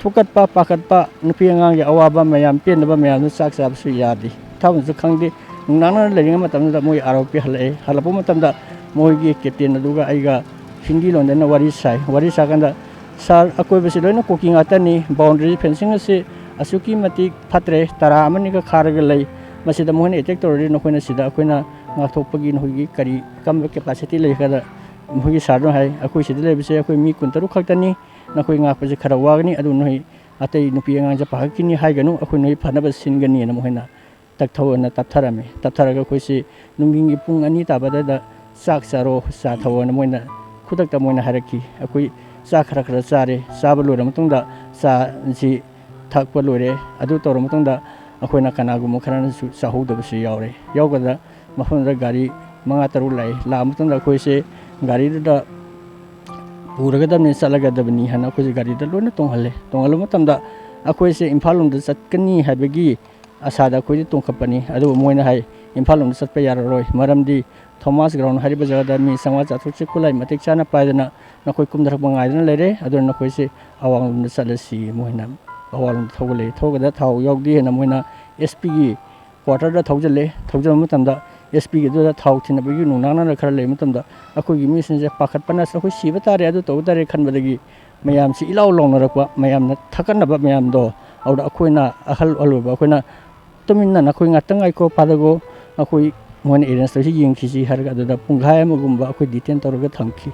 ꯊꯨꯛꯀꯠꯄ, ꯄꯥꯈꯠꯄ, ꯅꯨꯄꯤ ꯑꯉꯥꯡꯒꯤ ꯑꯋꯥꯕ ꯃꯌꯥꯝ, ꯄꯦꯟꯗꯕ ꯃꯌꯥꯝꯗꯨ ꯆꯥꯛ ꯆꯥꯕꯁꯨ ꯌꯥꯗꯦ꯫ ꯏꯊꯥꯎꯅꯁꯨ ꯈꯪꯗꯦ꯫ ꯅꯨꯡꯗꯥꯡꯅ ꯂꯩꯔꯤꯉꯩ ꯃꯇꯝꯗꯨꯗ ꯃꯣꯏ ꯑꯥꯔꯣꯄꯤ ꯍꯜꯂꯛꯑꯦ꯫ ꯍꯜꯂꯛꯄ ꯃꯇꯝꯗ ꯃꯣꯏꯒꯤ captain ꯑꯗꯨꯒ ꯑꯩꯒ ꯍꯤꯟꯗꯤ ꯂꯣꯟꯗꯅ ꯋꯥꯔꯤ ꯁꯥꯏ꯫ ꯋꯥꯔꯤ ꯁꯥꯀꯥꯟꯗ, "Sir, ꯑꯀꯣꯏꯕꯁꯤ ꯂꯣꯏꯅ ꯀꯨꯀꯤ ꯉꯥꯛꯇꯅꯤ꯫ Boundary fencing ꯑꯁꯤ ꯑꯁꯨꯛꯀꯤ ꯃꯇꯤꯛ ꯐꯠꯇ꯭ꯔꯦ꯫ ꯇꯔꯥ ꯑꯃꯅꯤꯒ ꯈꯥꯔꯒ ꯂꯩ꯫ ꯃꯁꯤꯗ ꯃꯈꯣꯏꯅ attack ꯇꯧꯔꯗꯤ ꯅꯈꯣꯏꯅ ꯁꯤꯗ ꯑꯩꯈꯣꯏꯅ ꯉꯥꯛꯊꯣꯛꯄꯒꯤ ꯅꯈꯣꯏꯒꯤ ꯀꯔꯤ ꯀꯔꯝꯕ capacity ꯂꯩ?" ꯍꯥꯏꯅ ꯃꯈꯣꯏꯒꯤ sirꯗꯨꯅ ꯍꯥꯏ꯫ "ꯑꯩꯈꯣꯏ ꯁꯤꯗ ꯂꯩꯕꯁꯦ ꯑꯩꯈꯣꯏ ꯃꯤ ꯀꯨꯟꯇꯔꯨꯛ ꯈꯛꯇꯅꯤ꯫ ꯅꯈꯣꯏ ꯉꯥꯛꯄꯁꯦ ꯈꯔ ꯋꯥꯒꯅꯤ, ꯑꯗꯨ ꯅꯣꯏ ꯑꯇꯩ ꯅꯨꯄꯤ ꯑꯉꯥꯡꯁꯦ ꯄꯥꯈꯠꯈꯤꯅꯤ ꯍꯥꯏꯒꯅꯨ, ꯑꯩꯈꯣꯏ ꯅꯣꯏ ꯐꯅꯕ ꯁꯤꯟꯒꯅꯤꯅ ꯃꯈꯣꯏꯅ ꯇꯛꯊꯧꯅ ꯇꯞꯊꯔꯝꯃꯤ꯫ ꯇꯞꯊꯔꯒ ꯑꯩꯈꯣꯏꯁꯤ ꯅꯨꯡꯊꯤꯟꯒꯤ ꯄꯨꯡ ꯑꯅꯤ ꯇꯥꯕꯗ ꯆꯥꯛ ꯆꯥꯔꯣ, ꯆꯥ ꯊꯛꯑꯣꯅ ꯃꯣꯏꯅ ꯈꯨꯗꯛꯇ ꯃꯣꯏꯅ ꯍꯥꯏꯔꯛꯈꯤ꯫ ꯑꯩꯈꯣꯏ ꯆꯥꯛ ꯈꯔ ꯈꯔ ꯆꯥꯔꯦ꯫ ꯆꯥꯕ ꯂꯣꯏꯔ ꯃꯇꯨꯡꯗ ꯆꯥꯁꯤ ꯊꯛꯄ ꯂꯣꯏꯔꯦ꯫ ꯑꯗꯨ ꯇꯧꯔ ꯃꯇꯨꯡꯗ ꯑꯩꯈꯣꯏꯅ ꯀꯅꯥꯒꯨꯝꯕ ꯈꯔꯅꯁꯨ ꯆꯥꯍꯧꯗꯕꯁꯨ ꯌꯥꯎꯔꯦ꯫ ꯌꯥꯎꯒꯗ꯭ꯔꯥ ꯃꯐꯝꯗꯨꯗ ꯒꯥꯔꯤ ꯃꯉꯥ ꯇꯔꯨꯛ ꯂꯥꯛꯏ꯫ ꯂꯥꯛꯑ ꯃꯇꯨꯡꯗ ꯑꯩꯈꯣꯏꯁꯦ ꯒꯥꯔꯤꯗꯨꯗ ꯄꯨꯔꯒꯗꯕꯅꯤ, ꯆꯠꯂꯒꯗꯕꯅꯤ ꯍꯥꯏꯅ ꯑꯩꯈꯣꯏꯁꯦ ꯒꯥꯔꯤꯗ ꯂꯣꯏꯅ ꯇꯣꯡꯍꯜꯂꯦ꯫ ꯇꯣꯡꯍꯜꯂ ꯃꯇꯝꯗ ꯑꯩꯈꯣꯏꯁꯦ ꯏꯝꯐꯥꯜ ꯂꯣꯝꯗ ꯆꯠꯀꯅꯤ ꯍꯥꯏꯕꯒꯤ ꯑꯁꯥꯗ ꯑꯩꯈꯣꯏꯁꯦ ꯇꯣꯡꯈꯠꯄꯅꯤ꯫ ꯑꯗꯨꯕꯨ ꯃꯣꯏꯅ ꯍꯥꯏ, "ꯏꯝꯐꯥꯜ ꯂꯣꯝꯗ ꯆꯠꯄ ꯌꯥꯔꯔꯣꯏ, ꯃꯔꯝꯗꯤ ꯊꯣꯃꯥꯁ ꯒ꯭ꯔꯥꯎꯟ ꯍꯥꯏꯔꯤꯕ ꯖꯒꯥꯗ ꯃꯤ ꯆꯥꯝꯃꯉꯥ ꯆꯥꯇ꯭ꯔꯨꯛꯁꯦ ꯈꯨꯠꯂꯥꯏ ꯃꯇꯤꯛ ꯆꯥꯅ ꯄꯥꯏꯗꯅ ꯅꯈꯣꯏ ꯀꯨꯝꯊꯔꯛꯄ ꯉꯥꯏꯗꯅ ꯂꯩꯔꯦ꯫ ꯑꯗꯨꯅ ꯅꯈꯣꯏꯁꯦ ꯑꯋꯥꯡꯂꯣꯝꯗ ꯆꯠꯂꯁꯤ", ꯃꯣꯏꯅ ꯑꯋꯥꯡꯂꯣꯝꯗ ꯊꯧꯒꯠꯂꯛꯏ꯫ ꯊꯧꯒꯗ ꯊꯥꯎ ꯌꯥꯎꯗꯦ ꯍꯥꯏꯅ ꯃꯣꯏꯅ ꯑꯦꯁ ꯄꯤꯒꯤ ꯀ꯭ꯋꯥꯇꯔꯗ ꯊꯧꯖꯤꯜꯂꯦ꯫ ꯊꯧꯖꯤꯟꯕ ꯃꯇꯝꯗ ꯑꯦꯁ ꯄꯤꯒꯤꯗꯨꯗ ꯊꯥꯎ ꯊꯤꯟꯅꯕꯒꯤ ꯅꯨꯡꯅꯥꯡꯅꯅ ꯈꯔ ꯂꯩꯕ ꯃꯇꯝꯗ ꯑꯩꯈꯣꯏꯒꯤ ꯃꯤꯁꯤꯡꯁꯦ ꯄꯥꯈꯠꯄꯅ ꯑꯩꯈꯣꯏ ꯁꯤꯕ ꯇꯥꯔꯦ, ꯑꯗꯨ ꯇꯧꯕ ꯇꯥꯔꯦ ꯈꯟꯕꯗꯒꯤ ꯃꯌꯥꯝꯁꯤ ꯏꯂꯥꯎ ꯂꯥꯎꯅꯔꯛꯄ, ꯃꯌꯥꯝꯅ ꯊꯛꯀꯠꯅꯕ ꯃꯌꯥꯝꯗꯣ꯫ ꯑꯗꯨꯗ ꯑꯩꯈꯣꯏꯅ ꯑꯍꯜ ꯑꯣꯏꯕ ꯑꯩꯈꯣꯏꯅ ꯇꯨꯃꯤꯟꯅ "ꯅꯈꯣꯏ ꯉꯥꯛꯇꯪ ꯉꯥꯏꯈꯣ ꯐꯥꯗꯒꯣ, ꯑꯩꯈꯣꯏ ꯃꯣꯏꯅ ꯑꯦꯔꯦꯟꯖ ꯇꯧꯔꯤꯁꯤ ꯌꯦꯡꯈꯤꯁꯤ" ꯍꯥꯏꯔꯒ ꯑꯗꯨꯗ ꯄꯨꯡꯈꯥꯏ ꯑꯃꯒꯨꯝꯕ ꯑꯩꯈꯣꯏ ꯗꯤꯇꯦꯟ ꯇꯧꯔꯒ ꯊꯝꯈꯤ꯫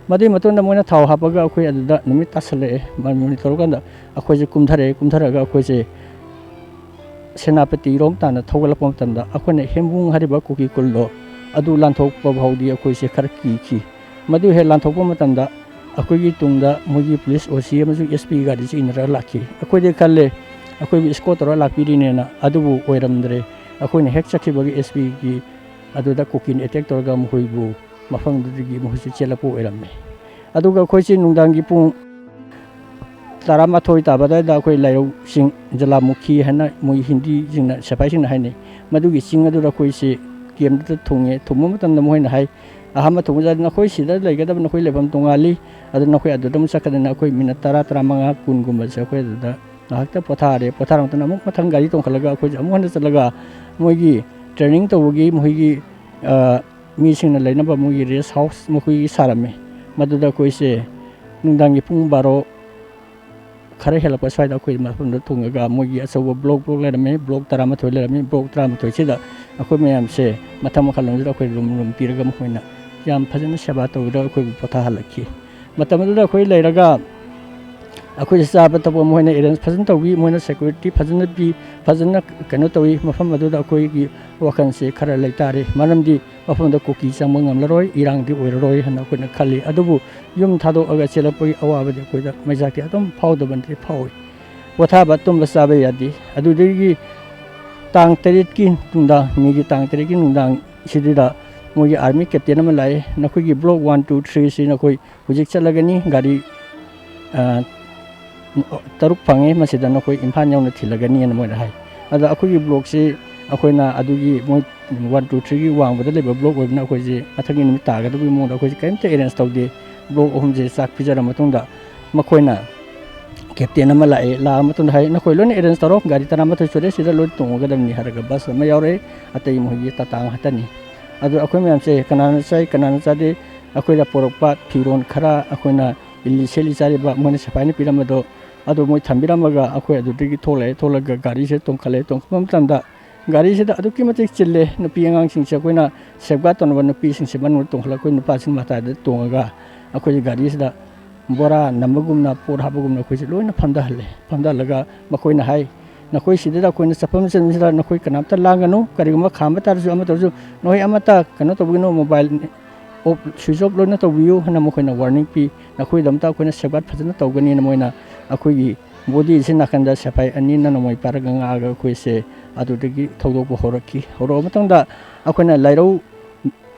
ꯃꯗꯨꯒꯤ ꯃꯇꯨꯡꯗ ꯃꯣꯏꯅ ꯊꯥꯎ ꯍꯥꯞꯄꯒ ꯑꯩꯈꯣꯏ ꯑꯗꯨꯗ ꯅꯨꯃꯤꯠ ꯇꯥꯁꯜꯂꯛꯑꯦ꯫ ꯃ-, ꯃꯣꯏꯅ ꯇꯧꯔꯀꯥꯟꯗ ꯑꯩꯈꯣꯏꯁꯦ ꯀꯨꯝꯊꯔꯛꯑꯦ꯫ ꯀꯨꯝꯊꯔꯛꯑꯒ ꯑꯩꯈꯣꯏꯁꯦ ꯁꯦꯅꯥꯄꯇꯤꯔꯣꯝ ꯇꯥꯟꯅ ꯊꯧꯒꯠꯂꯛꯄ ꯃꯇꯝꯗ ꯑꯩꯈꯣꯏꯅ ꯍꯦꯝꯕꯨꯡ ꯍꯥꯏꯔꯤꯕ ꯀꯨꯀꯤ ꯈꯨꯜꯗꯣ ꯑꯗꯨ ꯂꯥꯟꯊꯣꯛꯄ ꯐꯥꯎꯗꯤ ꯑꯩꯈꯣꯏꯁꯦ ꯈꯔ ꯀꯤꯈꯤ꯫ ꯃꯗꯨ ꯍꯦꯛ ꯂꯥꯟꯊꯣꯛꯄ ꯃꯇꯝꯗ ꯑꯩꯈꯣꯏꯒꯤ ꯇꯨꯡꯗ ꯃꯣꯏꯒꯤ ꯄꯨꯂꯤꯁ ꯑꯣ ꯁꯤ ꯑꯃꯁꯨꯡ ꯑꯦꯁ ꯄꯤ ꯒꯥꯔꯤꯁꯤ ꯏꯟꯅꯔꯒ ꯂꯥꯛꯈꯤ꯫ ꯑꯩꯈꯣꯏꯗꯤ ꯈꯜꯂꯦ ꯑꯩꯈꯣꯏꯕꯨ ꯏꯁꯀꯣꯔꯠ ꯇꯧꯔꯒ ꯂꯥꯛꯄꯤꯔꯤꯅꯦꯅ, ꯑꯗꯨꯕꯨ ꯑꯣꯏꯔꯝꯗ꯭ꯔꯦ꯫ ꯑꯩꯈꯣꯏꯅ ꯍꯦꯛ ꯆꯠꯈꯤꯕꯒꯤ ꯑꯦꯁ ꯄꯤꯒꯤ ꯑꯗꯨꯗ ꯀꯨꯀꯤꯅ ꯑꯦꯇꯦꯛ ꯇꯧꯔꯒ ꯃꯈꯣꯏꯕꯨ ꯃꯐꯝꯗꯨꯗꯒꯤ ꯃꯈꯣꯏꯁꯦ ꯆꯦꯜꯂꯛꯄ ꯑꯣꯏꯔꯝꯃꯦ꯫ ꯑꯗꯨꯒ ꯑꯩꯈꯣꯏꯁꯦ ꯅꯨꯡꯗꯥꯡꯒꯤ ꯄꯨꯡ ꯇꯔꯥꯃꯥꯊꯣꯏ ꯇꯥꯕ ꯑꯗꯨꯋꯥꯏꯗ ꯑꯩꯈꯣꯏ ꯂꯥꯏꯔꯧꯁꯤꯡ, ꯖꯂꯥꯃꯨꯈꯤ ꯍꯥꯏꯅ ꯃꯣꯏ ꯍꯤꯟꯗꯤꯁꯤꯡꯅ, ꯁꯤꯐꯥꯏꯁꯤꯡꯅ ꯍꯥꯏꯅꯩ, ꯃꯗꯨꯒꯤ ꯆꯤꯡ ꯑꯗꯨꯗ ꯑꯩꯈꯣꯏꯁꯦ ꯀꯦꯝꯞꯇ ꯊꯨꯡꯉꯦ꯫ ꯊꯨꯡꯕ ꯃꯇꯝꯗ ꯃꯈꯣꯏꯅ ꯍꯥꯏ, ꯑꯍꯥꯟꯕ ꯊꯨꯡꯕꯗ "ꯅꯈꯣꯏ ꯁꯤꯗ ꯂꯩꯒꯗꯕ, ꯅꯈꯣꯏ ꯂꯩꯐꯝ ꯇꯣꯉꯥꯜꯂꯤ, ꯑꯗꯨ ꯅꯈꯣꯏ ꯑꯗꯨꯗ ꯑꯃꯨꯛ ꯆꯠꯀꯗꯕꯅꯤ"꯫ ꯑꯩꯈꯣꯏ ꯃꯤꯅꯠ ꯇꯔꯥ, ꯇꯔꯥꯃꯉꯥ, ꯀꯨꯟꯒꯨꯝꯕꯁꯦ ꯑꯩꯈꯣꯏ ꯑꯗꯨꯗ ꯉꯥꯏꯍꯥꯛꯇ ꯄꯣꯊꯥꯔꯦ꯫ ꯄꯣꯊꯥꯔ ꯃꯇꯨꯡꯗ ꯑꯃꯨꯛ ꯃꯊꯪ ꯒꯥꯔꯤ ꯇꯣꯡꯈꯠꯂꯒ ꯑꯩꯈꯣꯏꯁꯦ ꯑꯃꯨꯛ ꯍꯟꯅ ꯆꯠꯂꯒ ꯃꯣꯏꯒꯤ ꯇ꯭ꯔꯦꯅꯤꯡ ꯇꯧꯕꯒꯤ ꯃꯈꯣꯏꯒꯤ, ꯑ, ꯃꯤꯁꯤꯡꯅ ꯂꯩꯅꯕ ꯃꯣꯏꯒꯤ ꯔꯦꯁ ꯍꯥꯎꯁ ꯃꯈꯣꯏꯒꯤ ꯁꯥꯔꯝꯃꯦ꯫ ꯃꯗꯨꯗ ꯑꯩꯈꯣꯏꯁꯦ ꯅꯨꯡꯗꯥꯡꯒꯤ ꯄꯨꯡ ꯕꯥꯔꯣ ꯈꯔ ꯍꯦꯜꯂꯛꯄ ꯁ꯭ꯋꯥꯏꯗ ꯑꯩꯈꯣꯏ ꯃꯐꯝꯗ ꯊꯨꯡꯉꯒ ꯃꯣꯏꯒꯤ ꯑꯆꯧꯕ ꯕ꯭ꯂꯣꯛ, ꯕ꯭ꯂꯣꯛ ꯂꯩꯔꯝꯃꯤ, ꯕ꯭ꯂꯣꯛ ꯇꯔꯥꯃꯥꯊꯣꯏ ꯂꯩꯔꯝꯃꯤ꯫ ꯕ꯭ꯂꯣꯛ ꯇꯔꯥꯃꯥꯊꯣꯏꯁꯤꯗ ꯑꯩꯈꯣꯏ ꯃꯌꯥꯝꯁꯦ ꯃꯊꯪ ꯃꯈꯥ ꯂꯣꯝꯁꯤꯗ ꯑꯩꯈꯣꯏ ꯔꯨꯝ, ꯔꯨꯝ ꯄꯤꯔꯒ ꯃꯈꯣꯏꯅ ꯌꯥꯝ ꯐꯖꯅ ꯁꯦꯕꯥ ꯇꯧꯕꯤꯔꯒ ꯑꯩꯈꯣꯏꯕꯨ ꯄꯣꯊꯥꯍꯜꯂꯛꯈꯤ꯫ ꯃꯇꯝ ꯑꯗꯨꯗ ꯑꯩꯈꯣꯏ ꯂꯩꯔꯒ ꯑꯩꯈꯣꯏꯁꯦ ꯆꯥꯕ ꯊꯛꯄ ꯃꯣꯏꯅ ꯑꯦꯔꯦꯟꯖ ꯐꯖꯅ ꯇꯧꯕꯤ, ꯃꯣꯏꯅ ꯁꯦꯀ꯭ꯌꯨꯔꯤꯇꯤ ꯐꯖꯅ ꯄꯤ, ꯐꯖꯅ ꯀꯩꯅꯣ ꯇꯧꯏ꯫ ꯃꯐꯝ ꯑꯗꯨꯗ ꯑꯩꯈꯣꯏꯒꯤ ꯋꯥꯈꯜꯁꯦ ꯈꯔ ꯂꯩꯇꯥꯔꯦ, ꯃꯔꯝꯗꯤ ꯃꯐꯝꯗ ꯀꯨꯀꯤ ꯆꯪꯕ ꯉꯝꯂꯔꯣꯏ, ꯏꯔꯥꯡꯗꯤ ꯑꯣꯏꯔꯔꯣꯏ ꯍꯥꯏꯅ ꯑꯩꯈꯣꯏꯅ ꯈꯜꯂꯤ꯫ ꯑꯗꯨꯕꯨ ꯌꯨꯝ ꯊꯥꯗꯣꯛꯑꯒ ꯆꯦꯜꯂꯛꯄꯒꯤ ꯑꯋꯥꯕꯗꯤ ꯑꯩꯈꯣꯏꯗ ꯃꯩꯆꯥꯛꯇꯤ ꯑꯗꯨꯝ ꯐꯥꯎꯗꯕ ꯅꯠꯇꯦ, ꯐꯥꯎꯏ꯫ ꯄꯣꯊꯥꯕ ꯇꯨꯝꯕ ꯆꯥꯕ ꯌꯥꯗꯦ꯫ ꯑꯗꯨꯗꯒꯤ ꯇꯥꯡ ꯇꯔꯦꯠꯀꯤ ꯅꯨꯡꯗꯥꯡ, ꯃꯦꯒꯤ ꯇꯥꯡ ꯇꯔꯦꯠꯀꯤ ꯅꯨꯡꯗꯥꯡ ꯁꯤꯗ ꯃꯣꯏꯒꯤ ꯑꯥꯔꯃꯤ ꯀꯦꯞꯇꯦꯟ ꯑꯃ ꯂꯥꯛꯑꯦ, "ꯅꯈꯣꯏꯒꯤ ꯕ꯭ꯂꯣꯛ ꯋꯥꯟ, ꯇꯨ, ꯊ꯭ꯔꯤꯁꯤ ꯅꯈꯣꯏ ꯍꯧꯖꯤꯛ ꯆꯠꯂꯒꯅꯤ, ꯒꯥꯔꯤ, ꯑ, ꯇꯔꯨꯛ ꯐꯪꯉꯦ, ꯃꯁꯤꯗ ꯅꯈꯣꯏ ꯏꯝꯐꯥꯜ ꯌꯧꯅ ꯊꯤꯜꯂꯒꯅꯤꯅ" ꯃꯣꯏꯅ ꯍꯥꯏ꯫ ꯑꯗ ꯑꯩꯈꯣꯏꯒꯤ ꯕ꯭ꯂꯣꯛꯁꯤ ꯑꯩꯈꯣꯏꯅ ꯑꯗꯨꯒꯤ ꯃꯣꯏ ꯋꯥꯟ, ꯇꯨ, ꯊ꯭ꯔꯤꯒꯤ ꯋꯥꯡꯃꯗ ꯂꯩꯕ ꯕ꯭ꯂꯣꯛ ꯑꯣꯏꯕꯅ ꯑꯩꯈꯣꯏꯁꯦ ꯃꯊꯪꯒꯤ ꯅꯨꯃꯤꯠ ꯇꯥꯒꯗꯕꯒꯤ ꯃꯑꯣꯡꯗ ꯑꯩꯈꯣꯏꯁꯦ ꯀꯔꯤꯝꯇ ꯑꯦꯔꯦꯟꯖ ꯇꯧꯗꯦ꯫ ꯕ꯭ꯂꯣꯛ ꯑꯍꯨꯝꯁꯦ ꯆꯥꯛ ꯄꯤꯖꯔ ꯃꯇꯨꯡꯗ ꯃꯈꯣꯏꯅ ꯀꯦꯞꯇꯦꯟ ꯑꯃ ꯂꯥꯛꯑꯦ, ꯂꯥꯛꯑ ꯃꯇꯨꯡꯗ ꯍꯥꯏ, "ꯅꯈꯣꯏ ꯂꯣꯏꯅ ꯑꯦꯔꯦꯟꯖ ꯇꯧꯔꯣ, ꯒꯥꯔꯤ ꯇꯔꯥꯃꯥꯊꯣꯏ ꯁꯨꯔꯦ, ꯁꯤꯗ ꯂꯣꯏ ꯇꯣꯡꯉꯒꯗꯕꯅꯤ" ꯍꯥꯏꯔꯒ ꯕꯁ ꯑꯃ ꯌꯥꯎꯔꯛꯑꯦ, ꯑꯇꯩ ꯃꯈꯣꯏꯒꯤ ꯇꯥꯇꯥ ꯉꯥꯛꯇꯅꯤ꯫ ꯑꯗꯨ ꯑꯩꯈꯣꯏ ꯃꯌꯥꯝꯁꯦ ꯀꯅꯥꯅ ꯆꯥꯏ, ꯀꯅꯥꯅ ꯆꯥꯗꯦ, ꯑꯩꯈꯣꯏꯗ ꯄꯣꯔꯛꯄ ꯐꯤꯔꯣꯜ ꯈꯔ, ꯑꯩꯈꯣꯏꯅ ꯏꯜꯂꯤ ꯁꯦꯠꯂꯤ ꯆꯥꯔꯤꯕ ꯃꯣꯏꯅ ꯁꯤꯐꯥꯏꯅ ꯄꯤꯔꯝꯕꯗꯣ ꯑꯗꯨ ꯃꯣꯏ ꯊꯝꯕꯤꯔꯝꯃꯒ ꯑꯩꯈꯣꯏ ꯑꯗꯨꯗꯒꯤ ꯊꯣꯛꯂꯛꯑꯦ꯫ ꯊꯣꯛꯂꯒ ꯒꯥꯔꯤꯁꯦ ꯇꯣꯡꯈꯠꯂꯦ꯫ ꯇꯣꯡꯈꯠꯄ ꯃꯇꯝꯗ ꯒꯥꯔꯤꯁꯤꯗ ꯑꯗꯨꯛꯀꯤ ꯃꯇꯤꯛ ꯆꯤꯜꯂꯦ꯫ ꯅꯨꯄꯤ ꯑꯉꯥꯡꯁꯤꯡꯁꯦ ꯑꯩꯈꯣꯏꯅ ꯁꯦꯐꯒꯥꯔꯗ ꯇꯧꯅꯕ ꯅꯨꯄꯤꯁꯤꯡꯁꯦ ꯃꯅꯨꯡꯗ ꯇꯣꯡꯈꯠꯂꯒ ꯑꯩꯈꯣꯏ ꯅꯨꯄꯥꯁꯤꯡ ꯃꯇꯥꯏꯗ ꯇꯣꯡꯉꯒ ꯑꯩꯈꯣꯏꯁꯦ ꯒꯥꯔꯤꯁꯤꯗ ꯕꯣꯔꯥ ꯅꯝꯕꯒꯨꯝꯅ, ꯄꯣꯠ ꯍꯥꯞꯄꯒꯨꯝꯅ ꯑꯩꯈꯣꯏꯁꯦ ꯂꯣꯏꯅ ꯐꯝꯊꯍꯜꯂꯦ꯫ ꯐꯝꯊꯍꯜꯂꯒ ꯃꯈꯣꯏꯅ ꯍꯥꯏ, "ꯅꯈꯣꯏ ꯁꯤꯗꯩꯗ ꯑꯩꯈꯣꯏꯅ ꯆꯠꯐꯝ ꯆꯠꯐꯝꯁꯤꯗ ꯅꯈꯣꯏ ꯀꯅꯥꯝꯇ ꯂꯥꯡꯒꯅꯨ, ꯀꯔꯤꯒꯨꯝꯕ ꯈꯥꯝꯕ ꯇꯥꯔꯁꯨ ꯑꯃ ꯇꯧꯔꯁꯨ ꯅꯈꯣꯏ ꯑꯃꯠꯇ ꯀꯩꯅꯣ ꯇꯧꯕꯤꯒꯅꯨ, ꯃꯣꯕꯥꯏꯜ ꯑꯣꯐ, ꯁ꯭ꯋꯤꯆ ꯑꯣꯐ ꯂꯣꯏꯅ ꯇꯧꯕꯤꯌꯨ" ꯍꯥꯏꯅ ꯃꯈꯣꯏꯅ ꯋꯥꯔꯅꯤꯡ ꯄꯤ꯫ "ꯅꯈꯣꯏꯒꯤꯗꯃꯛꯇ ꯑꯩꯈꯣꯏꯅ ꯁꯦꯐꯒꯥꯔꯗ ꯐꯖꯅ ꯇꯧꯒꯅꯤꯅ" ꯃꯣꯏꯅ ꯑꯩꯈꯣꯏꯒꯤ ꯕꯣꯗꯤꯁꯤ ꯅꯥꯀꯟꯗ ꯁꯦꯐꯥꯏ ꯑꯅꯤꯅ ꯅꯣꯡꯃꯩ ꯄꯥꯏꯔꯒ ꯉꯥꯛꯑꯒ ꯑꯩꯈꯣꯏꯁꯦ ꯑꯗꯨꯗꯒꯤ ꯊꯧꯗꯣꯛꯄ ꯍꯧꯔꯛꯈꯤ꯫ ꯍꯧꯔꯛꯑꯕ ꯃꯇꯨꯡꯗ ꯑꯩꯈꯣꯏꯅ ꯂꯥꯏꯔꯧ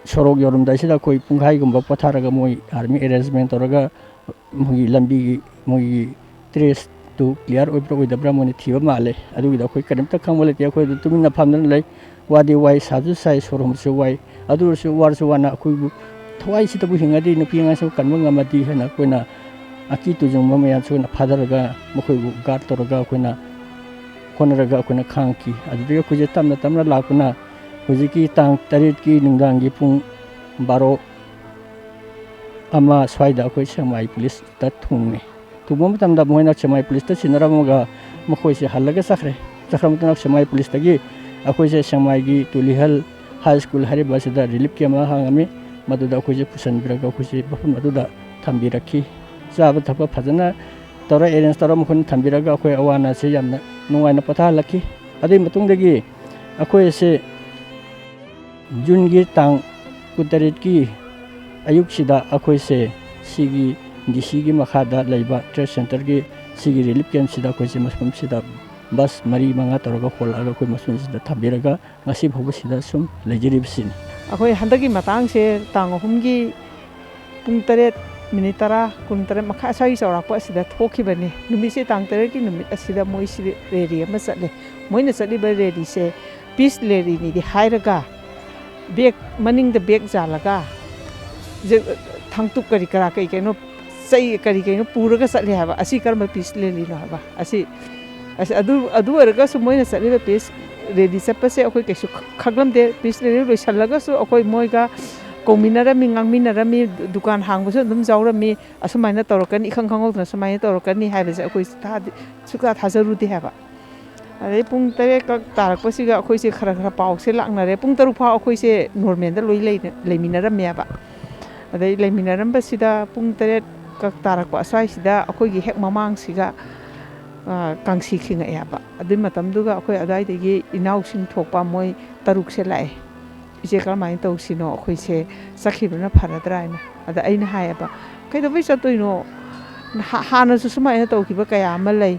ꯁꯣꯔꯣꯛ ꯌꯧꯔꯝꯗꯥꯏꯁꯤꯗ ꯑꯩꯈꯣꯏ ꯄꯨꯡꯈꯥꯏꯒꯨꯝꯕ ꯄꯣꯊꯥꯔꯒ ꯃꯣꯏ ꯑꯥꯔꯃꯤ ꯑꯦꯔꯦꯟꯖꯃꯦꯟ ꯇꯧꯔꯒ ꯃꯣꯏꯒꯤ ꯂꯝꯕꯤꯒꯤ ꯃꯣꯏꯒꯤ ꯗ꯭ꯔꯦꯁꯇꯨ ꯀ꯭ꯂꯤꯌꯥꯔ ꯑꯣꯏꯕ꯭ꯔꯥ ꯑꯣꯏꯗꯕ꯭ꯔꯥ ꯃꯣꯏꯅ ꯊꯤꯕ ꯃꯥꯜꯂꯦ꯫ ꯑꯗꯨꯒꯤꯗ ꯑꯩꯈꯣꯏ ꯀꯔꯤꯝꯇ ꯈꯪꯕ ꯂꯩꯇꯦ꯫ ꯑꯩꯈꯣꯏ ꯑꯗꯨ ꯇꯨꯃꯤꯟꯅ ꯐꯝꯗꯨꯅ ꯂꯩ꯫ ꯋꯥꯗꯤ ꯋꯥꯏ, ꯁꯥꯁꯨ ꯁꯥꯏ, ꯁꯣꯔ ꯍꯣꯟꯕꯁꯨ ꯋꯥꯏ꯫ ꯑꯗꯨ ꯑꯣꯏꯔꯁꯨ ꯋꯥꯔꯁꯨ ꯋꯥꯅ ꯑꯩꯈꯣꯏꯕꯨ ꯊꯋꯥꯏꯁꯤꯗꯕꯨ ꯍꯤꯡꯉꯗꯤ ꯅꯨꯄꯤ ꯑꯉꯥꯡꯁꯤꯕꯨ ꯀꯟꯕ ꯉꯝꯃꯗꯤ ꯍꯥꯏꯅ ꯑꯩꯈꯣꯏꯅ ꯑꯀꯤ ꯇꯨꯖꯨꯡꯕ ꯃꯌꯥꯝꯁꯤꯅ ꯐꯥꯊꯔꯒ ꯃꯈꯣꯏꯕꯨ ꯒꯥꯔꯗ ꯇꯧꯔꯒ ꯑꯩꯈꯣꯏꯅ ꯍꯣꯠꯅꯔꯒ ꯑꯩꯈꯣꯏꯅ ꯈꯥꯡꯈꯤ꯫ ꯑꯗꯨꯗꯒꯤ ꯑꯩꯈꯣꯏꯁꯦ ꯇꯞꯅ ꯇꯞꯅ ꯂꯥꯛꯇꯨꯅ ꯍꯧꯖꯤꯛꯀꯤ ꯇꯥꯡ ꯇꯔꯦꯠꯀꯤ ꯅꯨꯡꯗꯥꯡꯒꯤ ꯄꯨꯡ ꯕꯥꯔꯣ ꯑꯃ ꯁ꯭ꯋꯥꯏꯗ ꯑꯩꯈꯣꯏ ꯁꯦꯛꯃꯥꯏ ꯄꯨꯂꯤꯁꯇ ꯊꯨꯡꯉꯦ꯫ ꯊꯨꯡꯕ ꯃꯇꯝꯗ ꯃꯈꯣꯏꯅ ꯁꯦꯛꯃꯥꯏ ꯄꯨꯂꯤꯁꯇ ꯁꯤꯟꯅꯔꯝꯃꯒ ꯃꯈꯣꯏꯁꯦ ꯍꯜꯂꯒ ꯆꯠꯈ꯭ꯔꯦ꯫ ꯆꯠꯈ꯭ꯔ ꯃꯇꯨꯡꯗ ꯁꯦꯛꯃꯥꯏ ꯄꯨꯂꯤꯁꯇꯒꯤ ꯑꯩꯈꯣꯏꯁꯦ ꯁꯦꯛꯃꯥꯏꯒꯤ ꯇꯨꯂꯤꯍꯜ ꯍꯥꯏ ꯁ꯭ꯀꯨꯜ ꯍꯥꯏꯔꯤꯕ ꯑꯁꯤꯗ ꯔꯤꯂꯤꯐ ꯀꯦꯝ ꯑꯃ ꯍꯥꯡꯉꯝꯃꯤ꯫ ꯃꯗꯨꯗ ꯑꯩꯈꯣꯏꯁꯦ ꯄꯨꯁꯤꯟꯕꯤꯔꯒ ꯑꯩꯈꯣꯏꯁꯦ ꯃꯐꯝ ꯑꯗꯨꯗ ꯊꯝꯕꯤꯔꯛꯈꯤ꯫ ꯆꯥꯕ ꯊꯛꯄ ꯐꯖꯅ ꯇꯧꯔ, ꯑꯦꯔꯦꯟꯖ ꯇꯧꯔ ꯃꯈꯣꯏꯅ ꯊꯝꯕꯤꯔꯒ ꯑꯩꯈꯣꯏ ꯑꯋꯥ ꯑꯅꯥꯁꯦ ꯌꯥꯝꯅ ꯅꯨꯡꯉꯥꯏꯅ ꯄꯣꯊꯥꯍꯜꯂꯛꯈꯤ꯫ ꯑꯗꯨꯒꯤ ꯃꯇꯨꯡꯗꯒꯤ ꯑꯩꯈꯣꯏ ꯑꯁꯦ ꯖꯨꯟꯒꯤ ꯇꯥꯡ ꯀꯨꯟꯇꯔꯦꯠꯀꯤ ꯑꯌꯨꯛꯁꯤꯗ ꯑꯩꯈꯣꯏꯁꯦ ꯁꯤꯒꯤ ꯗꯤ ꯁꯤꯒꯤ ꯃꯈꯥꯗ ꯂꯩꯕ ꯇ꯭ꯔꯦꯗ ꯁꯦꯟꯇꯔꯒꯤ ꯁꯤꯒꯤ ꯔꯤꯂꯤꯐ ꯀꯦꯝꯞꯁꯤꯗ ꯑꯩꯈꯣꯏꯁꯦ ꯃꯐꯝꯁꯤꯗ ꯕꯁ ꯃꯔꯤ ꯃꯉꯥ ꯇꯧꯔꯒ ꯍꯣꯜꯂꯛꯑꯒ ꯑꯩꯈꯣꯏ ꯃꯐꯝꯁꯤꯗ ꯊꯝꯕꯤꯔꯒ ꯉꯁꯤ ꯐꯥꯎꯕ ꯁꯤꯗ ꯁꯨꯝ ꯂꯩꯖꯔꯤꯕꯁꯤꯅꯤ꯫ ꯑꯩꯈꯣꯏ ꯍꯟꯗꯛꯀꯤ ꯃꯇꯥꯡꯁꯦ ꯇꯥꯡ ꯑꯍꯨꯝꯒꯤ ꯄꯨꯡ ꯇꯔꯦꯠ ꯃꯤꯅꯤꯠ ꯇꯔꯥ, ꯀꯨꯟ ꯇꯔꯦꯠ ꯃꯈꯥꯏ ꯑꯁ꯭ꯋꯥꯏꯒꯤ ꯆꯥꯎꯔꯥꯛꯄ ꯑꯁꯤꯗ ꯊꯣꯛꯈꯤꯕꯅꯤ꯫ ꯅꯨꯃꯤꯠꯁꯦ ꯇꯥꯡ ꯇꯔꯦꯠꯀꯤ ꯅꯨꯃꯤꯠ ꯑꯁꯤꯗ ꯃꯣꯏꯁꯤ ꯔꯦꯂꯤ ꯑꯃ ꯆꯠꯂꯦ꯫ ꯃꯣꯏꯅ ꯆꯠꯂꯤꯕ ꯔꯦꯂꯤꯁꯦ ꯄꯤꯁ ꯔꯦꯂꯤꯅꯤꯗꯤ ꯍꯥꯏꯔꯒ ꯕꯦꯒ, ꯃꯅꯤꯡꯗ ꯕꯦꯒ ꯌꯥꯜꯂꯒ ꯖ-, ꯊꯥꯡꯇꯨꯞ ꯀꯔꯤ ꯀꯔꯥ ꯀꯩ ꯀꯩꯅꯣ, ꯆꯩ ꯀꯔꯤ ꯀꯩꯅꯣ ꯄꯨꯔꯒ ꯆꯠꯂꯤ ꯍꯥꯏꯕ꯫ ꯑꯁꯤ ꯀꯔꯝꯕ ꯄꯤꯁ ꯔꯦꯂꯤꯅꯣ ꯍꯥꯏꯕ? ꯑꯁꯤ, ꯑꯁꯤ ꯑꯗꯨ, ꯑꯗꯨ ꯑꯣꯏꯔꯒꯁꯨ ꯃꯣꯏꯅ ꯆꯠꯂꯤꯕ ꯄꯤꯁ ꯔꯦꯂꯤ ꯆꯠꯄꯁꯦ ꯑꯩꯈꯣꯏ ꯀꯩꯁꯨ ꯈ-, ꯈꯪꯂꯝꯗꯦ꯫ ꯄꯤꯁ ꯔꯦꯂꯤ ꯂꯣꯏꯁꯤꯜꯂꯒꯁꯨ ꯑꯩꯈꯣꯏ ꯃꯣꯏꯒ ꯀꯧꯃꯤꯟꯅꯔꯝꯃꯤ, ꯉꯥꯡꯃꯤꯟꯅꯔꯝꯃꯤ, ꯗꯨꯀꯥꯟ ꯍꯥꯡꯕꯁꯨ ꯑꯗꯨꯝ ꯌꯥꯎꯔꯝꯃꯤ꯫ ꯑꯁꯨꯃꯥꯏꯅ ꯇꯧꯔꯛꯀꯅꯤ, ꯏꯈꯪ ꯈꯪꯍꯧꯗꯅ ꯁꯨꯃꯥꯏꯅ ꯇꯧꯔꯛꯀꯅꯤ ꯍꯥꯏꯕꯁꯦ ꯑꯩꯈꯣꯏ ꯊꯥꯗꯤ-, ꯁꯨꯛꯊꯥ ꯊꯥꯖꯔꯨꯗꯦ ꯍꯥꯏꯕ꯫ ꯑꯗꯩ ꯄꯨꯡ ꯇꯔꯦꯠ ꯀꯛ ꯇꯥꯔꯛꯄꯁꯤꯒ ꯑꯩꯈꯣꯏꯁꯦ ꯈꯔ ꯈꯔ ꯄꯥꯎꯁꯦ ꯂꯥꯛꯅꯔꯦ꯫ ꯄꯨꯡ ꯇꯔꯨꯛ ꯐꯥꯎ ꯑꯩꯈꯣꯏꯁꯦ ꯅꯣꯔꯃꯦꯜꯗ ꯂꯣꯏ ꯂꯩ-, ꯂꯩꯃꯤꯟꯅꯔꯝꯃꯦꯕ꯫ ꯑꯗꯩ ꯂꯩꯃꯤꯟꯅꯔꯝꯕꯁꯤꯗ ꯄꯨꯡ ꯇꯔꯦꯠ ꯀꯛ ꯇꯥꯔꯛꯄ ꯑꯁ꯭ꯋꯥꯏꯁꯤꯗ ꯑꯩꯈꯣꯏꯒꯤ ꯍꯦꯛ ꯃꯃꯥꯡꯁꯤꯒ, ꯑ, ꯀꯥꯡꯁꯤ ꯈꯤꯡꯉꯛꯑꯦꯕ꯫ ꯑꯗꯨꯏ ꯃꯇꯝꯗꯨꯒ ꯑꯩꯈꯣꯏ ꯑꯗꯨꯋꯥꯏꯗꯒꯤ ꯏꯅꯥꯎꯁꯤꯡ ꯊꯣꯛꯄ ꯃꯣꯏ ꯇꯔꯨꯛꯁꯦ ꯂꯥꯛꯑꯦ꯫ "ꯏꯆꯦ, ꯀꯔꯝꯍꯥꯏꯅ ꯇꯧꯁꯤꯅꯣ? ꯑꯩꯈꯣꯏꯁꯦ ꯆꯠꯈꯤꯕꯅ ꯐꯔꯗ꯭ꯔꯥ?" ꯍꯥꯏꯅ꯫ ꯑꯗ ꯑꯩꯅ ꯍꯥꯏꯌꯦꯕ, "ꯀꯩꯗꯧꯕꯩ ꯆꯠꯇꯣꯏꯅꯣ? ꯍꯥ-, ꯍꯥꯟꯅꯁꯨ ꯁꯨꯃꯥꯏꯅ ꯇꯧꯈꯤꯕ ꯀꯌꯥ ꯑꯃ ꯂꯩ꯫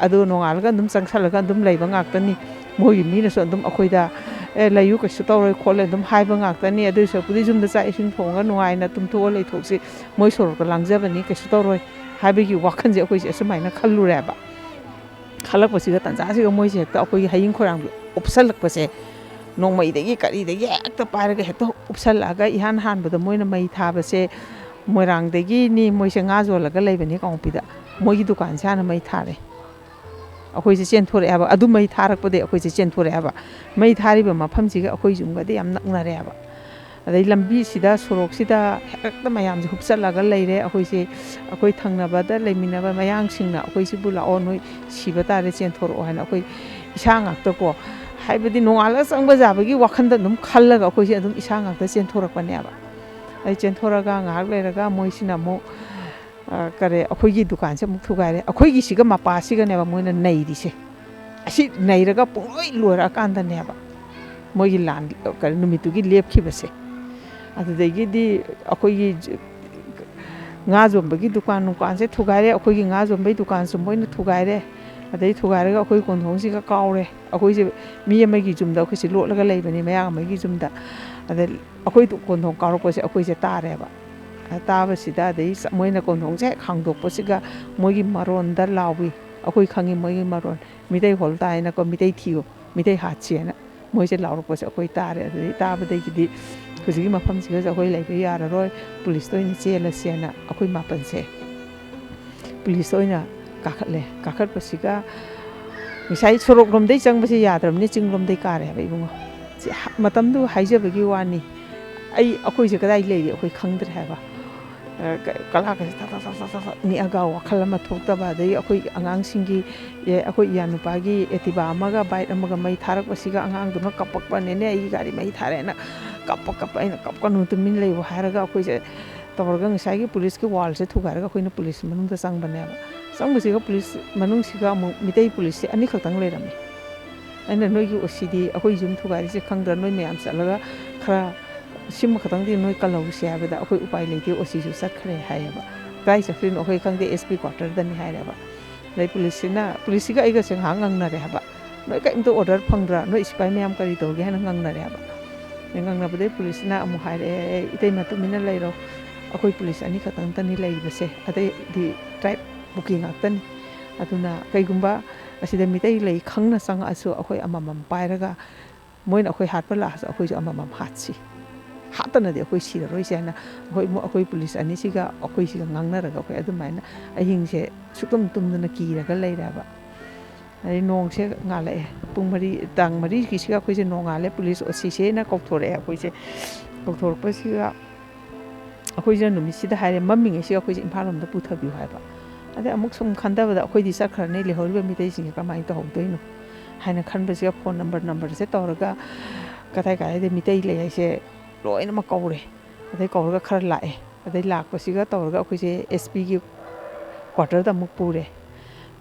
ꯑꯗꯨ ꯅꯣꯡꯉꯥꯜꯂꯒ ꯑꯗꯨꯝ ꯆꯪꯁꯜꯂꯒ ꯑꯗꯨꯝ ꯂꯩꯕ ꯉꯥꯛꯇꯅꯤ꯫ ꯃꯣꯏꯒꯤ ꯃꯤꯅꯁꯨ ꯑꯗꯨꯝ ꯑꯩꯈꯣꯏꯗ, 'ꯑꯦ, ꯂꯩꯌꯨ, ꯀꯩꯁꯨ ꯇꯧꯔꯣꯏ ꯈꯣꯠꯂꯣꯏ' ꯑꯗꯨꯝ ꯍꯥꯏꯕ ꯉꯥꯛꯇꯅꯤ꯫ ꯑꯗꯨꯏ ꯁꯔꯨꯛꯄꯨꯗꯤ ꯌꯨꯝꯗ ꯆꯥꯛ ꯏꯁꯤꯡ ꯊꯣꯡꯉꯒ ꯅꯨꯡꯉꯥꯏꯅ ꯇꯨꯝꯊꯣꯛꯑ ꯂꯩꯊꯣꯛꯁꯤ꯫ ꯃꯣꯏ ꯁꯣꯔꯣꯛꯇ ꯂꯥꯡꯖꯕꯅꯤ, ꯀꯩꯁꯨ ꯇꯧꯔꯣꯏ" ꯍꯥꯏꯕꯒꯤ ꯋꯥꯈꯜꯁꯦ ꯑꯩꯈꯣꯏꯁꯦ ꯑꯁꯨꯃꯥꯏꯅ ꯈꯜꯂꯨꯔꯦꯕ꯫ ꯈꯜꯂꯛꯄꯁꯤꯒ ꯇꯥꯟꯖꯥꯁꯤꯒ ꯃꯣꯏꯁꯦ ꯍꯦꯛꯇ ꯑꯩꯈꯣꯏꯒꯤ ꯍꯌꯤꯡ ꯈꯣꯏꯔꯥꯡꯕꯤ ꯎꯞꯁꯜꯂꯛꯄꯁꯦ, ꯅꯣꯡꯃꯩꯗꯒꯤ ꯀꯔꯤꯗꯒꯤ ꯍꯦꯛꯇ ꯄꯥꯏꯔꯒ ꯍꯦꯛꯇ ꯎꯞꯁꯜꯂꯛꯑꯒ, ꯏꯍꯥꯟ ꯍꯥꯟꯕꯗ ꯃꯣꯏꯅ ꯃꯩ ꯊꯥꯕꯁꯦ, ꯃꯣꯏꯔꯥꯡꯗꯒꯤꯅꯤ, ꯃꯣꯏꯁꯦ ꯉꯥ ꯌꯣꯜꯂꯒ ꯂꯩꯕꯅꯤ ꯀꯥꯡꯄꯣꯛꯄꯤꯗ, ꯃꯣꯏꯒꯤ ꯗꯨꯀꯥꯟꯁꯦ ꯍꯥꯟꯅ ꯃꯩ ꯊꯥꯔꯦ꯫ ꯑꯩꯈꯣꯏꯁꯦ ꯆꯦꯟꯊꯣꯔꯛꯑꯦ ꯍꯥꯏꯕ꯫ ꯑꯗꯨ ꯃꯩ ꯊꯥꯔꯛꯄꯗꯒꯤ ꯑꯩꯈꯣꯏꯁꯦ ꯆꯦꯟꯊꯣꯔꯛꯑꯦ ꯍꯥꯏꯕ꯫ ꯃꯩ ꯊꯥꯔꯤꯕ ꯃꯐꯝꯁꯤꯒ ꯑꯩꯈꯣꯏ ꯌꯨꯝꯒꯗꯤ ꯌꯥꯝ ꯅꯛꯅꯔꯦ ꯍꯥꯏꯕ꯫ ꯑꯗꯩ ꯂꯝꯕꯤꯁꯤꯗ, ꯁꯣꯔꯣꯛꯁꯤꯗ ꯍꯦꯛꯇ ꯃꯌꯥꯝꯁꯦ ꯍꯨꯞꯆꯜꯂꯒ ꯂꯩꯔꯦ꯫ ꯑꯩꯈꯣꯏꯁꯦ, ꯑꯩꯈꯣꯏ ꯊꯪꯅꯕꯗ ꯂꯩꯃꯤꯟꯅꯕ ꯃꯌꯥꯡꯁꯤꯡꯅ ꯑꯩꯈꯣꯏꯁꯤꯕꯨ "ꯂꯥꯛꯑꯣ, ꯅꯣꯏ ꯁꯤꯕ ꯇꯥꯔꯦ, ꯆꯦꯟꯊꯣꯔꯛꯑꯣ" ꯍꯥꯏꯅ ꯑꯩꯈꯣꯏ ꯏꯁꯥ ꯉꯥꯛꯇꯀꯣ, ꯍꯥꯏꯕꯗꯤ ꯅꯣꯡꯉꯥꯜꯂꯒ ꯆꯪꯕ ꯌꯥꯕꯒꯤ ꯋꯥꯈꯜꯗ ꯑꯗꯨꯝ ꯈꯜꯂꯒ ꯑꯩꯈꯣꯏꯁꯦ ꯑꯗꯨꯝ ꯏꯁꯥ ꯉꯥꯛꯇ ꯆꯦꯟꯊꯣꯔꯛꯄꯅꯦꯕ꯫ ꯑꯩ ꯆꯦꯟꯊꯣꯔꯛꯑꯒ ꯉꯥꯏꯍꯥꯛ ꯂꯩꯔꯒ ꯃꯣꯏꯁꯤꯅ ꯑꯃꯨꯛ ꯑ, ꯀꯔꯤ, ꯑꯩꯈꯣꯏꯒꯤ ꯗꯨꯀꯥꯟꯁꯦ ꯑꯃꯨꯛ ꯊꯨꯒꯥꯏꯔꯦ꯫ ꯑꯩꯈꯣꯏꯒꯤꯁꯤꯒ ꯃꯄꯥꯁꯤꯒꯅꯦꯕ ꯃꯣꯏꯅ ꯅꯩꯔꯤꯁꯦ꯫ ꯑꯁꯤ ꯅꯩꯔꯒ ꯄꯨꯡꯂꯣꯏ ꯂꯣꯏꯔꯛꯑꯀꯥꯟꯗꯅꯦꯕ ꯃꯣꯏꯒꯤ ꯂꯥꯟ, ꯀꯔꯤ, ꯅꯨꯃꯤꯠꯇꯨꯒꯤ ꯂꯦꯞꯈꯤꯕꯁꯦ꯫ ꯑꯗꯨꯗꯒꯤꯗꯤ ꯑꯩꯈꯣꯏꯒꯤ ꯉꯥ ꯌꯣꯟꯕꯒꯤ ꯗꯨꯀꯥꯟ ꯅꯨꯡꯀꯥꯟꯁꯦ ꯊꯨꯒꯥꯏꯔꯦ, ꯑꯩꯈꯣꯏꯒꯤ ꯉꯥ ꯌꯣꯟꯕꯒꯤ ꯗꯨꯀꯥꯟꯁꯨ ꯃꯣꯏꯅ ꯊꯨꯒꯥꯏꯔꯦ꯫ ꯑꯗꯩ ꯊꯨꯒꯥꯏꯔꯒ ꯑꯩꯈꯣꯏ ꯀꯣꯟꯊꯣꯡꯁꯤꯒ ꯀꯥꯎꯔꯦ꯫ ꯑꯩꯈꯣꯏꯁꯦ ꯃꯤ ꯑꯃꯒꯤ ꯌꯨꯝꯗ ꯑꯩꯈꯣꯏꯁꯦ ꯂꯣꯠꯂꯒ ꯂꯩꯕꯅꯤ, ꯃꯌꯥꯡ ꯑꯃꯒꯤ ꯌꯨꯝꯗ꯫ ꯑꯗ ꯑꯩꯈꯣꯏ ꯀꯣꯟꯊꯣꯡ ꯀꯥꯎꯔꯛꯄꯁꯦ ꯑꯩꯈꯣꯏꯁꯦ ꯇꯥꯔꯦꯕ꯫ ꯑ, ꯇꯥꯕꯁꯤꯗ ꯑꯗꯩ ꯆ-, ꯃꯣꯏꯅ ꯀꯣꯟꯊꯣꯡꯁꯦ ꯍꯦꯛ ꯍꯥꯡꯗꯣꯛꯄꯁꯤꯒ ꯃꯣꯏꯒꯤ ꯃꯔꯣꯟꯗ ꯂꯥꯎꯏ꯫ ꯑꯩꯈꯣꯏ ꯈꯪꯉꯤ ꯃꯣꯏꯒꯤ ꯃꯔꯣꯟ꯫ "ꯃꯤꯇꯩ ꯍꯣꯜ ꯇꯥꯏꯅꯀꯣ, ꯃꯤꯇꯩ ꯊꯤꯌꯨ, ꯃꯤꯇꯩ ꯍꯥꯠꯁꯤꯅ" ꯃꯣꯏꯁꯦ ꯂꯥꯎꯔꯛꯄꯁꯦ ꯑꯩꯈꯣꯏ ꯇꯥꯔꯦ꯫ ꯑꯗꯨꯗꯩ ꯇꯥꯕꯗꯒꯤꯗꯤ ꯍꯧꯖꯤꯛꯀꯤ ꯃꯐꯝꯁꯤꯒꯁꯦ ꯑꯩꯈꯣꯏ ꯂꯩꯕ ꯌꯥꯔꯔꯣꯏ, ꯄꯨꯂꯤꯁꯇ ꯑꯣꯏꯅ ꯆꯦꯜꯂꯁꯦꯅ ꯑꯩꯈꯣꯏ ꯃꯥꯄꯟꯁꯦ ꯄꯨꯂꯤꯁꯇ ꯑꯣꯏꯅ ꯀꯥꯈꯠꯂꯦ꯫ ꯀꯥꯈꯠꯄꯁꯤꯒ ꯉꯁꯥꯏ ꯁꯣꯔꯣꯛꯂꯣꯝꯗꯩ ꯆꯪꯕꯁꯦ ꯌꯥꯗ꯭ꯔꯕꯅꯤ, ꯆꯤꯡꯂꯣꯝꯗꯩ ꯀꯥꯔꯦ ꯍꯥꯏꯕ ꯏꯕꯨꯡꯉꯣ꯫ ꯁꯤ ꯍ-, ꯃꯇꯝꯗꯨ ꯍꯥꯏꯖꯕꯒꯤ ꯋꯥꯅꯤ꯫ ꯑꯩ, ꯑꯩꯈꯣꯏꯁꯦ ꯀꯗꯥꯏ ꯂꯩꯔꯤ ꯑꯩꯈꯣꯏ ꯈꯪꯗ꯭ꯔꯦ ꯍꯥꯏꯕ꯫ ꯑ, ꯀ-, ꯀꯂꯥꯀꯁꯦ ꯊꯛ ꯊꯛ ꯊꯛ ꯊꯛ ꯊꯛ ꯊꯛ ꯅꯤꯛꯑꯒ ꯋꯥꯈꯜ ꯑꯃ ꯊꯣꯛꯇꯕ, ꯑꯗꯩ ꯑꯩꯈꯣꯏ ꯑꯉꯥꯡꯁꯤꯡꯒꯤ, ꯑꯦ, ꯑꯩꯈꯣꯏ ꯏꯌꯥ ꯅꯨꯄꯥꯒꯤ Activa ꯑꯃꯒ bike ꯑꯃꯒ ꯃꯩ ꯊꯥꯔꯛꯄꯁꯤꯒ ꯑꯉꯥꯡꯗꯨꯅ ꯀꯞꯄꯛꯄ, "ꯅꯦꯅꯦ, ꯑꯩꯒꯤ ꯒꯥꯔꯤ ꯃꯩ ꯊꯥꯔꯦꯅ" ꯀꯞꯄ ꯀꯞꯄ꯫ ꯑꯩꯅ, "ꯀꯞꯀꯅꯨ, ꯇꯨꯃꯤꯟ ꯂꯩꯌꯨ" ꯍꯥꯏꯔꯒ ꯑꯩꯈꯣꯏꯁꯦ ꯇꯧꯔꯒ ꯉꯁꯥꯏꯒꯤ ꯄꯨꯂꯤꯁꯀꯤ wallꯁꯦ ꯊꯨꯒꯥꯏꯔꯒ ꯑꯩꯈꯣꯏꯅ ꯄꯨꯂꯤꯁ ꯃꯅꯨꯡꯗ ꯆꯪꯕꯅꯦꯕ꯫ ꯆꯪꯕꯁꯤꯒ ꯄꯨꯂꯤꯁ ꯃꯅꯨꯡꯁꯤꯒ ꯑꯃꯨꯛ ꯃꯤꯇꯩ ꯄꯨꯂꯤꯁꯁꯦ ꯑꯅꯤꯈꯛꯇꯪ ꯂꯩꯔꯝꯃꯦ꯫ ꯑꯩꯅ, "ꯅꯣꯏꯒꯤ OCꯗꯤ ꯑꯩꯈꯣꯏ ꯌꯨꯝ ꯊꯨꯒꯥꯏꯔꯤꯁꯦ ꯈꯪꯗ꯭ꯔꯥ? ꯅꯣꯏ ꯃꯌꯥꯝ ꯆꯠꯂꯒ ꯈꯔ ꯁꯤꯃ ꯈꯛꯇꯪꯗꯤ ꯅꯣꯏ ꯀꯜꯍꯧꯁꯦ" ꯍꯥꯏꯕꯗ, "ꯑꯩꯈꯣꯏ ꯎꯄꯥꯏ ꯂꯩꯇꯦ, OCꯁꯨ ꯆꯠꯈ꯭ꯔꯦ" ꯍꯥꯏꯌꯦꯕ꯫ "ꯀꯗꯥꯏ ꯆꯠꯈ꯭ꯔꯤꯅꯣ?" "ꯑꯩꯈꯣꯏ ꯈꯪꯗꯦ, SP quarterꯗꯅꯤ" ꯍꯥꯏꯔꯦꯕ꯫ ꯑꯗꯩ ꯄꯨꯂꯤꯁꯁꯤꯅ, ꯄꯨꯂꯤꯁꯁꯤꯒ ꯑꯩꯒꯁꯦ ꯉꯥꯏꯍꯥꯛ ꯉꯪꯅꯔꯦ ꯍꯥꯏꯕ꯫ "ꯅꯣꯏ ꯀꯔꯤꯝꯇ order ꯐꯪꯗ꯭ꯔꯥ? ꯅꯣꯏ ꯁꯤꯐꯥꯏ ꯃꯌꯥꯝ ꯀꯔꯤ ꯇꯧꯒꯦ?" ꯍꯥꯏꯅ ꯉꯪꯅꯔꯦ ꯍꯥꯏꯕ꯫ ꯑꯗꯩ ꯉꯪꯅꯕꯗꯩ ꯄꯨꯂꯤꯁꯁꯤꯅ ꯑꯃꯨꯛ ꯍꯥꯏꯔꯛꯑꯦ, "ꯑꯦ, ꯏꯇꯩꯃ, ꯇꯨꯃꯤꯟꯅ ꯂꯩꯔꯣ꯫ ꯑꯩꯈꯣꯏ ꯄꯨꯂꯤꯁ ꯑꯅꯤꯈꯛꯇꯪꯇꯅꯤ ꯂꯩꯔꯤꯕꯁꯦ꯫ ꯑꯇꯩꯗꯤ tribe ꯀꯨꯀꯤ ꯉꯥꯛꯇꯅꯤ꯫ ꯑꯗꯨꯅ ꯀꯩꯒꯨꯝꯕ ꯑꯁꯤꯗ ꯃꯤꯇꯩ ꯂꯩ ꯈꯪꯅ ꯆꯪꯉꯛꯑꯁꯨ ꯑꯩꯈꯣꯏ ꯑꯃꯃꯝ ꯄꯥꯏꯔꯒ ꯃꯣꯏꯅ ꯑꯩꯈꯣꯏ ꯍꯥꯠꯄ ꯂꯥꯛꯑꯁꯨ ꯑꯩꯈꯣꯏꯁꯨ ꯑꯃꯃꯝ ꯍꯥꯠꯁꯤ꯫ ꯍꯥꯠꯇꯅꯗꯤ ꯑꯩꯈꯣꯏ ꯁꯤꯔꯔꯣꯏꯁꯦ" ꯍꯥꯏꯅ ꯑꯩꯈꯣꯏ, ꯃꯣ-, ꯑꯩꯈꯣꯏ ꯄꯨꯂꯤꯁ ꯑꯅꯤꯁꯤꯒ ꯑꯩꯈꯣꯏꯁꯤꯒ ꯉꯥꯡꯅꯔꯒ ꯑꯩꯈꯣꯏ ꯑꯗꯨꯃꯥꯏꯅ ꯑꯍꯤꯡꯁꯦ ꯁꯨꯛꯇꯨꯝ ꯇꯨꯝꯗꯅ ꯀꯤꯔꯒ ꯂꯩꯔꯦꯕ꯫ ꯑꯗꯩ ꯅꯣꯡꯁꯦ ꯉꯥꯜꯂꯛꯑꯦ꯫ ꯄꯨꯡ ꯃꯔꯤ, ꯇꯥꯡ ꯃꯔꯤꯒꯤꯁꯤꯒ ꯑꯩꯈꯣꯏꯁꯦ ꯅꯣꯡꯉꯥꯜꯂꯦ꯫ ꯄꯨꯂꯤꯁ OCꯁꯦꯅ ꯀꯧꯊꯣꯔꯛꯑꯦ ꯑꯩꯈꯣꯏꯁꯦ꯫ ꯀꯧꯊꯣꯔꯛꯄꯁꯤꯒ ꯑꯩꯈꯣꯏꯁꯦ ꯅꯨꯃꯤꯠꯁꯤꯗ ꯍꯥꯏꯔꯦ, ꯃꯝꯃꯤꯉꯩꯁꯤꯒ ꯑꯩꯈꯣꯏꯁꯦ ꯏꯝꯐꯥꯜ ꯂꯣꯝꯗ ꯄꯨꯊꯕꯤꯌꯨ ꯍꯥꯏꯕ꯫ ꯑꯗꯩ ꯑꯃꯨꯛ ꯁꯨꯝ ꯈꯟꯊꯕꯗ ꯑꯩꯈꯣꯏꯗꯤ ꯆꯠꯈ꯭ꯔꯅꯤ, ꯂꯩꯍꯧꯔꯤꯕ ꯃꯤꯇꯩꯁꯤꯡꯁꯦ ꯀꯃꯥꯏꯅ ꯇꯧꯍꯧꯗꯣꯏꯅꯣ ꯍꯥꯏꯅ ꯈꯟꯕꯁꯤꯒ phone number, numberꯁꯦ ꯇꯧꯔꯒ ꯀꯗꯥꯏ ꯀꯗꯥꯏꯗ ꯃꯤꯇꯩ ꯂꯩ ꯍꯥꯏꯁꯦ ꯂꯣꯏꯅꯃꯛ ꯀꯧꯔꯦ꯫ ꯑꯗꯩ ꯀꯧꯔꯒ ꯈꯔ ꯂꯥꯛꯑꯦ꯫ ꯑꯗꯩ ꯂꯥꯛꯄꯁꯤꯒ ꯇꯧꯔꯒ ꯑꯩꯈꯣꯏꯁꯦ ꯑꯦꯁ ꯄꯤꯒꯤ ꯀ꯭ꯋꯥꯇꯔꯗ ꯑꯃꯨꯛ ꯄꯨꯔꯦ꯫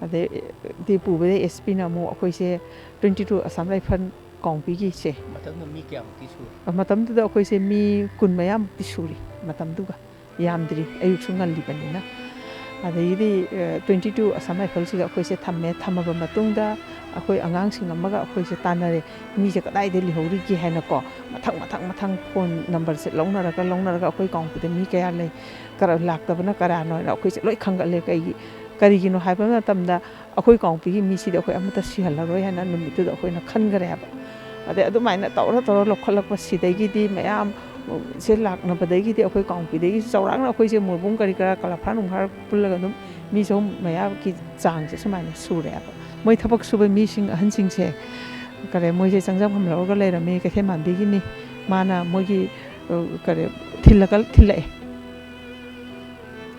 ꯑꯗꯩꯗꯤ ꯄꯨꯕꯗꯩ ꯑꯦꯁ ꯄꯤꯅ ꯑꯃꯨꯛ ꯑꯩꯈꯣꯏꯁꯦ twenty two Assam Rifle ꯀꯥꯡꯄꯤꯒꯤꯁꯦ꯫ ꯃꯇꯝꯗ ꯃꯤ ꯀꯌꯥꯃꯨꯛꯇꯤ ꯁꯨꯔꯦ? ꯃꯇꯝꯗꯨꯗ ꯑꯩꯈꯣꯏꯁꯦ ꯃꯤ ꯀꯨꯟ ꯃꯌꯥꯃꯨꯛꯇꯤ ꯁꯨꯔꯤ ꯃꯇꯝꯗꯨꯒ꯫ ꯌꯥꯝꯗ꯭ꯔꯤ, ꯑꯌꯨꯛꯁꯨ ꯉꯜꯂꯤꯕꯅꯤꯅ꯫ ꯑꯗꯒꯤꯗꯤ twenty two Assam Riflesꯁꯤꯗ ꯑꯩꯈꯣꯏꯁꯦ ꯊꯝꯃꯦ꯫ ꯊꯝꯃꯕ ꯃꯇꯨꯡꯗ ꯑꯩꯈꯣꯏ ꯑꯉꯥꯡꯁꯤꯡ ꯑꯃꯒ ꯑꯩꯈꯣꯏꯁꯦ ꯇꯥꯟꯅꯔꯦ, ꯃꯤꯁꯦ ꯀꯗꯥꯏꯗ ꯂꯩꯍꯧꯔꯤꯒꯦ ꯍꯥꯏꯅꯀꯣ꯫ ꯃꯊꯪ ꯃꯊꯪ ꯃꯊꯪ ꯐꯣꯟ ꯅꯝꯕꯔꯁꯦ ꯂꯧꯅꯔꯒ ꯂꯧꯅꯔꯒ ꯑꯩꯈꯣꯏ ꯀꯥꯡꯄꯤꯗ ꯃꯤ ꯀꯌꯥ ꯂꯩ, ꯀꯔ ꯂꯥꯛꯇꯕꯅ ꯀꯔꯥꯅꯣ ꯍꯥꯏꯅ ꯑꯩꯈꯣꯏꯁꯦ ꯂꯣꯏ ꯈꯪꯒꯠꯂꯦ꯫ ꯀꯩꯒꯤ ꯀꯔꯤꯒꯤꯅꯣ ꯍꯥꯏꯕ ꯃꯇꯝꯗ ꯑꯩꯈꯣꯏ ꯀꯥꯡꯄꯤꯒꯤ ꯃꯤꯁꯤꯗꯤ ꯑꯩꯈꯣꯏ ꯑꯃꯠꯇ ꯁꯤꯍꯜꯂꯔꯣꯏ ꯍꯥꯏꯅ ꯅꯨꯃꯤꯠꯇꯨꯗ ꯑꯩꯈꯣꯏꯅ ꯈꯟꯈ꯭ꯔꯦ ꯍꯥꯏꯕ꯫ ꯑꯗꯩ ꯑꯗꯨꯃꯥꯏꯅ ꯇꯧꯔ ꯇꯧꯔ ꯂꯧꯈꯠꯂꯛꯄ ꯁꯤꯗꯒꯤꯗꯤ ꯃꯌꯥꯝ ꯁꯦ ꯂꯥꯛꯅꯕꯗꯒꯤꯗꯤ ꯑꯩꯈꯣꯏ ꯀꯥꯡꯄꯤꯗꯒꯤ ꯆꯥꯎꯔꯥꯛꯅ ꯑꯩꯈꯣꯏꯁꯦ ꯃꯣꯔꯕꯨꯡ ꯀꯔꯤ ꯀꯔꯥ ꯀꯂꯥꯐꯥ ꯅꯨꯡꯐꯥ ꯄꯨꯜꯂꯒ ꯑꯗꯨꯝ ꯃꯤ ꯆꯍꯨꯝ ꯃꯌꯥꯒꯤ ꯆꯥꯡꯁꯦ ꯁꯨꯃꯥꯏꯅ ꯁꯨꯔꯦꯕ꯫ ꯃꯣꯏ ꯊꯕꯛ ꯁꯨꯕ ꯃꯤꯁꯤꯡ ꯑꯍꯟꯁꯤꯡꯁꯦ ꯀꯔꯤ ꯃꯣꯏꯁꯦ ꯆꯪꯖꯐꯝ ꯂꯧꯔꯒ ꯂꯩꯔꯝꯃꯤ꯫ ꯀꯩꯊꯦꯜ ꯃꯥꯟꯕꯤꯒꯤꯅꯤ꯫ ꯃꯥꯅ ꯃꯣꯏꯒꯤ ꯀꯔꯤ ꯊꯤꯜꯂꯒ ꯊꯤꯜꯂꯛꯑꯦ꯫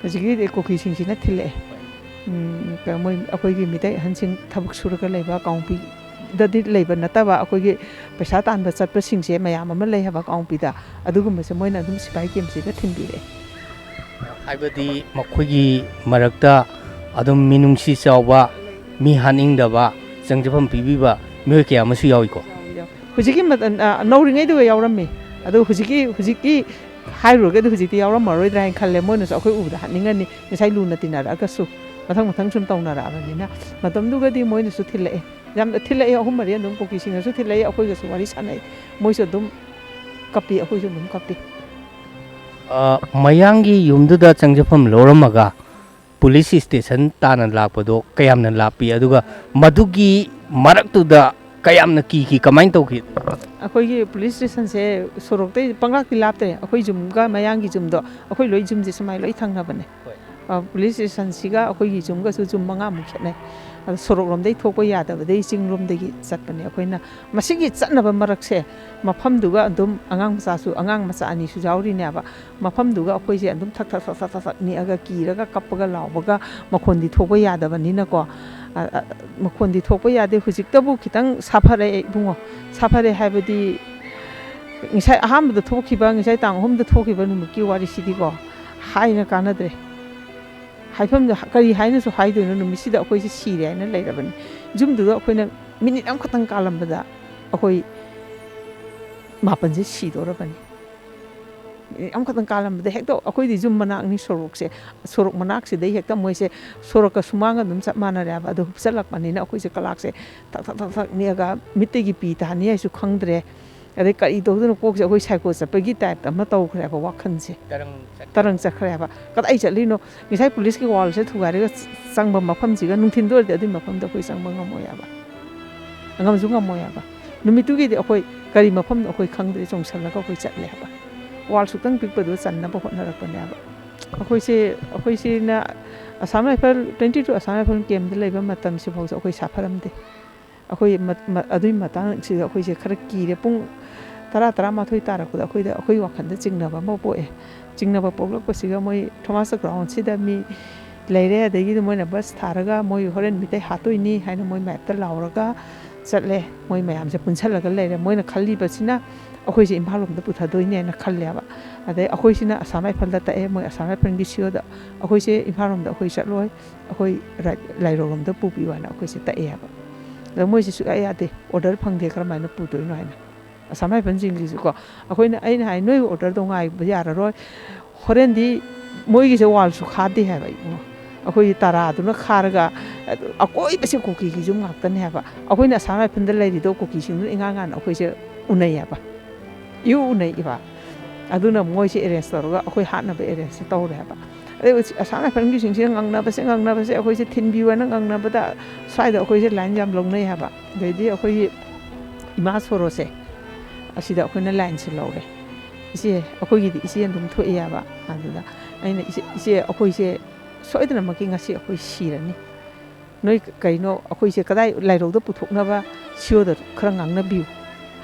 ꯍꯧꯖꯤꯛꯀꯤ ꯀꯨꯀꯤꯁꯤꯡꯁꯤꯅ ꯊꯤꯜꯂꯛꯑꯦ꯫ ꯎꯝ, ꯀ- ꯃꯣꯏ ꯑꯩꯈꯣꯏꯒꯤ ꯃꯤꯇꯩ ꯑꯍꯟꯁꯤꯡ ꯊꯕꯛ ꯁꯨꯔꯒ ꯂꯩꯕ ꯀꯥꯡꯄꯤꯗꯗꯤ ꯂꯩꯕ ꯅꯠꯇꯕ, ꯑꯩꯈꯣꯏꯒꯤ ꯄꯩꯁꯥ ꯇꯥꯟꯕ ꯆꯠꯄꯁꯤꯡꯁꯦ ꯃꯌꯥꯝ ꯑꯃ ꯂꯩ ꯍꯥꯏꯕ ꯀꯥꯡꯄꯤꯗ, ꯑꯗꯨꯒꯨꯝꯕꯁꯦ ꯃꯣꯏꯅ ꯑꯗꯨꯝ ꯁꯤꯐꯥꯏ ꯀꯦꯝꯁꯤꯗ ꯊꯤꯟꯕꯤꯔꯛꯑꯦ꯫ ꯍꯥꯏꯕꯗꯤ ꯃꯈꯣꯏꯒꯤ ꯃꯔꯛꯇ ꯑꯗꯨꯝ ꯃꯤꯅꯨꯡꯁꯤ ꯆꯥꯎꯕ, ꯃꯤ ꯍꯥꯠꯅꯤꯡꯗꯕ, ꯆꯪꯖꯐꯝ ꯄꯤꯕꯤꯕ ꯃꯤꯑꯣꯏ ꯀꯌꯥ ꯑꯃꯁꯨ ꯌꯥꯎꯏꯀꯣ꯫ ꯍꯧꯖꯤꯛꯀꯤ ꯃꯇꯝ- ꯑ, ꯅꯧꯔꯤꯉꯩꯗꯨꯒ ꯌꯥꯎꯔꯝꯃꯤ꯫ ꯑꯗꯣ ꯍꯧꯖꯤꯛꯀꯤ ꯍꯧꯖꯤꯛꯀꯤ ꯍꯥꯏꯔꯨꯔꯒꯗꯤ ꯍꯧꯖꯤꯛꯇꯤ ꯌꯥꯎꯔꯝꯃꯔꯣꯏꯗ꯭ꯔꯥ ꯍꯥꯏꯅ ꯈꯜꯂꯦ꯫ ꯃꯣꯏꯅꯁꯨ ꯑꯩꯈꯣꯏ ꯎꯕꯗ ꯍꯥꯠꯅꯤꯡꯉꯅꯤ꯫ ꯉꯁꯥꯏ ꯂꯨꯅ ꯇꯤꯟꯅꯔꯛꯑꯒꯁꯨ ꯃꯊꯪ ꯃꯊꯪ ꯁꯨꯝ ꯇꯧꯅꯔꯛꯑꯕꯅꯤꯅ꯫ ꯃꯇꯝꯗꯨꯒꯗꯤ ꯃꯣꯏꯅꯁꯨ ꯊꯤꯜꯂꯛꯑꯦ꯫ ꯌꯥꯝ ꯊꯤꯜꯂꯛꯑꯦ, ꯑꯍꯨꯝ ꯃꯔꯤ ꯑꯗꯨꯝ ꯀꯨꯀꯤꯁꯤꯡꯅꯁꯨ ꯊꯤꯜꯂꯛꯑꯦ, ꯑꯩꯈꯣꯏꯒꯁꯨ ꯋꯥꯔꯤ ꯁꯥꯟꯅꯩ꯫ ꯃꯣꯏꯁꯨ ꯑꯗꯨꯝ ꯀꯞꯄꯤ, ꯑꯩꯈꯣꯏꯁꯨ ꯑꯗꯨꯝ ꯀꯞꯄꯤ꯫ ꯑ, ꯃꯌꯥꯡꯒꯤ ꯌꯨꯝꯗꯨꯗ ꯆꯪꯖꯐꯝ ꯂꯧꯔꯝꯃꯒ ꯄꯨꯂꯤꯁ ꯏꯁꯇꯦꯁꯟ ꯇꯥꯟꯅ ꯂꯥꯛꯄꯗꯣ ꯀꯌꯥꯝꯅ ꯂꯥꯞꯄꯤ, ꯑꯗꯨꯒ ꯃꯗꯨꯒꯤ ꯃꯔꯛꯇꯨꯗ ꯀꯌꯥꯝꯅ ꯀꯤꯈꯤ, ꯀꯃꯥꯏꯅ ꯇꯧꯈꯤ? ꯑꯩꯈꯣꯏꯒꯤ ꯄꯨꯂꯤꯁ ꯏꯁꯇꯦꯁꯟꯁꯦ ꯁꯣꯔꯣꯛꯇꯩ ꯄꯪꯂꯥꯞꯇꯤ ꯂꯥꯞꯇ꯭ꯔꯦ꯫ ꯑꯩꯈꯣꯏ ꯌꯨꯝꯒ ꯃꯌꯥꯡꯒꯤ ꯌꯨꯝꯗꯣ ꯑꯩꯈꯣꯏ ꯂꯣꯏ ꯌꯨꯝꯁꯦ ꯁꯨꯃꯥꯏꯅ ꯂꯣꯏ ꯊꯪꯅꯕꯅꯦ꯫ ꯍꯣꯏ꯫ ꯑ, ꯄꯨꯂꯤꯁ ꯏꯁꯇꯦꯁꯟꯁꯤꯒ ꯑꯩꯈꯣꯏꯒꯤ ꯌꯨꯝꯒꯁꯨ ꯌꯨꯝ ꯃꯉꯥꯃꯨꯛ ꯈꯦꯠꯅꯩ꯫ ꯑꯗꯣ ꯁꯣꯔꯣꯛꯂꯣꯝꯗꯩ ꯊꯣꯛꯄ ꯌꯥꯗꯕꯗꯩ ꯆꯤꯡꯂꯣꯝꯗꯒꯤ ꯆꯠꯄꯅꯦ ꯑꯩꯈꯣꯏꯅ꯫ ꯃꯁꯤꯒꯤ ꯆꯠꯅꯕ ꯃꯔꯛꯁꯦ ꯃꯐꯝꯗꯨꯒ ꯑꯗꯨꯝ ꯑꯉꯥꯡ ꯃꯆꯥꯁꯨ, ꯑꯉꯥꯡ ꯃꯆꯥ ꯑꯅꯤꯁꯨ ꯌꯥꯎꯔꯤꯅꯦꯕ꯫ ꯃꯐꯝꯗꯨꯒ ꯑꯩꯈꯣꯏꯁꯦ ꯑꯗꯨꯝ ꯊꯛ ꯊꯛ ꯊꯛ ꯊꯛ ꯊꯛ ꯊꯛ ꯅꯤꯛꯑꯒ ꯀꯤꯔꯒ ꯀꯞꯄꯒ ꯂꯥꯎꯕꯒ ꯃꯈꯣꯟꯗꯤ ꯊꯣꯛꯄ ꯌꯥꯗꯕꯅꯤꯅꯀꯣ꯫ ꯑ, ꯑ, ꯃꯈꯣꯟꯗꯤ ꯊꯣꯛꯄ ꯌꯥꯗꯦ꯫ ꯍꯧꯖꯤꯛꯇꯕꯨ ꯈꯤꯇꯪ ꯁꯥꯐꯔꯛꯑꯦ ꯏꯕꯨꯡꯉꯣ꯫ ꯁꯥꯐꯔꯦ ꯍꯥꯏꯕꯗꯤ ꯉꯁꯥꯏ ꯑꯍꯥꯟꯕꯗ ꯊꯣꯛꯈꯤꯕ, ꯉꯁꯥꯏ ꯇꯥꯡ ꯑꯍꯨꯝꯗ ꯊꯣꯛꯈꯤꯕ ꯅꯨꯃꯤꯠꯀꯤ ꯋꯥꯔꯤꯁꯤꯗꯤꯀꯣ, ꯍꯥꯏꯅ ꯀꯥꯟꯅꯗ꯭ꯔꯦ꯫ ꯍꯥꯏꯐꯝꯗ ꯀꯔꯤ ꯍꯥꯏꯅꯁꯨ ꯍꯥꯏꯗꯣꯏꯅꯣ? ꯅꯨꯃꯤꯠꯁꯤꯗ ꯑꯩꯈꯣꯏꯁꯦ ꯁꯤꯔꯦ ꯍꯥꯏꯅ ꯂꯩꯔꯕꯅꯤ꯫ ꯌꯨꯝꯗꯨꯗ ꯑꯩꯈꯣꯏꯅ ꯃꯤꯅꯤꯠ ꯑꯃꯈꯛꯇꯪ ꯀꯥꯜꯂꯝꯕꯗ ꯑꯩꯈꯣꯏ ꯃꯥꯄꯟꯁꯦ ꯁꯤꯗꯣꯔꯕꯅꯤ꯫ ꯃꯤꯅꯤꯠ ꯑꯃꯈꯛꯇꯪ ꯀꯥꯜꯂꯝꯕꯗ ꯍꯦꯛꯇ ꯑꯩꯈꯣꯏꯗꯤ ꯌꯨꯝ ꯃꯅꯥꯛꯅꯤ ꯁꯣꯔꯣꯛꯁꯦ, ꯁꯣꯔꯣꯛ ꯃꯅꯥꯛꯁꯤꯗꯩ ꯍꯦꯛꯇ ꯃꯣꯏꯁꯦ ꯁꯣꯔꯣꯛꯀ ꯁꯨꯃꯥꯡꯒ ꯑꯗꯨꯝ ꯆꯞ ꯃꯥꯟꯅꯔꯦꯕ꯫ ꯑꯗꯨ ꯍꯨꯞꯆꯜꯂꯛꯄꯅꯤꯅ ꯑꯩꯈꯣꯏꯁꯦ ꯀꯂꯥꯛꯁꯦ ꯊꯛ ꯊꯛ ꯊꯛ ꯊꯛ ꯅꯤꯛꯑꯒ ꯃꯤꯠꯇꯒꯤ ꯄꯤ ꯇꯥꯅꯤ ꯍꯥꯏꯁꯨ ꯈꯪꯗ꯭ꯔꯦ꯫ ꯑꯗꯩ ꯀꯔꯤ ꯇꯧꯗꯣꯏꯅꯣ, ꯀꯣꯛꯁꯦ ꯑꯩꯈꯣꯏ ꯁꯥꯏꯀꯣ ꯆꯠꯄꯒꯤ ꯇꯥꯏꯞꯇ ꯑꯃ ꯇꯧꯈ꯭ꯔꯦꯕ ꯋꯥꯈꯜꯁꯦ꯫ ꯇꯔꯪ ꯆꯠꯈ꯭ꯔꯦ꯫ ꯇꯔꯪ ꯆꯠꯈ꯭ꯔꯦꯕ꯫ ꯀꯗꯥꯏ ꯆꯠꯂꯤꯅꯣ? ꯉꯁꯥꯏ ꯄꯨꯂꯤꯁꯀꯤ ꯋꯥꯜꯁꯦ ꯊꯨꯒꯥꯏꯔꯒ ꯆꯪꯕ ꯃꯐꯝꯁꯤꯒ ꯅꯨꯡꯊꯤꯟꯗ ꯑꯣꯏꯔꯗꯤ ꯑꯗꯨꯒꯤ ꯃꯐꯝꯗ ꯑꯩꯈꯣꯏ ꯆꯪꯕ ꯉꯝꯃꯣꯏ ꯍꯥꯏꯕ꯫ ꯉꯝꯁꯨ ꯉꯝꯃꯣꯏ ꯍꯥꯏꯕ꯫ ꯅꯨꯃꯤꯠꯇꯨꯒꯤꯗꯤ ꯑꯩꯈꯣꯏ ꯀꯔꯤ ꯃꯐꯝꯅꯣ ꯑꯩꯈꯣꯏ ꯈꯪꯗ꯭ꯔꯦ, ꯆꯣꯡꯁꯜꯂꯒ ꯑꯩꯈꯣꯏ ꯆꯠꯂꯦ ꯍꯥꯏꯕ꯫ ꯋꯥꯜ ꯁꯨꯛꯇꯪ ꯄꯤꯛꯄꯗꯨ ꯆꯟꯅꯕ ꯍꯣꯠꯅꯔꯛꯄꯅꯦ ꯍꯥꯏꯕ꯫ ꯑꯩꯈꯣꯏꯁꯦ, ꯑꯩꯈꯣꯏꯁꯤꯅ ꯑꯁꯥꯝ ꯔꯥꯏꯐꯜ, twenty two ꯑꯁꯥꯝ ꯔꯥꯏꯐꯜ ꯀꯦꯝꯗ ꯂꯩꯕ ꯃꯇꯝꯁꯤꯐꯥꯎꯁꯨ ꯑꯩꯈꯣꯏ ꯁꯥꯐꯔꯝꯗꯦ꯫ ꯑꯩꯈꯣꯏ ꯃ-, ꯃ-, ꯑꯗꯨꯒꯤ ꯃꯇꯥꯡꯁꯤꯗ ꯑꯩꯈꯣꯏꯁꯦ ꯈꯔ ꯀꯤꯔꯦ꯫ ꯄꯨꯡ ꯇꯔꯥ, ꯇꯔꯥꯃꯥꯊꯣꯏ ꯇꯥꯔꯛꯄꯗ ꯑꯩꯈꯣꯏꯗ, ꯑꯩꯈꯣꯏ ꯋꯥꯈꯜꯗ ꯆꯤꯡꯅꯕ ꯑꯃ ꯄꯣꯛꯑꯦ꯫ ꯆꯤꯡꯅꯕ ꯄꯣꯛꯂꯛꯄꯁꯤꯒ ꯃꯣꯏ ꯊꯣꯃꯥꯁ ꯒ꯭ꯔꯥꯎꯟꯁꯤꯗ ꯃꯤ ꯂꯩꯔꯦ, ꯑꯗꯒꯤꯗꯤ ꯃꯣꯏꯅ ꯕꯁ ꯊꯥꯔꯒ ꯃꯣꯏ ꯍꯣꯔꯦꯟ ꯃꯤꯇꯩ ꯍꯥꯠꯇꯣꯏꯅꯤ ꯍꯥꯏꯅ ꯃꯣꯏ ꯃꯌꯥꯝꯇ ꯂꯥꯎꯔꯒ ꯆꯠꯂꯦ꯫ ꯃꯣꯏ ꯃꯌꯥꯝꯁꯦ ꯄꯨꯟꯁꯜꯂꯒ ꯂꯩꯔꯦ꯫ ꯃꯣꯏꯅ ꯈꯜꯂꯤꯕꯁꯤꯅ ꯑꯩꯈꯣꯏꯁꯦ ꯏꯝꯐꯥꯜ ꯂꯣꯝꯗ ꯄꯨꯊꯗꯣꯏꯅꯦꯅ ꯈꯜꯂꯦꯕ꯫ ꯑꯗꯩ ꯑꯩꯈꯣꯏꯁꯤꯅ ꯑꯁꯥꯝ ꯔꯥꯏꯐꯜꯗ ꯇꯛꯑꯦ, ꯃꯣꯏ ꯑꯁꯥꯝ ꯔꯥꯏꯐꯜꯒꯤ ꯁꯤ ꯑꯣꯗ, "ꯑꯩꯈꯣꯏꯁꯦ ꯏꯝꯐꯥꯜ ꯂꯣꯝꯗ ꯑꯩꯈꯣꯏ ꯆꯠꯂꯣꯏ, ꯑꯩꯈꯣꯏ ꯔꯥꯏ-, ꯂꯥꯏꯔꯧꯔꯣꯝꯗ ꯄꯨꯕꯤꯌꯨ" ꯍꯥꯏꯅ ꯑꯩꯈꯣꯏꯁꯦ ꯇꯛꯑꯦꯕ꯫ ꯑꯗ ꯃꯣꯏꯁꯦ ꯁꯨꯛꯌꯥ ꯌꯥꯗꯦ, "ꯑꯣꯔꯗꯔ ꯐꯪꯗꯦ, ꯀꯔꯝꯍꯥꯏꯅ ꯄꯨꯗꯣꯏꯅꯣ?" ꯍꯥꯏꯅ꯫ ꯑꯁꯥꯝ ꯔꯥꯏꯐꯜꯁꯤꯡꯁꯤꯁꯨꯀꯣ, ꯑꯩꯈꯣꯏꯅ, ꯑꯩꯅ ꯍꯥꯏ, "ꯅꯣꯏ ꯑꯣꯔꯗꯔꯗꯣ ꯉꯥꯏꯕ ꯌꯥꯔꯔꯣꯏ, ꯍꯣꯔꯦꯟꯗꯤ ꯃꯣꯏꯒꯤꯁꯦ ꯋꯥꯜꯁꯨ ꯈꯥꯗꯦ" ꯍꯥꯏꯕ ꯏꯕꯨꯡꯉꯣ꯫ ꯑꯩꯈꯣꯏꯒꯤ ꯇꯔꯥꯗꯨꯅ ꯈꯥꯔꯒ ꯑꯀꯣꯏꯕꯁꯦ ꯀꯨꯀꯤꯒꯤ ꯌꯨꯝ ꯉꯥꯛꯇꯅꯦ ꯍꯥꯏꯕ꯫ ꯑꯩꯈꯣꯏꯅ ꯑꯁꯥꯝ ꯔꯥꯏꯐꯜꯗ ꯂꯩꯔꯤꯗꯣ ꯀꯨꯀꯤꯁꯤꯡꯗꯨꯅ ꯏꯉꯥꯡ ꯉꯥꯟꯅ ꯑꯩꯈꯣꯏꯁꯦ ꯎꯅꯩꯌꯦꯕ, ꯏꯎ ꯎꯅꯩꯌꯦꯕ꯫ ꯑꯗꯨꯅ ꯃꯣꯏꯁꯦ ꯑꯦꯔꯦꯟꯖ ꯇꯧꯔꯒ ꯑꯩꯈꯣꯏ ꯍꯥꯠꯅꯕ ꯑꯦꯔꯦꯟꯖꯁꯦ ꯇꯧꯔꯦ ꯍꯥꯏꯕ꯫ ꯑꯗꯩ ꯑꯁꯥꯝ ꯔꯥꯏꯐꯜꯒꯤꯁꯤꯡꯁꯤꯅ ꯉꯪꯅꯕꯁꯦ, ꯉꯪꯅꯕꯁꯦ, ꯑꯩꯈꯣꯏꯁꯦ ꯊꯤꯟꯕꯤꯌꯨ ꯍꯥꯏꯅ ꯉꯪꯅꯕꯗ ꯁ꯭ꯋꯥꯏꯗ ꯑꯩꯈꯣꯏꯁꯦ ꯂꯥꯏꯟ ꯌꯥꯝ ꯂꯧꯅꯩ ꯍꯥꯏꯕ꯫ ꯑꯗꯩꯗꯤ ꯑꯩꯈꯣꯏꯒꯤ ꯏꯃꯥ ꯁꯣꯔꯣꯁꯦ, ꯑꯁꯤꯗ ꯑꯩꯈꯣꯏꯅ ꯂꯥꯏꯟꯁꯦ ꯂꯧꯔꯦ꯫ "ꯏꯆꯦ, ꯑꯩꯈꯣꯏꯒꯤꯗꯤ ꯏꯆꯦ ꯑꯗꯨꯝ ꯊꯣꯛꯑꯦ" ꯍꯥꯏꯕ꯫ ꯑꯗꯨꯗ ꯑꯩꯅ, "ꯏꯆꯦ, ꯏꯆꯦ, ꯑꯩꯈꯣꯏꯁꯦ ꯁꯣꯏꯗꯅꯃꯛꯀꯤ ꯉꯁꯤ ꯑꯩꯈꯣꯏ ꯁꯤꯔꯅꯤ꯫ ꯅꯣꯏ ꯀꯩꯅꯣ, ꯑꯩꯈꯣꯏꯁꯦ ꯀꯗꯥꯏ ꯂꯥꯏꯔꯧꯗ ꯄꯨꯊꯣꯛꯅꯕ ꯁꯤ ꯑꯣꯗ ꯈꯔ ꯉꯥꯡꯅꯕꯤꯌꯨ"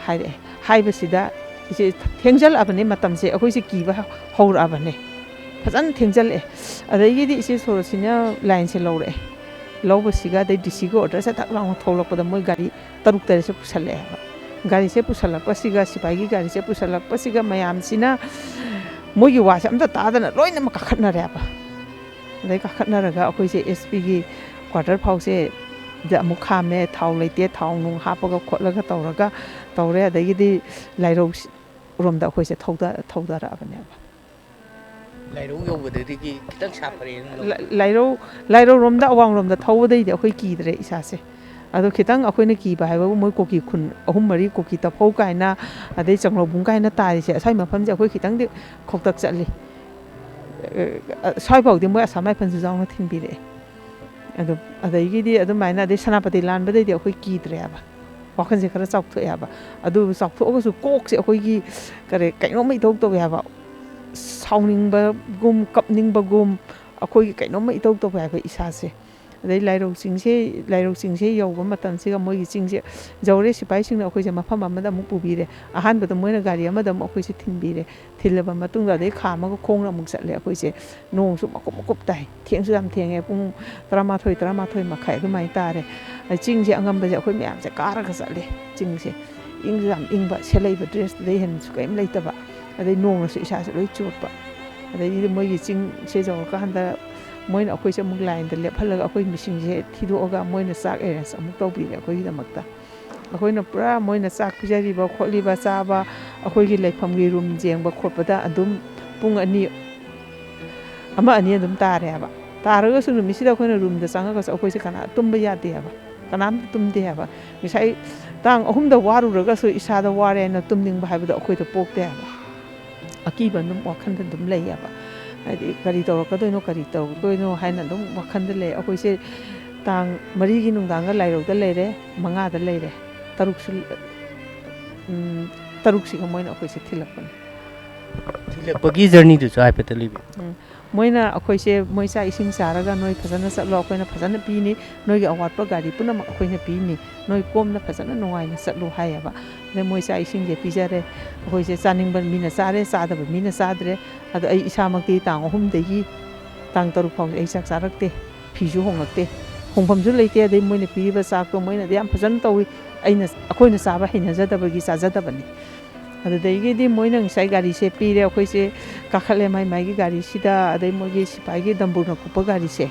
ꯍꯥꯏꯔꯛꯑꯦ꯫ ꯍꯥꯏꯕꯁꯤꯗ ꯏꯆꯦ, ꯊꯦꯡꯖꯜꯂꯛꯑꯕꯅꯦ, ꯃꯇꯝꯁꯦ ꯑꯩꯈꯣꯏꯁꯦ ꯀꯤꯕ ꯍꯧꯔꯛꯑꯕꯅꯦ, ꯐꯖꯅ ꯊꯦꯡꯖꯜꯂꯛꯑꯦ꯫ ꯑꯗꯒꯤꯗꯤ ꯏꯆꯦ ꯁꯣꯔꯣꯁꯤꯅ ꯂꯥꯏꯟꯁꯦ ꯂꯧꯔꯛꯑꯦ꯫ ꯂꯧꯕꯁꯤꯒ ꯑꯗꯩ ꯗꯤ ꯁꯤꯒꯤ ꯑꯣꯔꯗꯔꯁꯦ ꯊꯛ ꯂꯥꯎꯅ ꯊꯣꯛꯂꯛꯄꯗ ꯃꯣꯏ ꯒꯥꯔꯤ ꯇꯔꯨꯛ ꯇꯔꯦꯠꯁꯦ ꯄꯨꯁꯜꯂꯛꯑꯦꯕ꯫ ꯒꯥꯔꯤꯁꯦ ꯄꯨꯁꯜꯂꯛꯄꯁꯤꯒ, ꯁꯤꯐꯥꯏꯒꯤ ꯒꯥꯔꯤꯁꯦ ꯄꯨꯁꯜꯂꯛꯄꯁꯤꯒ ꯃꯌꯥꯝꯁꯤꯅ ꯃꯣꯏꯒꯤ ꯋꯥꯁꯦ ꯑꯝꯇ ꯇꯥꯗꯅ ꯂꯣꯏꯅꯃꯛ ꯀꯥꯈꯠꯅꯔꯦꯕ꯫ ꯑꯗꯩ ꯀꯥꯈꯠꯅꯔꯒ ꯑꯩꯈꯣꯏꯁꯦ ꯑꯦꯁ ꯄꯤꯒꯤ ꯀ꯭ꯋꯥꯇꯔ ꯐꯥꯎꯁꯦ ꯗ ꯑꯃꯨꯛ ꯈꯥꯝꯃꯦ, ꯊꯥꯎ ꯂꯩꯇꯦ, ꯊꯥꯎ ꯅꯨꯡ ꯍꯥꯞꯄꯒ ꯈꯣꯠꯂꯒ ꯇꯧꯔꯒ ꯇꯧꯔꯦ꯫ ꯑꯗꯒꯤꯗꯤ ꯂꯥꯏꯔꯧ ꯔꯣꯝꯗ ꯑꯩꯈꯣꯏꯁꯦ ꯊꯧꯗ-, ꯊꯧꯗꯔꯛꯑꯕꯅꯦꯕ꯫ ꯂꯥꯏꯔꯧ ꯌꯧꯕꯗꯗꯒꯤ ꯈꯤꯇꯪ ꯁꯥꯐꯔꯦꯅ ꯂꯧ꯫ ꯂ-, ꯂꯥꯏꯔꯧ, ꯂꯥꯏꯔꯧꯔꯣꯝꯗ, ꯑꯋꯥꯡꯂꯣꯝꯗ ꯊꯧꯕꯗꯩꯗꯤ ꯑꯩꯈꯣꯏ ꯀꯤꯗ꯭ꯔꯦ ꯏꯁꯥꯁꯦ꯫ ꯑꯗꯣ ꯈꯤꯇꯪ ꯑꯩꯈꯣꯏꯅ ꯀꯤꯕ ꯍꯥꯏꯕꯕꯨ ꯃꯣꯏ ꯀꯨꯀꯤ ꯈꯨꯟ ꯑꯍꯨꯝ ꯃꯔꯤ, ꯀꯨꯀꯤ ꯇꯥꯐꯧ ꯀꯥꯏꯅ, ꯑꯗꯩ ꯆꯪꯂꯧꯕꯨꯡ ꯀꯥꯏꯅ ꯇꯥꯔꯤꯁꯦ, ꯑꯁ꯭ꯋꯥꯏ ꯃꯐꯝꯁꯦ ꯑꯩꯈꯣꯏ ꯈꯤꯇꯪꯗꯤ ꯈꯧꯇꯛ ꯆꯠꯂꯤ꯫ ꯑ, ꯁ꯭ꯋꯥꯏꯐꯥꯎꯗꯤ ꯃꯣꯏ ꯑꯁꯥꯝ ꯔꯥꯏꯐꯜꯁꯨ ꯌꯥꯎꯅ ꯊꯤꯟꯕꯤꯔꯛꯑꯦ꯫ ꯑꯗꯨ, ꯑꯗꯒꯤꯗꯤ ꯑꯗꯨꯃꯥꯏꯅ, ꯑꯗꯩ ꯁꯦꯅꯥꯄꯇꯤ ꯂꯥꯟꯕꯗꯩꯗꯤ ꯑꯩꯈꯣꯏ ꯀꯤꯗ꯭ꯔꯦꯕ꯫ ꯋꯥꯈꯜꯁꯦ ꯈꯔ ꯆꯥꯎꯊꯣꯛꯑꯦꯕ꯫ ꯑꯗꯨ ꯆꯥꯎꯊꯣꯛꯑꯒꯁꯨ ꯀꯣꯛꯁꯦ ꯑꯩꯈꯣꯏꯒꯤ ꯀꯔꯤ, ꯀꯩꯅꯣꯝꯃ ꯏꯇꯧ ꯇꯧꯋꯦ ꯍꯥꯏꯕ꯫ ꯁꯥꯎꯅꯤꯡꯕꯒꯨꯝ, ꯀꯞꯅꯤꯡꯕꯒꯨꯝ, ꯑꯩꯈꯣꯏꯒꯤ ꯀꯩꯅꯣꯝꯃ ꯏꯇꯧ ꯇꯧꯋꯦ ꯍꯥꯏꯕ ꯏꯁꯥꯁꯦ꯫ ꯑꯗꯩ ꯂꯥꯏꯔꯧ ꯆꯤꯡꯁꯦ, ꯂꯥꯏꯔꯧ ꯆꯤꯡꯁꯦ ꯌꯧꯕ ꯃꯇꯝꯁꯤꯒ ꯃꯣꯏꯒꯤ ꯆꯤꯡꯁꯦ ꯌꯧꯔꯦ, ꯁꯤꯐꯥꯏꯁꯤꯡꯅ ꯑꯩꯈꯣꯏꯁꯦ ꯃꯐꯝ ꯑꯃꯗ ꯑꯃꯨꯛ ꯄꯨꯕꯤꯔꯦ꯫ ꯑꯍꯥꯟꯕꯗ ꯃꯣꯏꯅ ꯒꯥꯔꯤ ꯑꯃꯗ ꯑꯃꯨꯛ ꯑꯩꯈꯣꯏꯁꯦ ꯊꯤꯟꯕꯤꯔꯦ꯫ ꯊꯤꯜꯂꯕ ꯃꯇꯨꯡꯗ ꯑꯗꯩ ꯈꯥꯝꯃꯒ ꯈꯣꯡꯅ ꯑꯃꯨꯛ ꯆꯠꯂꯦ ꯑꯩꯈꯣꯏꯁꯦ꯫ ꯅꯣꯡꯁꯨ ꯃꯀꯨꯞ ꯃꯀꯨꯞ ꯇꯥꯏ꯫ ꯊꯦꯡꯁꯨ ꯌꯥꯝ ꯊꯦꯡꯉꯦ, ꯄꯨꯡ ꯇꯔꯥꯃꯥꯊꯣꯏ, ꯇꯔꯥꯃꯥꯊꯣꯏ ꯃꯈꯥꯏ ꯑꯗꯨꯃꯥꯏꯅ ꯇꯥꯔꯦ꯫ ꯑꯗꯩ ꯆꯤꯡꯁꯦ ꯑꯉꯝꯕꯁꯦ ꯑꯩꯈꯣꯏ ꯃꯌꯥꯝꯁꯦ ꯀꯥꯔꯒ ꯆꯠꯂꯦ꯫ ꯆꯤꯡꯁꯦ ꯏꯪꯁꯨ ꯌꯥꯝ ꯏꯪꯕ, ꯁꯦꯠꯂꯛꯏꯕ ꯗ꯭ꯔꯦꯁꯇꯨꯗꯩ ꯍꯦꯟꯅꯁꯨ ꯀꯔꯤꯝ ꯂꯩꯇꯕ꯫ ꯑꯗꯩ ꯅꯣꯡꯅꯁꯨ ꯏꯁꯥꯁꯦ ꯂꯣꯏ ꯆꯣꯠꯄ꯫ ꯑꯗꯩꯗꯤ ꯃꯣꯏꯒꯤ ꯆꯤꯡꯁꯦ ꯌꯧꯔꯀꯥꯟꯗ ꯃꯣꯏꯅ ꯑꯩꯈꯣꯏꯁꯦ ꯑꯃꯨꯛ ꯂꯥꯏꯟꯗ ꯂꯦꯞꯍꯜꯂꯒ ꯑꯩꯈꯣꯏ ꯃꯤꯁꯤꯡꯁꯦ ꯊꯤꯗꯣꯛꯑꯒ ꯃꯣꯏꯅ ꯆꯥꯛ ꯑꯦꯔꯦꯟꯖ ꯑꯃꯨꯛ ꯇꯧꯕꯤꯔꯦ ꯑꯩꯈꯣꯏꯒꯤꯗꯃꯛꯇ꯫ ꯑꯩꯈꯣꯏꯅ ꯄꯨꯔꯥ ꯃꯣꯏꯅ ꯆꯥꯛ ꯄꯤꯖꯔꯤꯕ ꯈꯣꯠꯂꯤꯕ, ꯆꯥꯕ, ꯑꯩꯈꯣꯏꯒꯤ ꯂꯩꯐꯝꯒꯤ ꯔꯨꯝ ꯌꯦꯡꯕ ꯈꯣꯠꯄꯗ ꯑꯗꯨꯝ ꯄꯨꯡ ꯑꯅꯤ, ꯑꯃ ꯑꯅꯤ ꯑꯗꯨꯝ ꯇꯥꯔꯦ ꯍꯥꯏꯕ꯫ ꯇꯥꯔꯒꯁꯨ ꯅꯨꯃꯤꯠꯁꯤꯗ ꯑꯩꯈꯣꯏꯅ ꯔꯨꯝꯗ ꯆꯪꯉꯒꯁꯨ ꯑꯩꯈꯣꯏꯁꯦ ꯀꯅꯥ ꯇꯨꯝꯕ ꯌꯥꯗꯦ ꯍꯥꯏꯕ, ꯀꯅꯥꯝꯇ ꯇꯨꯝꯗꯦ ꯍꯥꯏꯕ꯫ ꯉꯁꯥꯏ ꯇꯥꯡ ꯑꯍꯨꯝꯗ ꯋꯥꯔꯨꯔꯒꯁꯨ ꯏꯁꯥꯗ ꯋꯥꯔꯦ ꯍꯥꯏꯅ ꯇꯨꯝꯅꯤꯡꯕ ꯍꯥꯏꯕꯗꯣ ꯑꯩꯈꯣꯏꯗ ꯄꯣꯛꯇꯦ ꯍꯥꯏꯕ꯫ ꯑꯀꯤꯕ ꯑꯗꯨꯝ ꯋꯥꯈꯜꯗ ꯑꯗꯨꯝ ꯂꯩꯌꯦꯕ꯫ ꯍꯥꯏꯗꯤ ꯀꯔꯤ ꯇꯧꯔꯛꯀꯗꯣꯏꯅꯣ, ꯀꯔꯤ ꯇꯧꯔꯛꯇꯣꯏꯅꯣ ꯍꯥꯏꯅ ꯑꯗꯨꯝ ꯋꯥꯈꯜꯗ ꯂꯩ꯫ ꯑꯩꯈꯣꯏꯁꯦ ꯇꯥꯡ ꯃꯔꯤꯒꯤ ꯅꯨꯡꯗꯥꯡꯒ ꯂꯥꯏꯔꯧꯗ ꯂꯩꯔꯦ, ꯃꯉꯥꯗ ꯂꯩꯔꯦ, ꯇꯔꯨꯛꯁꯨ, ꯎꯝ, ꯇꯔꯨꯛꯁꯤꯒ ꯃꯣꯏꯅ ꯑꯩꯈꯣꯏꯁꯦ ꯊꯤꯜꯂꯛꯄꯅꯦ꯫ ꯊꯤꯜꯂꯛꯄꯒꯤ ꯖꯔꯅꯤꯗꯨꯁꯨ ꯍꯥꯏꯐꯦꯠꯇ ꯂꯤꯕꯤꯌꯨ꯫ ꯎꯝ, ꯃꯣꯏꯅ ꯑꯩꯈꯣꯏꯁꯦ, "ꯃꯣꯏ ꯆꯥꯛ ꯏꯁꯤꯡ ꯆꯥꯔꯒ ꯅꯣꯏ ꯐꯖꯅ ꯆꯠꯂꯣ, ꯑꯩꯈꯣꯏꯅ ꯐꯖꯅ ꯄꯤꯅꯤ, ꯅꯣꯏꯒꯤ ꯑꯋꯥꯠꯄ ꯒꯥꯔꯤ ꯄꯨꯝꯅꯃꯛ ꯑꯩꯈꯣꯏꯅ ꯄꯤꯅꯤ, ꯅꯣꯏ ꯀꯣꯝꯅ ꯐꯖꯅ ꯅꯨꯡꯉꯥꯏꯅ ꯆꯠꯂꯨ" ꯍꯥꯏꯌꯦꯕ꯫ ꯑꯗꯩ ꯃꯣꯏ ꯆꯥꯛ ꯏꯁꯤꯡꯁꯦ ꯄꯤꯖꯔꯦ, ꯑꯩꯈꯣꯏꯁꯦ ꯆꯥꯅꯤꯡꯕ ꯃꯤꯅ ꯆꯥꯔꯦ, ꯆꯥꯗꯕ ꯃꯤꯅ ꯆꯥꯗ꯭ꯔꯦ꯫ ꯑꯗꯣ ꯑꯩ ꯏꯁꯥꯃꯛꯇꯤ ꯇꯥꯡ ꯑꯍꯨꯝꯗꯒꯤ ꯇꯥꯡ ꯇꯔꯨꯛ ꯐꯥꯎꯁꯦ ꯑꯩ ꯆꯥꯛ ꯆꯥꯔꯛꯇꯦ, ꯐꯤꯁꯨ ꯍꯣꯡꯉꯛꯇꯦ, ꯍꯣꯡꯐꯝꯁꯨ ꯂꯩꯇꯦ꯫ ꯑꯗꯩ ꯃꯣꯏꯅ ꯄꯤꯔꯤꯕ ꯆꯥꯛꯇꯣ ꯃꯣꯏꯅꯗꯤ ꯌꯥꯝ ꯐꯖꯅ ꯇꯧꯏ, ꯑꯩꯅ, ꯑꯩꯈꯣꯏꯅ ꯆꯥꯕ ꯍꯩꯅꯖꯗꯕꯒꯤ ꯆꯥꯖꯗꯕꯅꯤ꯫ ꯑꯗꯨꯗꯒꯤꯗꯤ ꯃꯣꯏꯅ ꯉꯁꯥꯏ ꯒꯥꯔꯤꯁꯦ ꯄꯤꯔꯦ, ꯑꯩꯈꯣꯏꯁꯦ ꯀꯥꯈꯠꯂꯦ ꯃꯥꯏ ꯃꯥꯏꯒꯤ ꯒꯥꯔꯤꯁꯤꯗ꯫ ꯑꯗꯩ ꯃꯣꯏꯒꯤ ꯁꯤꯐꯥꯏꯒꯤ ꯗꯝꯕꯨꯔꯅ ꯀꯨꯞꯄ ꯒꯥꯔꯤꯁꯦ,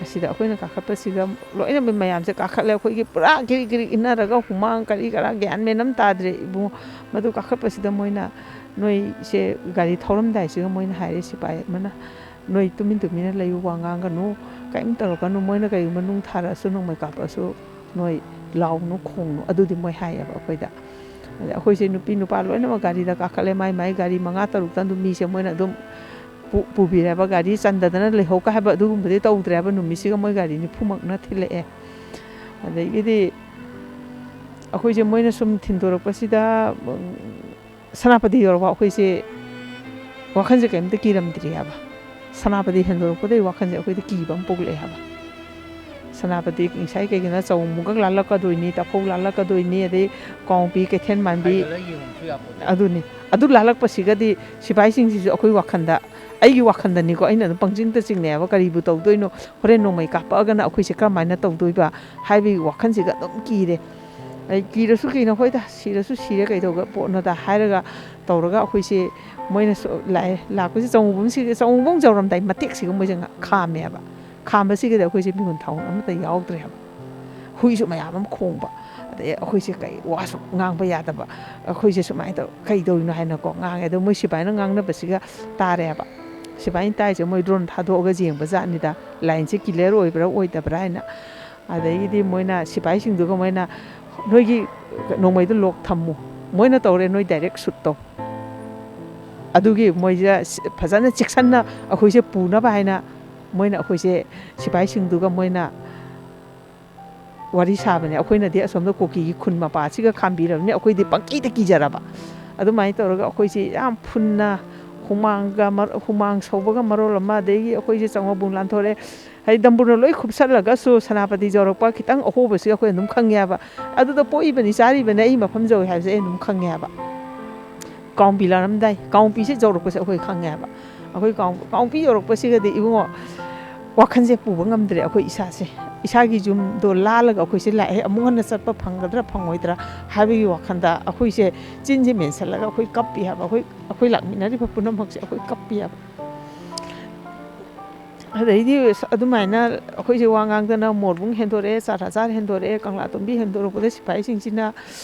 ꯑꯁꯤꯗ ꯑꯩꯈꯣꯏꯅ ꯀꯥꯈꯠꯄꯁꯤꯒ ꯂꯣꯏꯅ ꯃꯌꯥꯝꯁꯦ ꯀꯥꯈꯠꯂꯦ꯫ ꯑꯩꯈꯣꯏꯒꯤ ꯄꯨꯔꯥ ꯒꯤꯔꯤꯛ ꯒꯤꯔꯤꯛ ꯏꯟꯅꯔꯒ ꯍꯨꯃꯥꯡ ꯀꯔꯤ ꯀꯔꯥ ꯒ꯭ꯌꯥꯟ ꯃꯦꯟ ꯑꯃ ꯇꯥꯗ꯭ꯔꯦ ꯏꯕꯨꯡꯉꯣ꯫ ꯃꯗꯨ ꯀꯥꯈꯠꯄꯁꯤꯗ ꯃꯣꯏꯅ, ꯅꯣꯏꯁꯦ ꯒꯥꯔꯤ ꯊꯧꯔꯝꯗꯥꯏꯁꯤꯒ ꯃꯣꯏꯅ ꯍꯥꯏꯔꯦ, ꯁꯤꯐꯥꯏ ꯑꯃꯅ, "ꯅꯣꯏ ꯇꯨꯃꯤꯟ ꯇꯨꯃꯤꯟꯅ ꯂꯩꯌꯨ, ꯋꯥ ꯉꯥꯡꯒꯅꯨ, ꯀꯔꯤꯝ ꯇꯧꯔꯛꯀꯅꯨ, ꯃꯣꯏꯅ ꯀꯔꯤꯒꯨꯝꯕ ꯅꯨꯡ ꯊꯥꯔꯛꯑꯁꯨ, ꯅꯣꯡꯃꯩ ꯀꯥꯞꯄꯛꯑꯁꯨ ꯅꯣꯏ ꯂꯥꯎꯅꯨ ꯈꯣꯡꯅꯨ", ꯑꯗꯨꯗꯤ ꯃꯣꯏ ꯍꯥꯏꯌꯦꯕ ꯑꯩꯈꯣꯏꯗ꯫ ꯑꯗ ꯑꯩꯈꯣꯏꯁꯦ ꯅꯨꯄꯤ ꯅꯨꯄꯥ ꯂꯣꯏꯅꯃꯛ ꯒꯥꯔꯤꯗ ꯀꯥꯈꯠꯂꯦ, ꯃꯥꯏ ꯃꯥꯏ ꯒꯥꯔꯤ ꯃꯉꯥ ꯇꯔꯨꯛꯇ ꯑꯗꯨꯝ ꯃꯤꯁꯦ ꯃꯣꯏꯅ ꯑꯗꯨꯝ ꯄꯨ-, ꯄꯨꯕꯤꯔꯦꯕ꯫ ꯒꯥꯔꯤ ꯆꯟꯗꯗꯅ ꯂꯩꯍꯧ ꯀꯥꯏ ꯍꯥꯏꯕ ꯑꯗꯨꯒꯨꯝꯕꯗꯤ ꯇꯧꯗ꯭ꯔꯦꯕ꯫ ꯅꯨꯃꯤꯠꯁꯤꯒ ꯃꯣꯏ ꯒꯥꯔꯤ ꯅꯤꯐꯨꯃꯛꯅ ꯊꯤꯜꯂꯛꯑꯦ꯫ ꯑꯗꯒꯤꯗꯤ ꯑꯩꯈꯣꯏꯁꯦ ꯃꯣꯏꯅ ꯁꯨꯝ ꯊꯤꯟꯗꯣꯔꯛꯄꯁꯤꯗ, ꯎꯝ, ꯁꯦꯅꯥꯄꯇꯤ ꯌꯧꯔꯛꯄ ꯑꯩꯈꯣꯏꯁꯦ ꯋꯥꯈꯜꯁꯦ ꯀꯔꯤꯝꯇ ꯀꯤꯔꯝꯗ꯭ꯔꯤ ꯍꯥꯏꯕ꯫ ꯁꯦꯅꯥꯄꯇꯤ ꯍꯦꯟꯗꯣꯔꯛꯄꯗꯒꯤ ꯋꯥꯈꯜꯁꯦ ꯑꯩꯈꯣꯏꯗ ꯀꯤꯕ ꯑꯃ ꯄꯣꯛꯂꯛꯑꯦ ꯍꯥꯏꯕ꯫ ꯁꯦꯅꯥꯄꯇꯤ ꯉꯁꯥꯏ ꯀꯩꯒꯤꯅꯣ, ꯆꯧꯃꯨꯒꯛ ꯂꯥꯜꯂꯛꯀꯗꯣꯏꯅꯤ, ꯇꯥꯐꯧ ꯂꯥꯜꯂꯛꯀꯗꯣꯏꯅꯤ, ꯑꯗꯩ ꯀꯥꯡꯄꯣꯛꯄꯤ ꯀꯩꯊꯦꯜ ꯃꯥꯟꯕꯤ, ꯍꯥꯏꯒꯠꯂ ꯌꯦꯡꯉꯨꯕꯁꯨ ꯌꯥꯄꯣꯠꯇꯦ꯫ ꯑꯗꯨꯅꯤ꯫ ꯑꯗꯨ ꯂꯥꯜꯂꯛꯄꯁꯤꯒꯗꯤ ꯁꯤꯐꯥꯏꯁꯤꯡꯁꯤꯁꯨ ꯑꯩꯈꯣꯏ ꯋꯥꯈꯜꯗ, ꯑꯩꯒꯤ ꯋꯥꯈꯜꯗꯅꯤꯀꯣ, ꯑꯩꯅ ꯑꯗꯨꯝ ꯄꯪꯆꯤꯡꯗ ꯆꯤꯡꯅꯩ ꯍꯥꯏꯕ, ꯀꯔꯤꯕꯨ ꯇꯧꯗꯣꯏꯅꯣ, ꯍꯣꯔꯦꯟ ꯅꯣꯡꯃꯩ ꯀꯥꯞꯄꯛꯑꯒꯅ ꯑꯩꯈꯣꯏꯁꯦ ꯀꯔꯝꯍꯥꯏꯅ ꯇꯧꯗꯣꯏꯕ ꯍꯥꯏꯕꯒꯤ ꯋꯥꯈꯜꯁꯤꯒ ꯑꯗꯨꯝ ꯀꯤꯔꯦ꯫ ꯑꯩ ꯀꯤꯔꯁꯨ ꯀꯤꯅꯣ, ꯍꯣꯏꯗ, ꯁꯤꯔꯁꯨ ꯁꯤꯔꯦ, ꯀꯩꯗꯧꯕ ꯄꯣꯠꯅꯣꯗ ꯍꯥꯏꯔꯒ ꯇꯧꯔꯒ ꯑꯩꯈꯣꯏꯁꯦ ꯃꯣꯏꯅ ꯁꯨ-, ꯂꯥꯛꯑꯦ꯫ ꯂꯥꯛꯄꯁꯦ ꯆꯧꯃꯨꯕꯝꯁꯤ-, ꯆꯧꯃꯨꯕꯝ ꯌꯧꯔꯝꯗꯥꯏ ꯃꯇꯦꯛꯁꯤꯒ ꯃꯣꯏꯁꯦ ꯉ-, ꯈꯥꯝꯃꯦꯕ꯫ ꯈꯥꯝꯕꯁꯤꯒꯗꯤ ꯑꯩꯈꯣꯏꯁꯦ ꯃꯤꯍꯨꯟ ꯊꯥꯍꯨꯟ ꯑꯃꯠꯇ ꯌꯥꯎꯗ꯭ꯔꯦꯕ꯫ ꯍꯨꯏꯁꯨ ꯃꯌꯥꯝ ꯑꯃ ꯈꯣꯡꯕ, ꯑꯗꯩ ꯑꯩꯈꯣꯏꯁꯦ ꯀꯩ ꯋꯥꯁꯨ ꯉꯥꯡꯕ ꯌꯥꯗꯕ, ꯑꯩꯈꯣꯏꯁꯦ ꯁꯨꯃꯥꯏꯅ ꯇꯧ-, ꯀꯩꯗꯧꯔꯤꯅꯣ ꯍꯥꯏꯅꯀꯣ ꯉꯥꯡꯉꯦ꯫ ꯑꯗꯣ ꯃꯣꯏ ꯁꯤꯐꯥꯏꯅ ꯉꯥꯡꯅꯕꯁꯤꯒ ꯇꯥꯔꯦꯕ꯫ ꯁꯤꯐꯥꯏꯅ ꯇꯥꯏꯁꯦ ꯃꯣꯏ ꯗ꯭ꯔꯣꯟ ꯊꯥꯗꯣꯛꯑꯒ ꯌꯦꯡꯕ ꯖꯥꯠꯅꯤꯗ, ꯂꯥꯏꯟꯁꯦ ꯀ꯭ꯂꯤꯌꯥꯔ ꯑꯣꯏꯕ꯭ꯔꯥ ꯑꯣꯏꯗꯕ꯭ꯔꯥ ꯍꯥꯏꯅ꯫ ꯑꯗꯒꯤꯗꯤ ꯃꯣꯏꯅ, ꯁꯤꯐꯥꯏꯁꯤꯡꯗꯨꯒ ꯃꯣꯏꯅ, "ꯅꯣꯏꯒꯤ ꯅꯣꯡꯃꯩꯗꯣ ꯂꯣꯛ ꯊꯝꯃꯨ, ꯃꯣꯏꯅ ꯇꯧꯔꯦ, ꯅꯣꯏ ꯗꯥꯏꯔꯦꯛ ꯁꯨꯠ ꯇꯧ"꯫ ꯑꯗꯨꯒꯤ ꯃꯣꯏꯁꯦ ꯁꯤ-, ꯐꯖꯅ ꯆꯦꯛꯁꯟꯅ ꯑꯩꯈꯣꯏꯁꯦ ꯄꯨꯅꯕ ꯍꯥꯏꯅ ꯃꯣꯏꯅ ꯑꯩꯈꯣꯏꯁꯦ, ꯁꯤꯐꯥꯏꯁꯤꯡꯗꯨꯒ ꯃꯣꯏꯅ ꯋꯥꯔꯤ ꯁꯥꯕꯅꯦ꯫ ꯑꯩꯈꯣꯏꯅꯗꯤ ꯑꯁꯣꯝꯗ ꯀꯨꯀꯤꯒꯤ ꯈꯨꯟ ꯃꯄꯥꯁꯤꯒ ꯈꯥꯝꯕꯤꯔꯕꯅꯤ, ꯑꯩꯈꯣꯏꯗꯤ ꯄꯪꯀꯤꯗ ꯀꯤꯖꯔꯕ꯫ ꯑꯗꯨꯃꯥꯏꯅ ꯇꯧꯔꯒ ꯑꯩꯈꯣꯏꯁꯤ ꯌꯥꯝ ꯐꯨꯟꯅ, ꯍꯨꯃꯥꯡꯒ ꯃꯔ-, ꯍꯨꯃꯥꯡ ꯁꯧꯕꯒ ꯃꯔꯣꯜ ꯑꯃ, ꯑꯗꯒꯤ ꯑꯩꯈꯣꯏꯁꯦ ꯆꯧꯃꯨꯕꯝ ꯂꯥꯟꯊꯣꯔꯛꯑꯦ꯫ ꯍꯥꯏꯗꯤ ꯗꯝꯕꯨꯔꯅ ꯂꯣꯏ ꯈꯨꯞꯁꯜꯂꯒꯁꯨ ꯁꯦꯅꯥꯄꯇꯤ ꯌꯧꯔꯛꯄ ꯈꯤꯇꯪ ꯑꯍꯣꯕꯁꯤꯒ ꯑꯩꯈꯣꯏ ꯑꯗꯨꯝ ꯈꯪꯉꯦꯕ꯫ ꯑꯗꯨꯗ ꯄꯣꯛꯏꯕꯅꯤ, ꯆꯥꯔꯤꯕꯅꯤ, ꯑꯩ ꯃꯐꯝ ꯌꯧꯏ ꯍꯥꯏꯕꯁꯦ ꯑꯩ ꯑꯗꯨꯝ ꯈꯪꯉꯦꯕ꯫ ꯀꯥꯡꯄꯣꯛꯄꯤ ꯂꯥꯜꯂꯝꯗꯥꯏ, ꯀꯥꯡꯄꯣꯛꯄꯤꯁꯦ ꯌꯧꯔꯛꯄꯁꯦ ꯑꯩꯈꯣꯏ ꯈꯪꯉꯦꯕ꯫ ꯑꯩꯈꯣꯏ ꯀꯥꯡ-, ꯀꯥꯡꯄꯣꯛꯄꯤ ꯌꯧꯔꯛꯄꯁꯤꯒꯗꯤ ꯏꯕꯨꯡꯉꯣ, ꯋꯥꯈꯜꯁꯦ ꯄꯨꯕ ꯉꯝꯗ꯭ꯔꯦ ꯑꯩꯈꯣꯏ ꯏꯁꯥꯁꯦ꯫ ꯏꯁꯥꯒꯤ ꯌꯨꯝꯗꯣ ꯂꯥꯜꯂꯒ ꯑꯩꯈꯣꯏꯁꯦ ꯂꯥꯛꯑꯦ, ꯑꯃꯨꯛ ꯍꯟꯅ ꯆꯠꯄ ꯐꯪꯒꯗ꯭ꯔꯥ ꯐꯪꯉꯣꯏꯗ꯭ꯔꯥ ꯍꯥꯏꯕꯒꯤ ꯋꯥꯈꯜꯗ ꯑꯩꯈꯣꯏꯁꯦ ꯆꯤꯟꯁꯦ ꯃꯦꯟꯁꯤꯜꯂꯒ ꯑꯩꯈꯣꯏ ꯀꯞꯄꯤ ꯍꯥꯏꯕ꯫ ꯑꯩꯈꯣꯏ, ꯑꯩꯈꯣꯏ ꯂꯥꯛꯃꯤꯟꯅꯔꯤꯕ ꯄꯨꯝꯅꯃꯛꯁꯦ ꯑꯩꯈꯣꯏ ꯀꯞꯄꯤ ꯍꯥꯏꯕ꯫ ꯑꯗꯩꯗꯤ ꯑꯁ ꯑꯗꯨꯃꯥꯏꯅ ꯑꯩꯈꯣꯏꯁꯦ ꯋꯥ ꯉꯥꯡꯗꯅ ꯃꯣꯔꯕꯨꯡ ꯍꯦꯟꯗꯣꯔꯛꯑꯦ, ꯆꯥꯔꯥꯆꯥꯔ ꯍꯦꯟꯗꯣꯔꯛꯑꯦ, ꯀꯪꯂꯥꯇꯣꯝꯕꯤ ꯍꯦꯟꯗꯣꯔꯛꯄꯗ ꯁꯤꯐꯥꯏꯁꯤꯡꯁꯤꯅ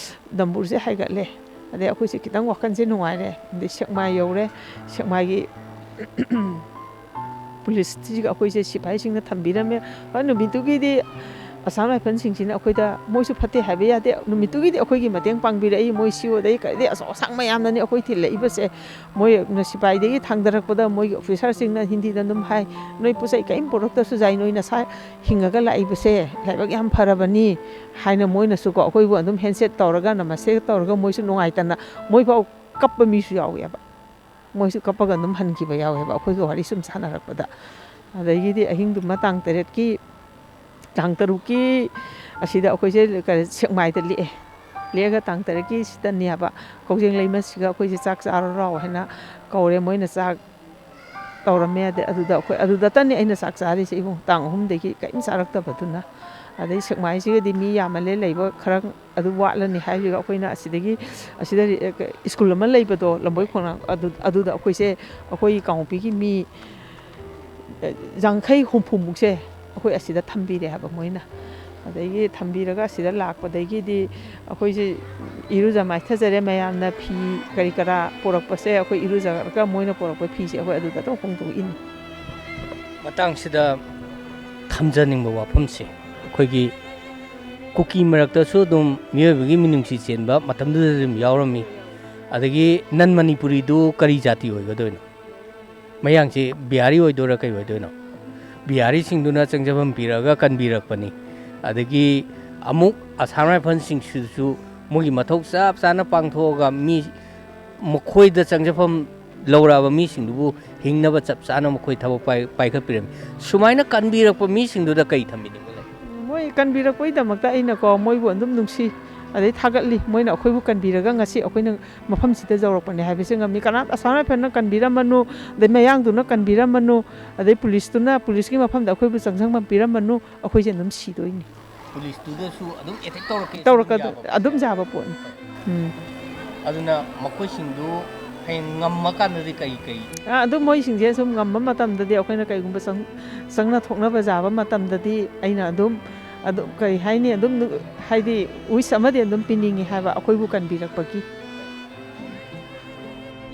ꯗꯝꯕꯨꯔꯁꯦ ꯍꯥꯏꯒꯠꯂꯦ꯫ ꯑꯗꯩ ꯑꯩꯈꯣꯏꯁꯦ ꯈꯤꯇꯪ ꯋꯥꯈꯜꯁꯦ ꯅꯨꯡꯉꯥꯏꯔꯦ꯫ ꯑꯗꯩ ꯁꯦꯛꯃꯥꯏ ꯌꯧꯔꯦ꯫ ꯁꯦꯛꯃꯥꯏꯒꯤ ꯄꯨꯂꯤꯁꯁꯤꯒ ꯑꯩꯈꯣꯏꯁꯦ ꯁꯤꯐꯥꯏꯁꯤꯡꯅ ꯊꯝꯕꯤꯔꯝꯃꯦ꯫ ꯍꯣꯏ, ꯅꯨꯃꯤꯠꯇꯨꯒꯤꯗꯤ ꯑꯁꯥꯝ ꯔꯥꯏꯐꯜꯁꯤꯡꯁꯤꯅ ꯑꯩꯈꯣꯏꯗ, ꯃꯣꯏꯁꯨ ꯐꯠꯇꯦ ꯍꯥꯏꯕ ꯌꯥꯗꯦ, ꯅꯨꯃꯤꯠꯇꯨꯒꯤꯗꯤ ꯑꯩꯈꯣꯏꯒꯤ ꯃꯇꯦꯡ ꯄꯥꯡꯕꯤꯔꯛꯏ꯫ ꯃꯣꯏ ꯁꯤ ꯑꯣꯗꯩ ꯀꯩꯗꯩ ꯑꯆꯧ ꯑꯁꯥꯡ ꯃꯌꯥꯝꯅꯅꯤ ꯑꯩꯈꯣꯏ ꯊꯤꯜꯂꯛꯏꯕꯁꯦ꯫ ꯃꯣꯏꯅ ꯁꯤꯐꯥꯏꯗꯒꯤ ꯊꯥꯡꯗꯔꯛꯄꯗ ꯃꯣꯏꯒꯤ ꯑꯣꯐꯤꯁꯥꯔꯁꯤꯡꯅ ꯍꯤꯟꯗꯤꯗ ꯑꯗꯨꯝ ꯍꯥꯏ, "ꯅꯣꯏ ꯄꯣꯠ ꯆꯩ ꯀꯔꯤꯝ ꯄꯨꯔꯛꯇ꯭ꯔꯁꯨ ꯌꯥꯏ, ꯅꯣꯏ ꯅꯁꯥ ꯍꯤꯡꯉꯒ ꯂꯥꯛꯏꯕꯁꯦ ꯂꯥꯏꯕꯛ ꯌꯥꯝ ꯐꯔꯕꯅꯤ" ꯍꯥꯏꯅ ꯃꯣꯏꯅꯁꯨꯀꯣ ꯑꯩꯈꯣꯏꯕꯨ ꯑꯗꯨꯝ ꯍꯦꯟꯁꯦꯠ ꯇꯧꯔꯒ, ꯅꯃꯁꯇꯦ ꯇꯧꯔꯒ, ꯃꯣꯏꯁꯨ ꯅꯨꯡꯉꯥꯏꯇꯅ ꯃꯣꯏꯐꯥꯎ ꯀꯞꯄ ꯃꯤꯁꯨ ꯌꯥꯎꯋꯦꯕ꯫ ꯃꯣꯏꯁꯨ ꯀꯞꯄꯒ ꯑꯗꯨꯝ ꯍꯟꯈꯤꯕ ꯌꯥꯎꯋꯦꯕ ꯑꯩꯈꯣꯏꯒ ꯋꯥꯔꯤ ꯁꯨꯝ ꯁꯥꯟꯅꯔꯛꯄꯗ꯫ ꯑꯗꯒꯤꯗꯤ ꯑꯍꯤꯡꯗꯨꯃ ꯇꯥꯡ ꯇꯔꯦꯠꯀꯤ, ꯇꯥꯡ ꯇꯔꯨꯛꯀꯤ ꯑꯁꯤꯗ ꯑꯩꯈꯣꯏꯁꯦ ꯀꯔꯤ, ꯁꯦꯛꯃꯥꯏꯗ ꯂꯦꯛꯑꯦ꯫ ꯂꯦꯛꯑꯒ ꯇꯥꯡ ꯇꯔꯦꯠꯀꯤ ꯁꯤꯗꯅꯦꯕ ꯀꯧꯖꯦꯡ ꯂꯩꯃꯁꯤꯒ ꯑꯩꯈꯣꯏꯁꯦ ꯆꯥꯛ ꯆꯥꯔꯨꯔꯣ ꯍꯥꯏꯅ ꯀꯧꯔꯦ꯫ ꯃꯣꯏꯅ ꯆꯥꯛ ꯇꯧꯔꯝꯃꯦ꯫ ꯑꯗꯩ ꯑꯗꯨꯗ ꯑꯩꯈꯣꯏ, ꯑꯗꯨꯗꯇꯅꯤ ꯑꯩꯅ ꯆꯥꯛ ꯆꯥꯔꯤꯁꯦ ꯏꯕꯨꯡ, ꯇꯥꯡ ꯑꯍꯨꯝꯗꯒꯤ ꯀꯔꯤꯝ ꯆꯥꯔꯛꯇꯕꯗꯨꯅ꯫ ꯑꯗꯩ ꯁꯦꯛꯃꯥꯏꯁꯤꯒꯗꯤ ꯃꯤ ꯌꯥꯝꯃꯜꯂꯦ, ꯂꯩꯕ ꯈꯔ ꯑꯗꯨ ꯋꯥꯠꯂꯅꯤ ꯍꯥꯏꯕꯗꯨꯒ ꯑꯩꯈꯣꯏꯅ ꯑꯁꯤꯗꯒꯤ, ꯑꯁꯤꯗ ꯁ꯭ꯀꯨꯜ ꯑꯃ ꯂꯩꯕꯗꯣ, ꯂꯝꯕꯣꯏ ꯈꯣꯡꯅꯥꯡ, ꯑꯗꯨ, ꯑꯗꯨꯗ ꯑꯩꯈꯣꯏꯁꯦ, ꯑꯩꯈꯣꯏ ꯀꯥꯡꯄꯣꯛꯄꯤꯒꯤ ꯃꯤ ꯌꯥꯡꯈꯩ ꯍꯨꯝꯐꯨꯃꯨꯛꯁꯦ ꯑꯩꯈꯣꯏ ꯑꯁꯤꯗ ꯊꯝꯕꯤꯔꯦ ꯍꯥꯏꯕ ꯃꯣꯏꯅ꯫ ꯑꯗꯒꯤ ꯊꯝꯕꯤꯔꯒ ꯑꯁꯤꯗ ꯂꯥꯛꯄꯗꯒꯤꯗꯤ ꯑꯩꯈꯣꯏꯁꯦ ꯏꯔꯨꯖ ꯃꯥꯏꯊꯖꯔꯦ꯫ ꯃꯌꯥꯝꯅ ꯐꯤ ꯀꯔꯤ ꯀꯔꯥ ꯄꯨꯔꯛꯄꯁꯦ, ꯑꯩꯈꯣꯏ ꯏꯔꯨꯖꯔꯒ ꯃꯣꯏꯅ ꯄꯨꯔꯛꯄ ꯐꯤꯁꯦ ꯑꯩꯈꯣꯏ ꯑꯗꯨꯗ ꯑꯗꯨꯝ ꯍꯣꯡꯗꯣꯛꯏꯅꯤ꯫ ꯃꯇꯥꯡꯁꯤꯗ ꯊꯝꯖꯅꯤꯡꯕ ꯋꯥꯐꯝꯁꯦ, ꯑꯩꯈꯣꯏꯒꯤ ꯀꯨꯀꯤ ꯃꯔꯛꯇꯁꯨ ꯑꯗꯨꯝ ꯃꯤꯑꯣꯏꯕꯒꯤ ꯃꯤꯅꯨꯡꯁꯤ ꯆꯦꯟꯕ ꯃꯇꯝꯗꯨꯗ ꯑꯗꯨꯝ ꯌꯥꯎꯔꯝꯃꯤ꯫ ꯑꯗꯒꯤ ꯅꯟ ꯃꯅꯤꯄꯨꯔꯤꯗꯨ ꯀꯔꯤ ꯖꯥꯇꯤ ꯑꯣꯏꯒꯗꯣꯏꯅꯣ? ꯃꯌꯥꯡꯁꯤ ꯕꯤꯍꯥꯔꯤ ꯑꯣꯏꯗꯣꯏꯔꯥ ꯀꯩ ꯑꯣꯏꯗꯣꯏꯅꯣ? ꯕꯤꯍꯥꯔꯤꯁꯤꯡꯗꯨꯅ ꯆꯪꯖꯐꯝ ꯄꯤꯔꯒ ꯀꯟꯕꯤꯔꯛꯄꯅꯤ꯫ ꯑꯗꯒꯤ ꯑꯃꯨꯛ ꯑꯁꯥꯝ ꯔꯥꯏꯐꯜꯁꯤꯡꯁꯤꯁꯨ ꯃꯣꯏꯒꯤ ꯃꯊꯧ ꯆꯞ ꯆꯥꯅ ꯄꯥꯡꯊꯣꯛꯑꯒ ꯃꯤ ꯃꯈꯣꯏꯗ ꯆꯪꯖꯐꯝ ꯂꯧꯔꯛꯑꯕ ꯃꯤꯁꯤꯡꯗꯨꯕꯨ ꯍꯤꯡꯅꯕ ꯆꯞ ꯆꯥꯅ ꯃꯈꯣꯏ ꯊꯕꯛ ꯄꯥꯏ-, ꯄꯥꯏꯈꯠꯄꯤꯔꯝꯃꯤ꯫ ꯁꯨꯃꯥꯏꯅ ꯀꯟꯕꯤꯔꯛꯄ ꯃꯤꯁꯤꯡꯗꯨꯗ ꯀꯩ ꯊꯝꯕꯤꯅꯤꯡꯕ ꯂꯩ? ꯃꯣꯏ ꯀꯟꯕꯤꯔꯛꯄꯒꯤꯗꯃꯛꯇ ꯑꯩꯅꯀꯣ ꯃꯣꯏꯕꯨ ꯑꯗꯨꯝ ꯅꯨꯡꯁꯤ꯫ ꯑꯗꯩ ꯊꯥꯒꯠꯂꯤ, ꯃꯣꯏꯅ ꯑꯩꯈꯣꯏꯕꯨ ꯀꯟꯕꯤꯔꯒ ꯉꯁꯤ ꯑꯩꯈꯣꯏꯅ ꯃꯐꯝꯁꯤꯗ ꯌꯧꯔꯛꯄꯅꯦ ꯍꯥꯏꯕꯁꯦ ꯉꯝꯃꯤ꯫ ꯀꯅꯥꯝ ꯑꯁꯥꯝ ꯔꯥꯏꯐꯜꯅ ꯀꯟꯕꯤꯔꯝꯃꯅꯨ, ꯑꯗꯩ ꯃꯌꯥꯡꯗꯨꯅ ꯀꯟꯕꯤꯔꯝꯃꯅꯨ, ꯑꯗꯩ ꯄꯨꯂꯤꯁꯇꯨꯅ, ꯄꯨꯂꯤꯁꯀꯤ ꯃꯐꯝꯗ ꯑꯩꯈꯣꯏꯕꯨ ꯆꯪꯁꯤꯟꯐꯝ ꯄꯤꯔꯝꯃꯅꯨ, ꯑꯩꯈꯣꯏꯁꯦ ꯑꯗꯨꯝ ꯁꯤꯗꯣꯏꯅꯤ꯫ ꯄꯨꯂꯤꯁꯇꯨꯗꯁꯨ ꯑꯗꯨꯝ ꯑꯦꯇꯦꯛ ꯇꯧꯔꯛꯀꯦ ꯇꯧꯔꯛꯀ ꯑꯗꯨꯝ ꯌꯥꯕ ꯄꯣꯠꯅꯤ꯫ ꯎꯝ꯫ ꯑꯗꯨꯅ ꯃꯈꯣꯏꯁꯤꯡꯗꯨ ꯍꯌꯦꯡ ꯉꯝꯃꯀꯥꯟꯗꯗꯤ ꯀꯩ ꯀꯩ ꯑꯗꯨꯝ ꯃꯣꯏꯁꯤꯡꯁꯦ ꯁꯨꯝ ꯉꯝꯕ ꯃꯇꯝꯗꯗꯤ, ꯑꯩꯈꯣꯏꯅ ꯀꯩꯒꯨꯝꯕ ꯆꯪ ꯆꯪꯅ ꯊꯣꯛꯅꯕ ꯌꯥꯕ ꯃꯇꯝꯗꯗꯤ ꯑꯩꯅ ꯑꯗꯨꯝ, ꯑꯗꯨꯝ ꯀꯩ ꯍꯥꯏꯅꯤ, ꯑꯗꯨꯝ ꯍꯥꯏꯗꯤ ꯋꯤꯁ ꯑꯃꯗꯤ ꯑꯗꯨꯝ ꯄꯤꯅꯤꯡꯉꯤ ꯍꯥꯏꯕ, ꯑꯩꯈꯣꯏꯕꯨ ꯀꯟꯕꯤꯔꯛꯄꯒꯤ꯫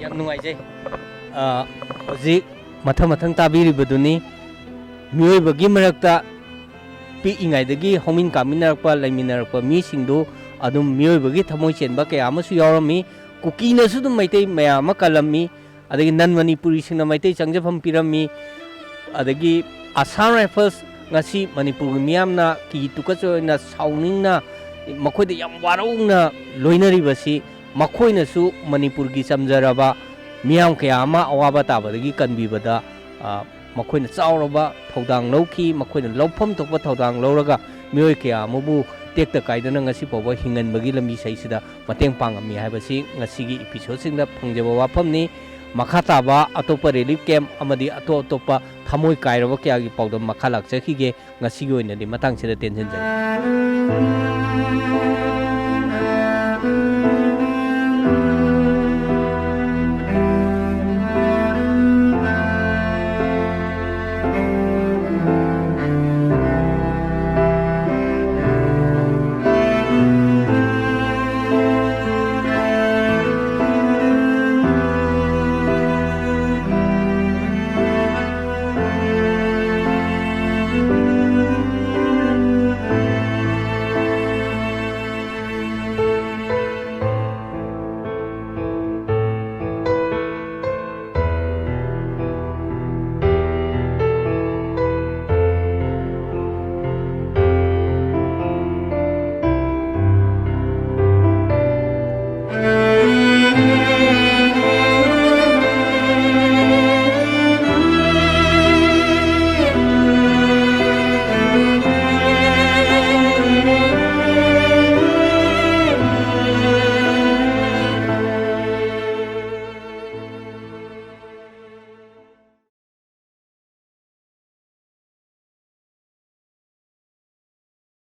ꯌꯥꯝ ꯅꯨꯡꯉꯥꯏꯖꯩ꯫ ꯑ, ꯍꯧꯖꯤꯛ ꯃꯊꯪ ꯃꯊꯪ ꯇꯥꯕꯤꯔꯤꯕꯗꯨꯅꯤ, ꯃꯤꯑꯣꯏꯕꯒꯤ ꯃꯔꯛꯇ ꯄꯤꯛꯏꯉꯩꯗꯒꯤ ꯍꯧꯃꯤꯟ ꯀꯥꯃꯤꯟꯅꯔꯛꯄ, ꯂꯩꯃꯤꯟꯅꯔꯛꯄ ꯃꯤꯁꯤꯡꯗꯨ ꯑꯗꯨꯝ ꯃꯤꯑꯣꯏꯕꯒꯤ ꯊꯃꯣꯏ ꯆꯦꯟꯕ ꯀꯌꯥ ꯑꯃꯁꯨ ꯌꯥꯎꯔꯝꯃꯤ꯫ ꯀꯨꯀꯤꯅꯁꯨ ꯑꯗꯨꯝ ꯃꯩꯇꯩ ꯃꯌꯥꯝ ꯑꯃ ꯀꯜꯂꯝꯃꯤ꯫ ꯑꯗꯒꯤ ꯅꯟ ꯃꯅꯤꯄꯨꯔꯤꯁꯤꯡꯅ ꯃꯩꯇꯩ ꯆꯪꯖꯐꯝ ꯄꯤꯔꯝꯃꯤ꯫ ꯑꯗꯒꯤ ꯑꯁꯥꯝ ꯔꯥꯏꯐꯜꯁ ꯉꯁꯤ ꯃꯅꯤꯄꯨꯔꯒꯤ ꯃꯤꯌꯥꯝꯅ ꯀꯤ ꯇꯨꯀꯠꯆꯅ ꯁꯥꯎꯅꯤꯡꯅ ꯃꯈꯣꯏꯗ ꯌꯥꯝ ꯋꯥꯔꯧꯅ ꯂꯣꯏꯅꯔꯤꯕꯁꯤ, ꯃꯈꯣꯏꯅꯁꯨ ꯃꯅꯤꯄꯨꯔꯒꯤ ꯆꯝꯖꯔꯕ ꯃꯤꯌꯥꯝ ꯀꯌꯥ ꯑꯃ ꯑꯋꯥꯕ ꯇꯥꯕꯗꯒꯤ ꯀꯟꯕꯤꯕꯗ, ꯑ, ꯃꯈꯣꯏꯅ ꯆꯥꯎꯔꯕ ꯊꯧꯗꯥꯡ ꯂꯧꯈꯤ꯫ ꯃꯈꯣꯏꯅ ꯂꯧꯐꯝ ꯊꯣꯛꯄ ꯊꯧꯗꯥꯡ ꯂꯧꯔꯒ ꯃꯤꯑꯣꯏ ꯀꯌꯥ ꯑꯃꯕꯨ ꯇꯦꯛꯇ ꯀꯥꯏꯗꯅ ꯉꯁꯤ ꯐꯥꯎꯕ ꯍꯤꯡꯍꯟꯕꯒꯤ ꯂꯝꯕꯤꯁꯤꯗ ꯃꯇꯦꯡ ꯄꯥꯡꯉꯝꯃꯤ ꯍꯥꯏꯕꯁꯤ ꯉꯁꯤꯒꯤ ꯏꯄꯤꯁꯣꯗꯁꯤꯡꯗ ꯐꯪꯖꯕ ꯋꯥꯐꯝꯅꯤ꯫ ꯃꯈꯥ ꯇꯥꯕ ꯑꯇꯣꯞꯄ ꯔꯤꯂꯤꯐ ꯀꯦꯝꯞ ꯑꯃꯗꯤ ꯑꯇꯣꯞ ꯑꯇꯣꯞꯄ ꯊꯃꯣꯏ ꯀꯥꯏꯔꯕ ꯀꯌꯥꯒꯤ ꯄꯥꯎꯗꯝ ꯃꯈꯥ ꯂꯥꯛꯆꯈꯤꯒꯦ꯫ ꯉꯁꯤꯒꯤ ꯑꯣꯏꯅꯗꯤ ꯃꯇꯥꯡꯁꯤꯗ ꯇꯦꯟꯁꯤꯟꯖꯔꯒꯦ꯫